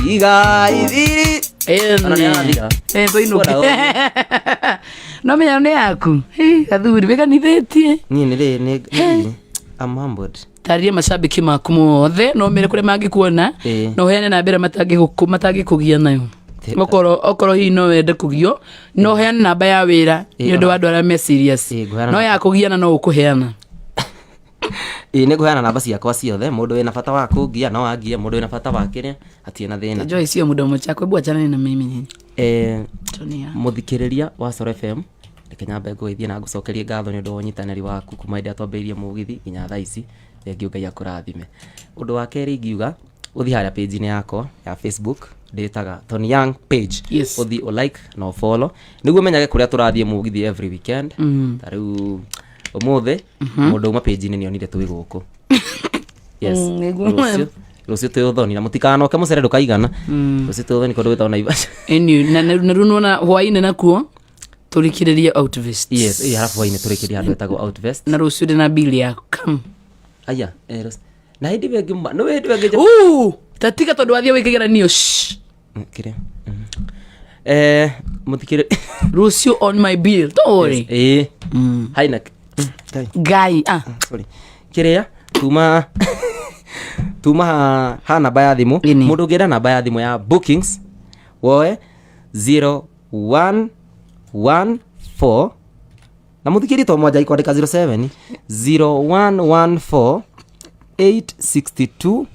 igaithiri. Ona nĩarathira. Tũinũke. Ona No menya nĩ yaku. Gathuri wĩkanithĩtie. Niĩ nĩ rĩ nĩ I'm humbled. Tarĩria macambĩki maku mothe no mere kũrĩa mangĩkuona na ũheane namba ĩrĩa matangĩkũgia nayo. Okorwo hihi no wende kũgio no ũheane namba ya wĩra nĩ ũndũ wa andũ arĩa me serious. Ngũheana No ya kũgiana no ũkũheana. Ĩĩ nĩ ngũheana namba ciakwa ciothe mũndũ wĩna bata wa kũngia no angie mũndũ wĩna bata wa kĩrĩa hatirĩ na thĩna. Joy sio mudomo chako hebu achana na mimi nini. Tonia. Mũthikĩrĩria wa Coro FM reke nyambe ngũgeithie na ngũcokerie ngatho nĩ ũndũ wa ũnyitanĩri waku kuma hĩndĩ ĩrĩa twambĩrĩirie mũgithi nginya thaa ici. Thengiũ Ngai akũrathime. Ũndũ wa kerĩ ingiuga ũthiĩ harĩa page-inĩ yakwa ya Facebook ndĩtaga Tony Young page. Yes. Ũthiĩ ũ like na ũ follow nĩguo ũmenyage kũrĩa tũrathiĩ mũgithi every weekend. Ta rĩu ũmũthĩ mũndũ uma page-inĩ nĩonire twĩ gũkũ. Yes. Nĩguo. Rũciũ twĩ ũthoni na mũtikanoke mũcere ndũkaigana. Rũciũ twĩ ũthoni kũndũ gwĩtagwo Naivasha. Ĩni na rĩu nĩwona hwaĩ-inĩ nakuo Tũrĩkĩrĩrie Outvest. Yes, ĩ harabu hwainĩ tũrĩkĩrie handũ hetagwo Outvest. Na rũciũ ndĩ na bill yaku. Come. Aya, na hĩndĩ ĩyo ĩngĩ nĩ hĩndĩ ĩyo ĩngĩ. Uu, tatiga tondũ wathiĩ wĩ kĩgeranio. Shh. Kĩrĩa mũthikĩrĩ. Rũciũ on my bill, don't worry. Ĩ haina Ngai. Ngai, ah. Sorry, kĩrĩa tuma ha namba ya thimũ. Ĩni. Mũndũ ũngĩenda namba ya thimũ ya bookings, woe 0114 na mũthikĩri to mwanja ikwandĩka 07 0114 862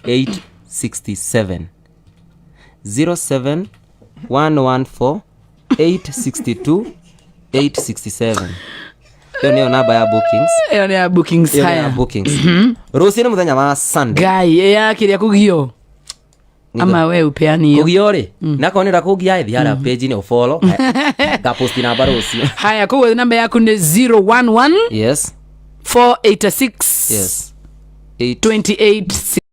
867, 07 114 862 867. Ĩyo nĩyo namba ya bookings. Ĩyo nĩ ya bookings. Ĩyo nĩ ya Haya. bookings. Rũciũ nĩ mũthenya wa Sunday. Ngai, ĩ ya kĩrĩa kũgio ama we upeani hiyo? Kũgio rĩ, nakorwo nĩ kũgia ĩ, thiĩ harĩa page-inĩ ũfollow, ngaposti namba rũciũ. Haya, koguo namba yaku nĩ 011 Yes. 486 Yes. 8 28.